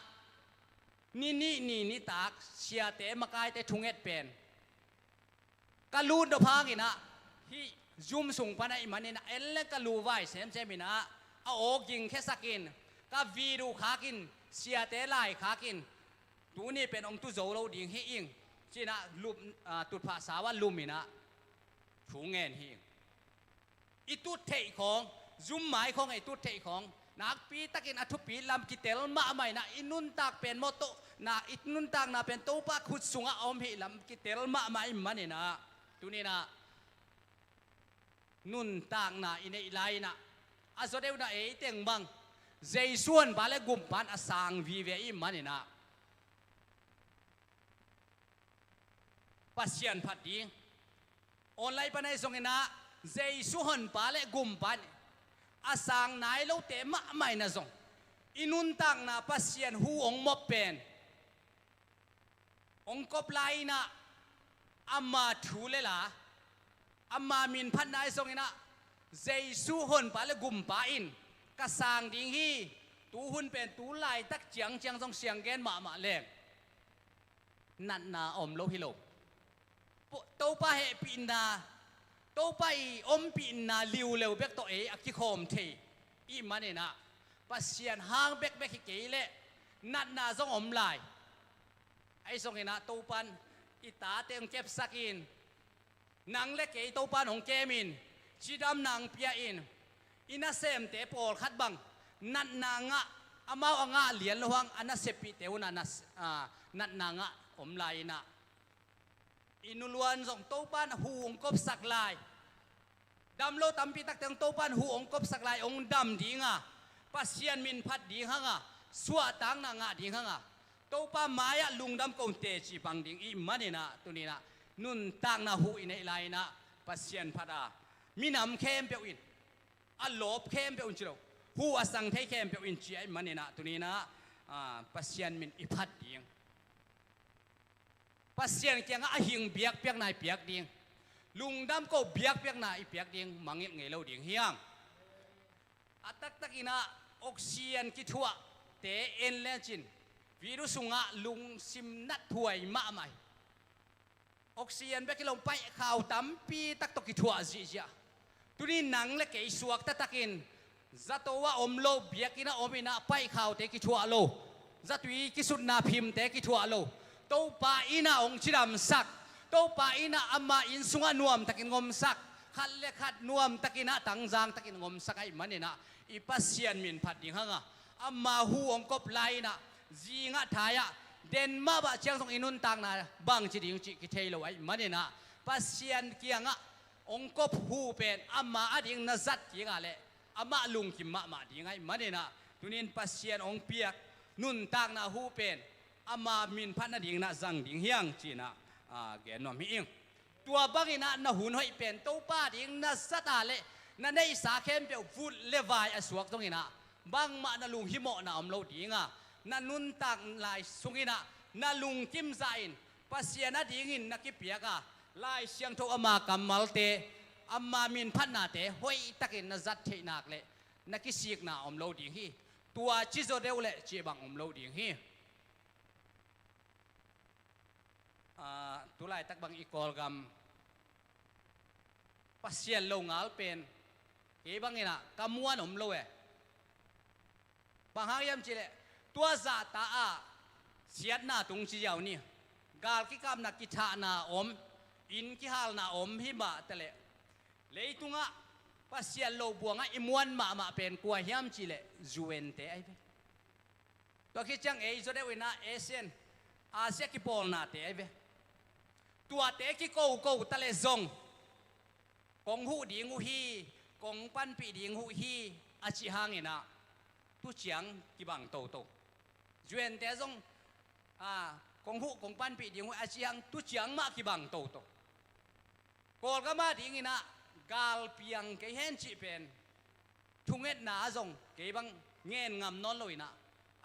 ni nih ni nitak siate makaite thunget pen ka lut nop hangin ah, hih zum sung pan ahih manin ah, en leng ka luvai semsem in ah, a aw gingkhiasak in, ka video khak in, siate lai khak in, tuni pen hong tu zo lo ding hi ing, ci-in ah lum, ah, tutphah sau ah lum in ah thu ngen hi ing. I tut theih khawng, zum mai khawng a i tut theih khawng, Nakpi takin a thupi lam kitel mahmah inah, i nuntak pen mawtaw na, i nuntakna pen Topa khut sungah a om hi lam kitel mahmah i hih maninah, tuninah nuntakna i neih lai-inah, a zawdeuhna ei teng bang Jesu honpa le gumpa in a sang vive i hih maninah, Pasian phat ding. Online pan ahi zonginah Jesu honpa le gumpa in a sang nai lote mahmah inah zong, i nuntakna Pasian hu hong mawk pen hong kop lai-inah, ama thu le la, ama min phatna ahi zonginah, Jesu honpa le gumpa in ka sang ding hi. Tuhun pen tu laitak ciangciang zong siang gen mahmah leng natna a om lo hi lo. Topa hehpihna, Topa i ompihna liuleu bek tawh ei a kikhawm thei i hih maninah, Pasian hang bekbek hi kei leh natna zong om lai. Ahi zonginah Topa in i tate hong kepsak in, nang le kei Topa in hong kem in, cidamna hong pia in, i nasemte pawlkhat bang natna ngah, amau a ngah lian lo hang a naseppihte un a nas-, a, natna ngah om lai-inah, i nuluan zong Topa in hu hong kopsak lai. Dam lo tampi takte hong Topa in hu hong kopsak lai, hong dam dinga, Pasian min phat ding hanga, suahtakna ngah ding hanga, Topa mai-ah lungdam ko teci pang ding i hih maninah, tuninah nuntakna hu i neih lai-inah Pasian phat a, minam khempeuh in, a lawp khempeuh in ci lo, hu a sang thei khempeuh in ci a i hih maninah, tuninah, a, Pasian min i phat ding. Pasian kiangah a hing biakpiakna i piak ding, lungdam ko biakpiakna i piak ding, mangngilh ngei lo ding hiam? A taktakinah oxygen kithuahte en lecin, virus sungah lungsim nathuai mahmah hi. Oxygen bek hi lo, paihkhau tampi tak tawh kithuah zihziah. Tuni nang le kei suakta takin zato ah om lo, biakinn ah om inah paihkhaute kithuah lo, zatui kisutna phimte kithuah lo, Topa innah hong cidamsak, Topa innah ama inn sungah nuamtakin hong omsak, khat le khat nuamtakinah tangzangtakin hong omsak a i hih maninah, i Pasian min phat ding hanga, ama hu hong kop lai-inah, zingah thai-ah, den mahmah ciang zong i nuntakna bangci ding cih kithei lo a i hih maninah, Pasian kiangah hong kop hu pen ama ading na zat kik a leh amah lungkim mahmah ding a i hih maninah, tunin Pasian hong piak nuntakna hu pen ama min phat nadinginah zang ding hi hang ci-inah, a, gen nuam hi ing. Tua banginah na hun hoih pen Topa ding na zat a leh na neihsa khempeuh vut le vai a suak zonginah bangmah na lunghimawhna om lo dinga, na nuntak lai sunginah na lungkim zahin Pasian adingin na kipiak a, Lai Siangtho ama kammalte, ama min phatnate hoihtakin na zat theih nak leh na kisikna om lo ding hi. Tua ci zaw deuh leh cih bang om lo ding hi. A, tulaitak bang i Kawlgam Pasian lo ngal pen kei banginah ka muan om lo e. Bang hang hiam cihleh, tua zahta ah siatna tung ci ziau ni, gal kikapna, kithahna om, inn kihalna om hi mah taleh, leitungah Pasian lo buangah i muan mahmah pen kua hiam cihleh U N te ahi ve. Tua khit ciang ei zaw deuh inah Asian, Asia kipawlnate ahi ve. Tuate kikoko taleh zong kong huh ding uh hi, kong panpih ding uh hi a cih hanginah tuciang kibang toto. U N te zong, a, kong huh kong panpih ding uh a cih hang tuciang mah kibang toto. Kawlgam adinginah galpiang kei hen cih pen thungetna ah zong kei bang ngen ngam nawn loinah,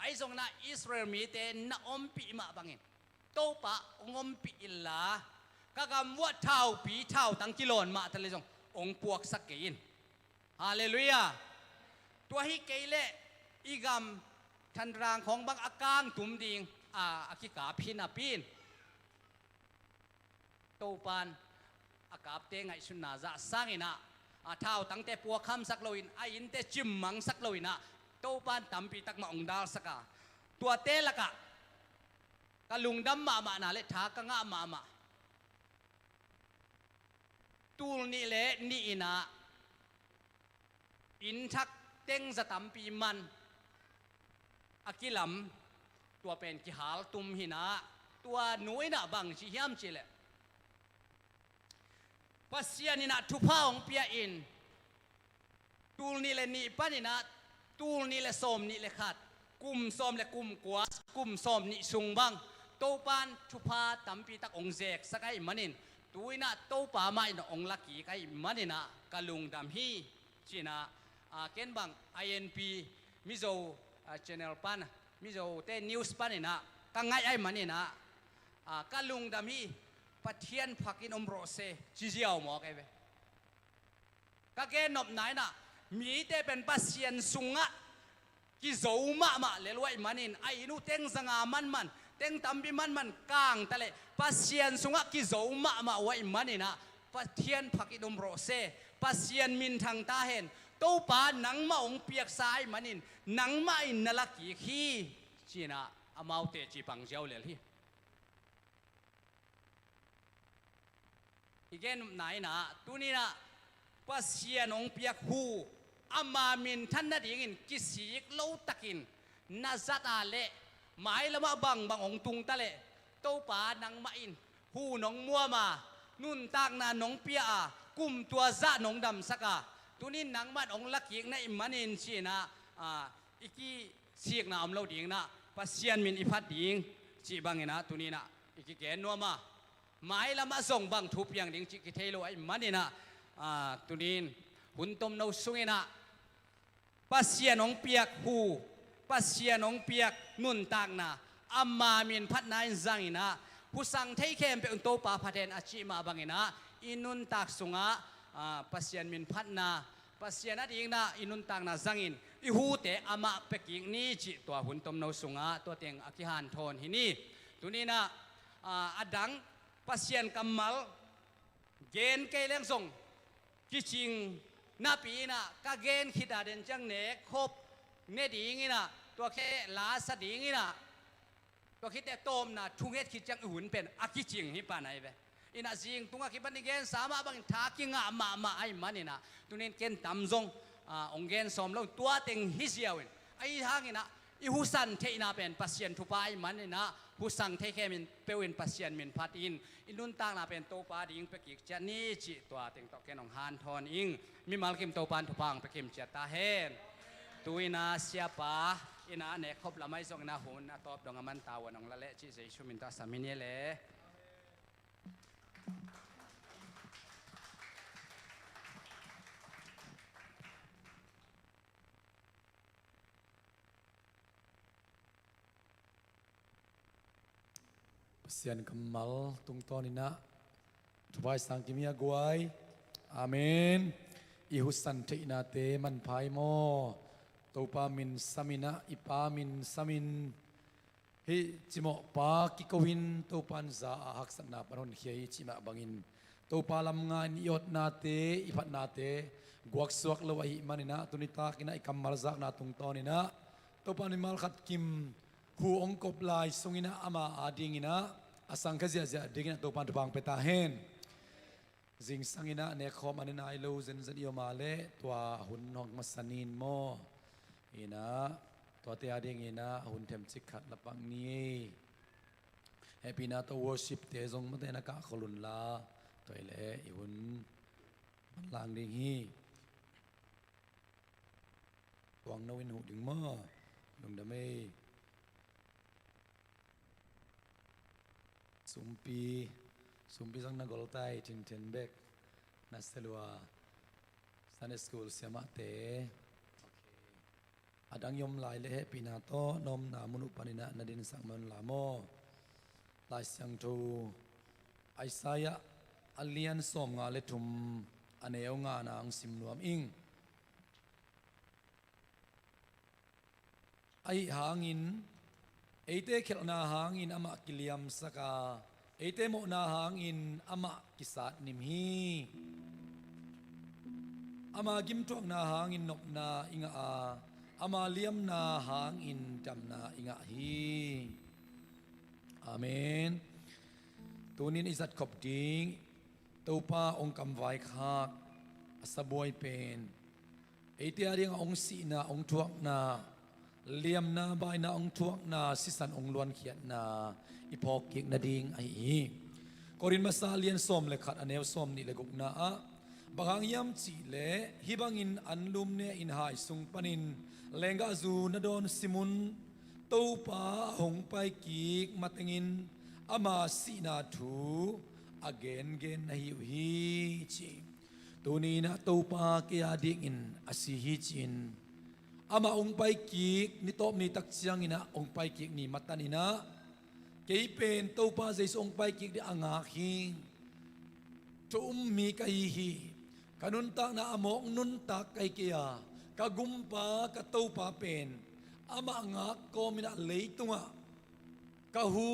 ahi zonginah Israel mite na ompih mah bangin Topa hong ompih inla, ka gam uah thaupi thautang kilawn mah taleh zong hong puaksak kei in. Halleluiah. Tua hi kei leh i gam Thanrang khawng bang a kangtum ding a, a kikap hi napi in, Topa in a kapte ngaihsutna zah sanginah, a thautangte puakkhamsak loin, a innte cimmangsak loinah, Topa in tampi tak mah hong dalsak a, tuate lakah ka lungdam mahmahna le tha ka ngah mahmah, tul nih le nih inah inn thak teng za tampi man a kilam, tua pen kihal tum hi in ah, tua nu in ah bang ci hiam cih leh, Pasian in ah thupha hong pia in, tul nih le nih pan in ah tul nih le sawm nih le khat, kum sawm le kum kua, kum sawm nih sung bang Topa'n thupha tampi tak hong zeksak ahih manin, tu in ah Topa mah in hong la kik ahih manin ah ka lungdam hi, ci in ah, a, ken bang I N P Mizo, a, channel pan, Mizote news pan in ah ka ngaih ahih manin ah, a, ka lungdam hi, Pathian phakin om rawh se, ci ziau mawk ei ve. Ka gen nopna in ah, mite pen Pasian sungah kizo mahmah lel uh ahih manin, a inn uh teng za nga manman, teng tampi manman kang ta leh, Pasian sungah kizo mahmah uh ahih manin ah, Pathian phakin om rawh se, Pasian minthang ta hen, Topa nangmah hong piaksa ahih manin, nangmah in na la kik hi, ci in ah, amaute ci pang ziau lel hi. I gen nopna in ah, tuni in ah, Pasian hong piak hu, ama minthan nadingin kisik lo takin na zat a leh, mailamah bangbang hong tung ta leh, Topa nangmah in hu nong muam a, nuntakna nong pia a, kum tua zah nong damsak a, tuni in nangmah in hong la kik na hih manin ci in ah, a, i kisikna om lo ding in ah, Pasian min i phat ding, cih bang in ah, tuni in ah i kigen nuam a, mailamah zong bang thu piang ding cih kithei lo ahih manin ah, a, tuni in hun tomno sung in ah, Pasian hong piak hu, Pasian hong piak nuntakna, ama min phatna in zang in ah, husang thei khempeuh in Topa phat hen a cih mah bang in ah, i nuntak sungah, a, Pasian min phatna, Pasian adingin ah i nuntakna zangin, i hute amah pia kik ni cih tua hun tomno sungah tua teng a kihanthawn hi ni. Tuni in ah, a, a dang Pasian kammal gen kei leng zong kicing napi in ah, ka gen khit a den ciang nek khop ne ding in ah, tua khit leh la sa ding in ah, tua khit teh tawpna thunget khit ciang i hun pen a kicing hi pan ahi ve. In ah zing tungah kipan i gensa mah bangin tha kingah mahmah ahih manin ah, tuni in ken tam zong, a, hong gen sawm lo, tua teng hi ziau in, ahi hangin ah, i husan theihna pen Pasian thupha ahih manin ah, husang thei khempeuh in Pasian min phat in, i nuntakna pen Topa ding pia kik ciat ni cih tua teng tawh ken hong hanthawn ing. Mimal kim Topa in thupha hong pia kim ciat ta hen. Tu in ah siapa in ah nek khop lam ahi zongin ah hun a tawp dong a man tavuan hong la leh cih Jesu min tawh a sam hi ni le. Pasian kammal tungtawn in ah thupha i sang kim hi a guai. Amen. I husan theihnate manpha hi maw? Topa min sam in ah, i Pa min sam in, hih cimawhpa kiko in Topa in za a haksatna pan honkhia hi cih mah bangin, Topa lamnga in i awtnate, i phatnate guaksuak lo ahih manin ah, tuni takin ah i kammal zakna tungtawn in ah, Topa in mimal khat kim hu hong kop lai sungin ah ama adingin ah, a sangkhia ziahziah dingin ah Topa in thupha hong pia ta hen. Zingsang in ah nek khawm a ne nai lo zenzen i om a leh, tua hun hong masa ni in maw? In ah, tuate adingin ah hun themcik khat la pak ni ei. Hehpihna tawh worship-te zong mate na kah khol un la, tua hi leh i hun manlang ding hi. Tuangno in huh ding maw? Lungdam ei. Sumpi, sumpi zong na gol tai, thinten bek na sia lua. Sunday school siamahte. A dang i om lai leh hehpihna tawh na omna mun uh panin ah na dinsak mai un la maw? Lai Siangtho Isaiah a lian sawmnga le thum, a neu ngana hong sim nuam ing. Ahih hangin, eite khialhna hangin amah kiliamsak a, eite mawhna hangin amah kisatnim hi. Ama gimthuakna hangin nopna i ngah a, ama liamna hangin damna i ngah hi. Amen. Tunin i zatkhop ding Topa hong kamvaikhak a sabuai pen Eite a dingah hong sihna, hong thuakna, liamna, baina, hong thuakna, sisan hong luankhiatna i phawk kik nading ahi hi. Korin masa lian sawm le khat, a neu sawm nih le gukna ah, bang hang hiam cihleh hih bangin anlum ne-in hai sung panin lenggahzu na dawn simun, Topa a hong paikik matengin ama sihna thu a gengen na hi uh hi, ci. Tuni-in ah Topa kei a dingin a si hi, ci-in amah hong paikik ni tawp ni tak ciangin ah, hong paikik ni matanin ah, kei pen Topa Jesu hong paikik ding a ngak hi. Thu um mi ka hi hi. Ka nuntakna a mawk nuntak ka hi kei a, ka gumpa, ka Topa pen amah ngak kawmin ah leitungah ka hu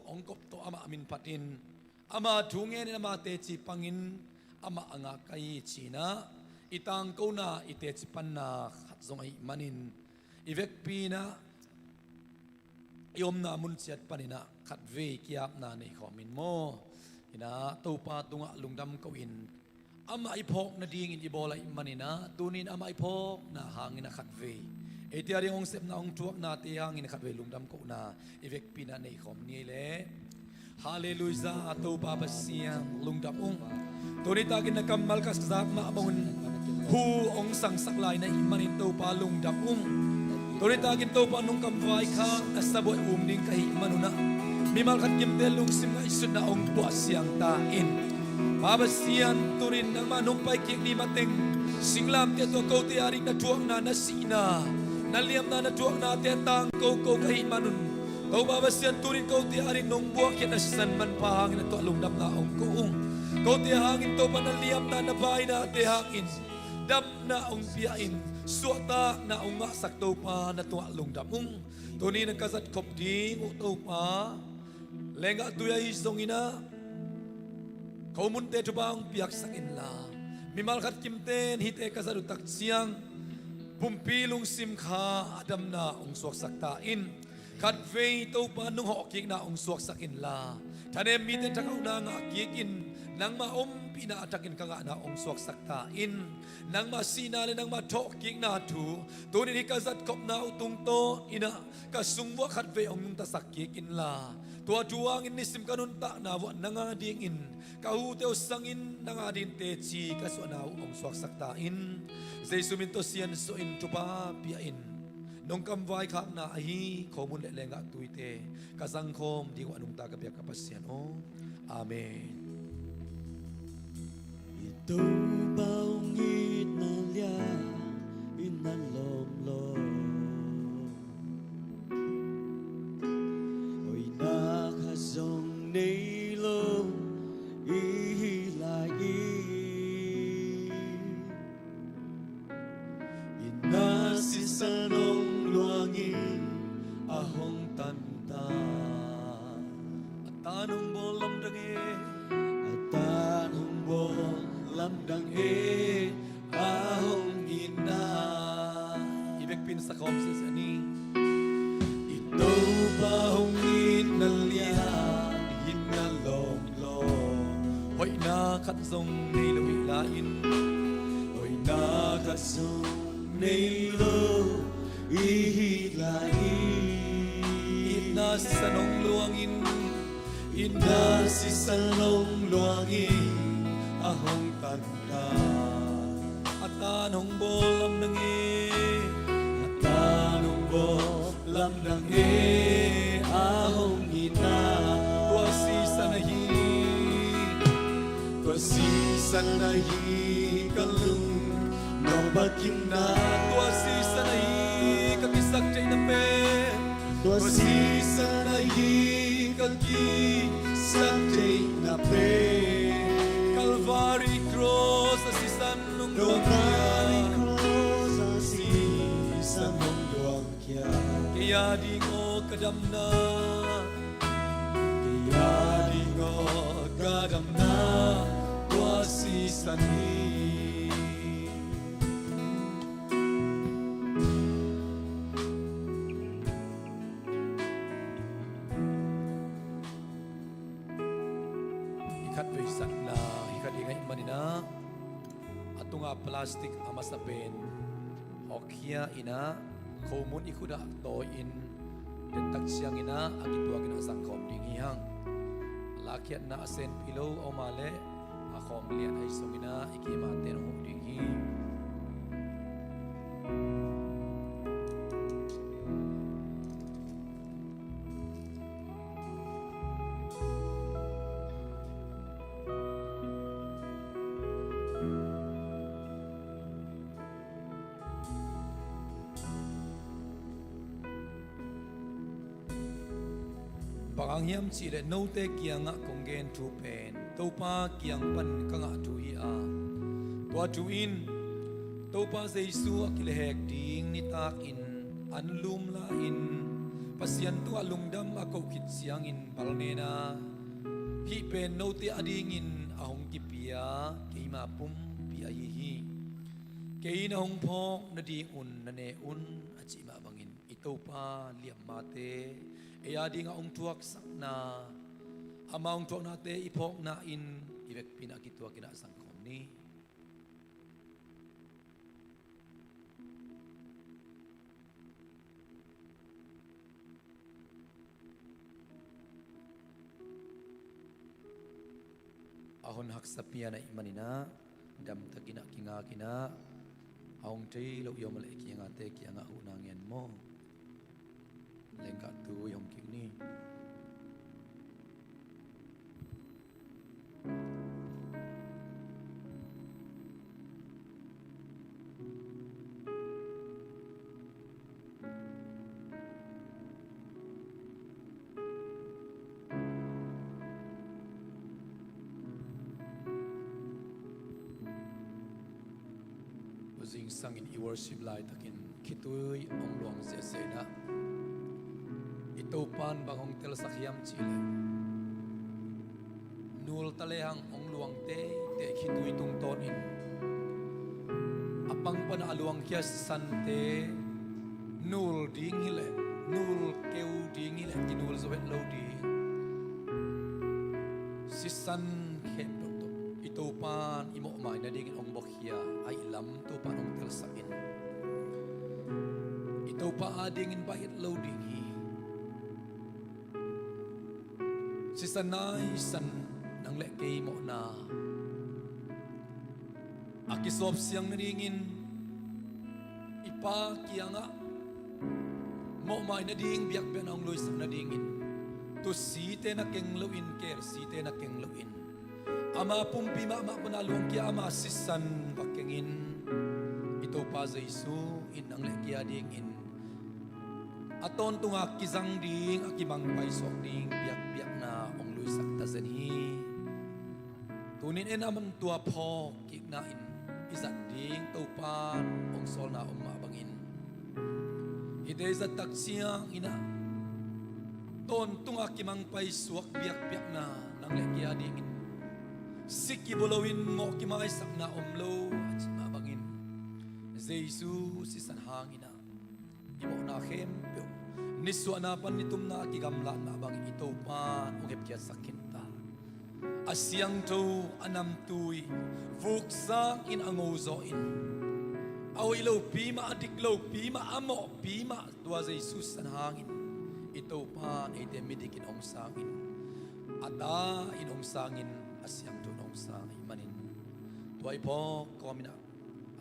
hong kop tawh amah min phatin, ama thu ngenin, ama teci pangin amah a ngak ka hi, ci-in ah i tangkona, i teci panna khat zong ahih manin, i vekpi-in ah i omna mun ciat panin ah khatvei ki-apna nei khawm in maw. In ah Topa tungah lungdam ko-in, amah i phawk nadingin i bawl ahih manin ah, tuni-in amah i phawkna hangin ah khatvei eite a ding hong sepna, hong thuaknate hangin khatvei lungdam kohna i vekpi-in ah nei khawm ni ei leh. Halleluiah, Topa Pasian lungdam ung. Tuni takin na kammal ka zak mahmah un, hu hong sangsak lai na hih manin Topa lungdam ung. Tuni takin Topa nungkam vaikhak na sabuai um ding ka hih manun ah, mimal khat kimte lungsim ngaihsutna hong puah siang ta in. Pa Pasian, tuni-in nangmah nong paikik ni mateng singlamteh tawh kote a ding na thuakna, na sihna, na liamna, na thuaknate tangko ko ka hih manun, Topa Pasian, tuni-in kote a ding nong buakkhiat na sisan manpha hangin na tungah lungdamna hong ko ung. Kote hangin Topa na liamna, na bainate hangin damna hong pia-in suahtakna hong ngahsak Topa na tungah lungdam ung. Tuni-in ka zatkhop ding uh Topa, lenggah tui ahi zongin ah khomunte thupha hong piaksak inla, mimal khat kimten hihte ka zat uh tak ciang pumpi lungsim kha a damna hong suaksak ta in. Khatvei Topa nong hawhkikna hong suaksak inla, thanem mite thangahna ngah kikin nangmah ompihna a thakin ka ngahna hong suaksak ta in. Nangmah sihna le nangmah thawhkikna thu tuni-in hih ka zatkhopna uh tungtawn in ah ka sung vuah khatvei hong nungtasak kik inla, tua thu hangin nisim ka nuntakna vuah nang a dingin ka hute uh sangin nang a dingin teci ka suahna uh hong suaksak ta in. Jesu min tawh siansuah in, thupha pia in. Nong kam vaikhakna ahi khomun le lenggah tuite ka zangkhawm ding uh a nungta ka biak ka Pasian aw. Amen. I Topa hong itna liang in a lawmlawm, hoihna khat zong nei lo i hi lai in. I na sisan hong luangin a hong tan ta. A tan hong bawl lamdang e, a tan hong bawl lamdang e, a hong itna. I vekpi-in sakhawm sese ni. I Topa hong itna liang in a lawmlawm, hoihna khat zong nei lo i hi lai in. Hoihna khat zong nei lo i hi lai in. I na sisan hong luangin, i na sisan hong luangin a hong tan ta. A tan hong bawl lamdang e, a tan hong bawl lamdang e, a hong itna. Tua sisan ahi, tua sisan ahi ka lung nawkbakinna. Tua sisan ahi ka kisaktheihna pen. Tua sisan ahi ka kisaktheihna pen. Calvary Cross a sisan hong luang. Calvary Cross a sisan hong luang. Kei a ding aw ka damna, kei a ding aw ka damna, tua sisan hi. I khatvei satna hi kha ding ahih manin ah, a tunga plastic a masa pen Khia in ah, khomun i khut ah tawi-in, deihtak ciangin ah a kituakin ah zangkhawm ding hi hang. Lakkhiatna a senpi lo a om a leh, a khawm lian ahi zongin ah i keimate in hong huh ding hi. Bang hang hiam cihleh note kiangah kong gen thu pen Topa kiang pan ka ngah thu hi a, tua thu in Topa Jesu a kilehhek ding nitakin anlum la-in Pasian tungah lungdam a koh khit ciangin balnena hih pen note adingin a hong kipia keima pumpi ahi hi. Kei na hong phawk nadingun na ne un, a cih mah bangin i Topa liammate ei adingah hong thuaksakna, ama hong thuaknate i phawkna in i vekpi in ah a kituakin ah zangkhawm ni. A hon haksa pian ahih manin ah damtakin ah kingakin ah, a hong thei lo i om a leh kiangate kiangah huhna ngen maw? Lenggah tui hong kik ni. Zingsangin i worship laitakin khitui hong luang ziahziah in ah, i Topa in bang hong telsak hiam cihleh, nul ta lehang hong luang teitei khitui tungtawnin, a pang pan a luangkhia sisante nul ding hileh, nul keu ding hileh, kinul zo het lo ding. Sisan khempeuh tawh i Topa in i mawhmai nadingin hong buakkhia ahih lam Topa in hong telsak in, i Topa adingin baih het lo ding hi. Sisan naisan nang le kei mawhna a kisawp siang nadingin, i Pa kiangah mawhmai nading biakpiakna hong luisak nadingin, tusite na keng loin, kelsite na keng loin, ama pumpi mahmah pana luangkhia ama sisan va kengin, i Topa Jesu in nang le kei adingin a tawntunga kizang ding, a kimangpaisuak ding biakpiakna hong luisak ta zen hi. Tunin en a man tua phawk kikna in i zat ding Topa hong sawlna om mah bangin, hihte i zat tak ciangin ah tawntunga kimangpaisuak biakpiakna nang le kei adingin, si kibu loin mawh kimaisakna om lo a cih mah bangin, Jesu sisan hangin ah i mawhna khempeuh, nisuahna pan nitumna a kigamlatna bangin i Topa in hong hepkhiatsak khinta. A siangtho, a namtui, vuksak in a ngozaw in, a hoih lopi mah, a dik lopi mah, a mawhpi mah, tua Jesu sisan hangin i Topa in eite midikin hong sangin, a Ta in hong sangin, a siangtho in hong sang ahih manin, tua i phawk kawmin ah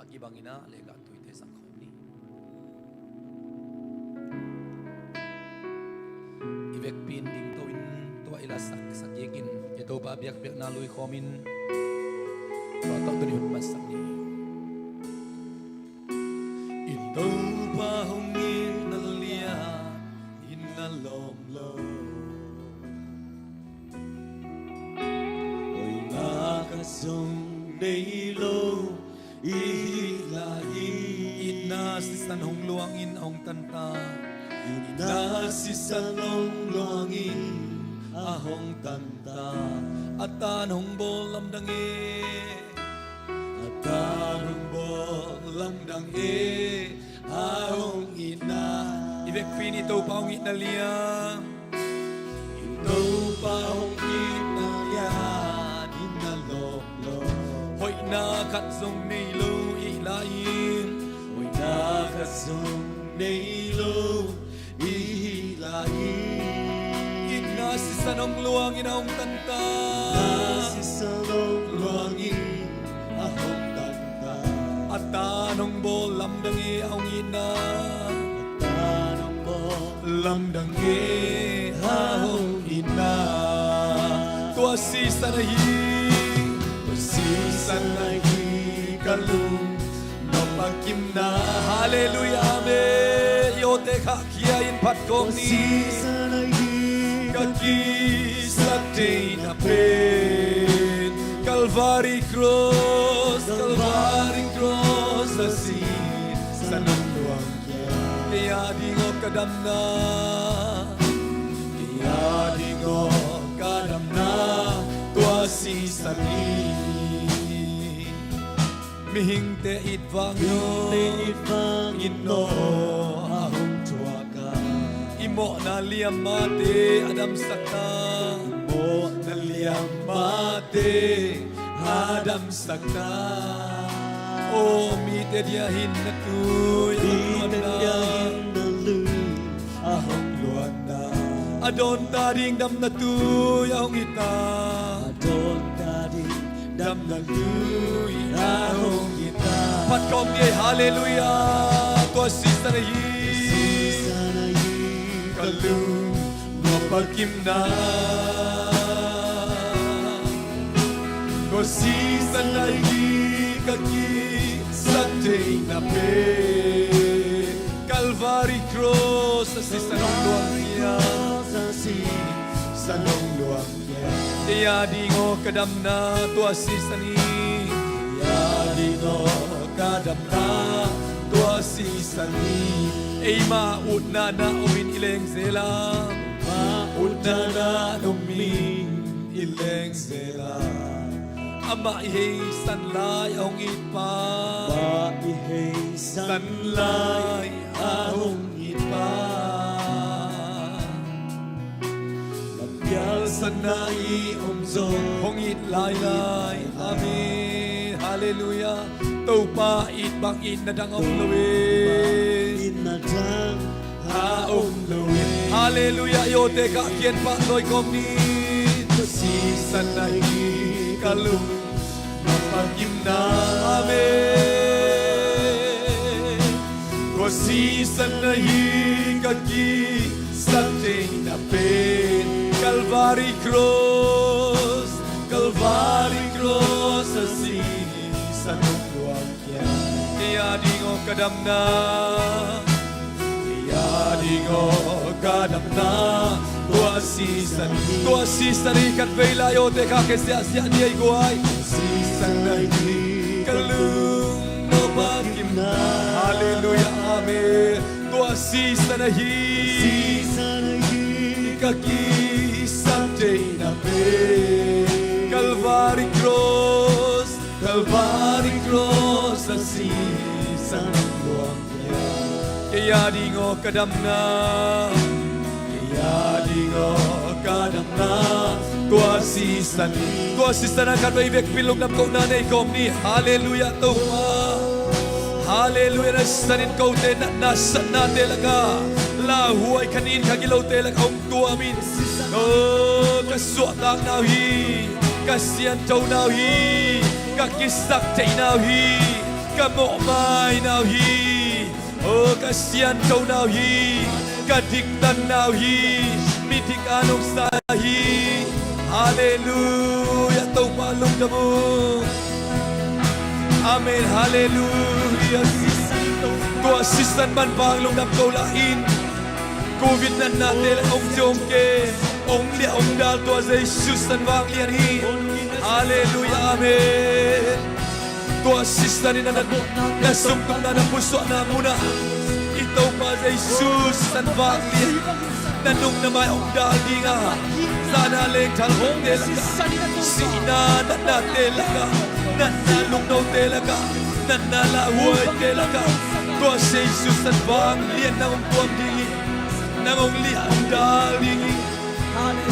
a kibangin ah lenggah tuite zangkhawm ni. I vekpi in dingto in tua i lasak, sak kikin i Topa biakpiakna luikhawmin tua tawh tuni hun mansak ni. I Topa hong itna lian in a lawm lo, hoihna khat zong nei lo i hi lai hi. Itna sisan hong luangin a hong tanta. Itna sisan hong luangin a hong tanta. A tan hong bawl lamdang e. A tan hong bawl lamdang e. A hong itna. I vekpi in i Topa hong itna lian. I Topa hong itna lian in a lawm lo, hoihna khat zong nei lo i hi lai hi. Hoihna Zong nei lo i hi lai hi. Itna sisan hong luangin a hong tanta. Itna sisan hong luangin a hong tanta. A tan hong bawl lamdang hi a hong itna. A tan hong bawl lamdang hi a hong itna. Tua sisan ahi, tua sisan ahi ka lung nop a kimna. Halleluiah, amen. I awte khahkhia in phat kawm ni. Tua sisan ahi ka kisakteina pen Calvary Cross, Calvary Cross a sisan hong luang. Kei a ding aw ka damna, kei a ding aw ka damna, tua sisan hi. Mihingte it vang in aw, mihingte it vang in aw a hong thuak a. I mawhna liammate a damsakna, i mawhna liammate a damsakna. Aw, mite dia hin na tui a hong luanna. Mite dia hin na tui a hong luanna. A dawnta ding damna tui a hong hi ta. A dawnta ding damna tui a hong hi ta. Phat kawm ni ei, halleluiah. Tua sisan ahi, tua sisan ahi ka lung nop a kimna. Tua sisan ahi ka kisakteina pen Calvary Cross a sisan hong luang hi a. Calvary Cross a sisan hong luang hi a. Kei a ding aw ka damna, tua sisan hi. Kei a ding aw ka damna, tua sisan hi. Eima utna na om in i leng zel a. Eima utna na om in i leng zel a. Amah i heisan lai a hong it pa. Amah i heisan lai a hong it pa. Lampial sanna i om zong hong it lailai. Amen. Halleluiah. Topa it bang itna dang om lo e. Itna dang a om lo e. Halleluiah. I awte khahkhia in phat lawi kawm ni. Tua sisan ahi ka lung nop a kimna. Amen. Tua sisan ahi ka kisakteina pen Calvary Cross, Calvary Cross a sisan hong luang hi a. Kei a ding aw ka damna. Kei a ding aw ka damna. Tua sisan, tua sisan hi khatvei lai awte khahkhia siahsiah ni ei guai. Tua sisan ahi ka lung nop a kimna. Halleluiah, amen. Tua sisan ahi, tua sisan ahi ka kisakteina pen Calvary Cross, Calvary Cross a sisan hong luang hi a. Kei a ding aw ka damna. Kei a ding aw ka damna. Tua sisan, tua sisan a khatvei vekpi in lungdam kohna nei kawm ni. Halleluiah Topa. Halleluiah. Na sisan in kote natna satnate lakah, lauhuai kha nin kha gilote lakah hong tuam in. Aw, ka suahtakna uh hi, ka sianthona uh hi, ka kisaktheihna uh hi, ka mawhmaina uh hi. Aw, ka sianthona uh hi, ka diktanna uh hi, midik a nong sa hi. Halleluiah, Topa lungdam uh. Amen, halleluiah. Tua sisan manpha lungdam ko la in. Covid natnate la hong ciong ke, hong liah hong dal tua Jesu sisan vanglian hi. Halleluiah, amen. Tua sisan in na, na sungkupna, na pusuahna munah i Topa Jesu sisan vanglian na nung na mai hong dal ding a, zan a lengthal hoihte lakah, sihna natnate lakah, natna lungnote lakah, natna lauhuaite lakah, tua Jesu sisan vanglian nang hong tuam ding hi. Nang hong liah hong dal ding hi.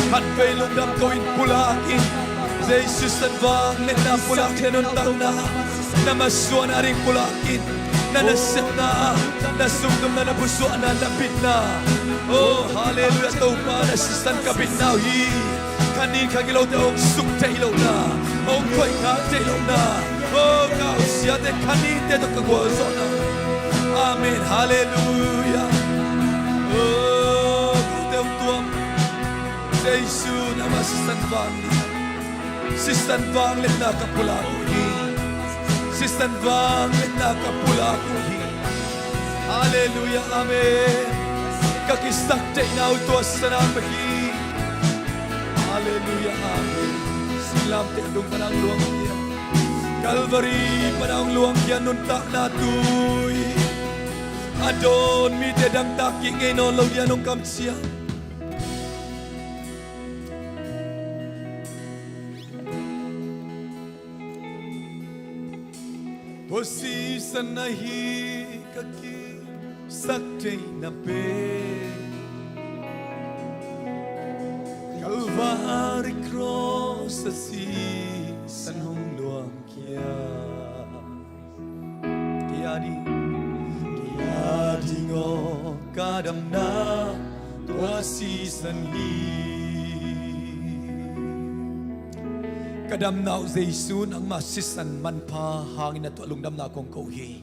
Khatvei lungdam ko in pulak in. Jesu sisan vangliatna pulak in, nuntakna na masuan a ding pulak in. Na nasepna, na sungtumna, na pusuahna, na bitna. Oh, halleluiah, Topa, na sisan ka bitna uh hi. Kha nin kha gilote hong suk theih lohna, hong khoihkhak theih lohna. Oh, ka usiate kha ninte tawh ka gualzawhna. Amen, halleluiah. Oh, kote hong tuam. Jesu, nangmah sisan vangliatna, sisan vangliatna ka pulak uh hi. Sisan vangliatna ka pulak uh hi. Halleluiah, amen. Ka kisaktheihna uh tua Sisan hang bek hi. Halleluiah, amen. Singlamteh dung pan hong luangkhia, Calvary pan hong luangkhia nuntakna tui. A dawn mite dangtak kik ngei nawn lo ding a nong kamciam. Tua sisan ahi ka kisaktheihna pen, Calvary cross a sisan hong luangkhia. Kei a ding, kei a ding aw ka damna tua sisan hi. Ka damna uh Jesu nangmah sisan manpha hangin na tuah lungdamna kong ko hi.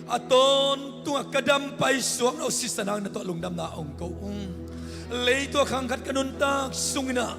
A tawntungah ka dam paisuakna uh sisan hangin na tuah lungdamna hong ko ung. Leitung a khang khat ka nuntak sungin ah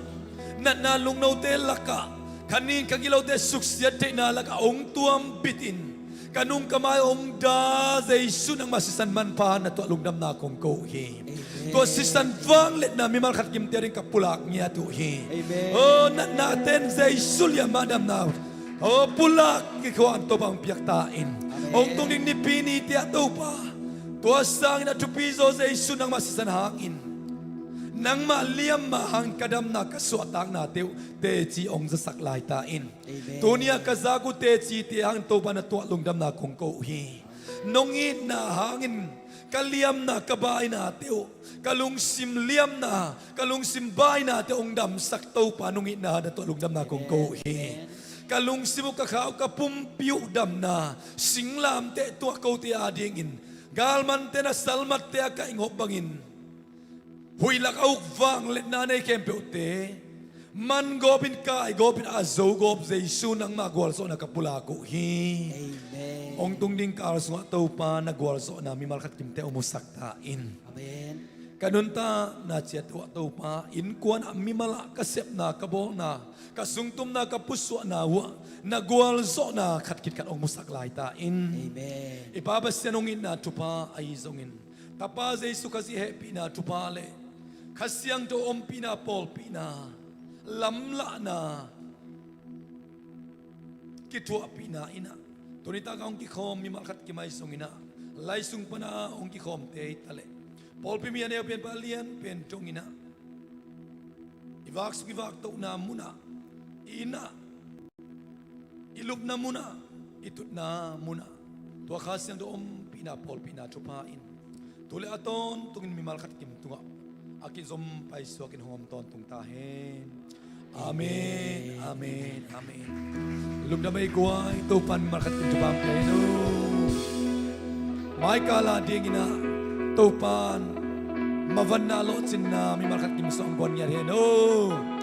natna lungnote lakah kha nin kha gilote suksiat theihna lakah hong tuam bitin ka nung ka mai hong da Jesu nangmah sisan manpha na tuah lungdamna kong ko uh hi. Amen. Tua sisan vangliatna mimal khat kimte a ding ka pulak ngiat uh hi. Amen. Oh, natna ten Jesu liam mah damna, oh, pulak kikhuan Topa hong piak ta in. Amen. Hong tung ding Nipi nite ah Topa, tua sangin a thupi zaw Jesu nangmah sisan hangin, nangmah liam mah hangin ka damna ka suahtaknate uh teci hong zasak lai ta in. Amen. Tuni-ah ka zak uh tecite hangin Topa na tuah lungdamna kong ko uh hi. Nong itna hangin ka liamna ka bainate uh, ka lungsim liamna ka lungsim bainate uh hong damsak Topa nong itna hangin na tuah lungdamna kong ko uh hi. Amen. Ka lungsim uh ka kha uh ka pumpi uh damna singlamteh tuah kote a dingin galmante na salmatte a kaihngop bangin huih lak a uk vangliatna nei khempeuhte man gawpin kai gawpin a zo gawp Jesu nangmah gualzawhna ka pulak uh hi. Amen. Hong tung ding kal sungah Topa na gualzawhna mimal khat kimte hong musak ta in. Amen. Ka nuntakna ciat uh ah Topa innkuan ah mimal ah ka sepna ka bawlna ka sungtumna ka pusuahna uh ah na gualzawhna khat khit khat hong musak lai ta in. Amen. I Pa Pasian hong itna thupha ahi zongin Tapa Jesu Khazih hehpihna thupha le Kha Siangtho ompihna pawlpihna lamlahna kithuahpihna in ah tuni tak a hong kikhawm mimal khat kim ahi zongin ah lai sung pan a hong kikhawmte hi taleh pawlpi mi a neu pen pa a lian pen dongin ah i vak suk i vak tohna munah i inn ah i lupna munah i tutna munah tua Kha Siangtho ompihna pawlpihna thupha in tu le a tawntungin mimal khat kim tungah a kizom paisuakin hong om tawntung ta hen. Amen. Amen. Amen. Lungdam ei guai, Topan mimal khat kim thupha pia hen aw. Mai kal a dingin ah Topan mavanna lawhcinna mimal khat kim sawm guan ngiat hen aw.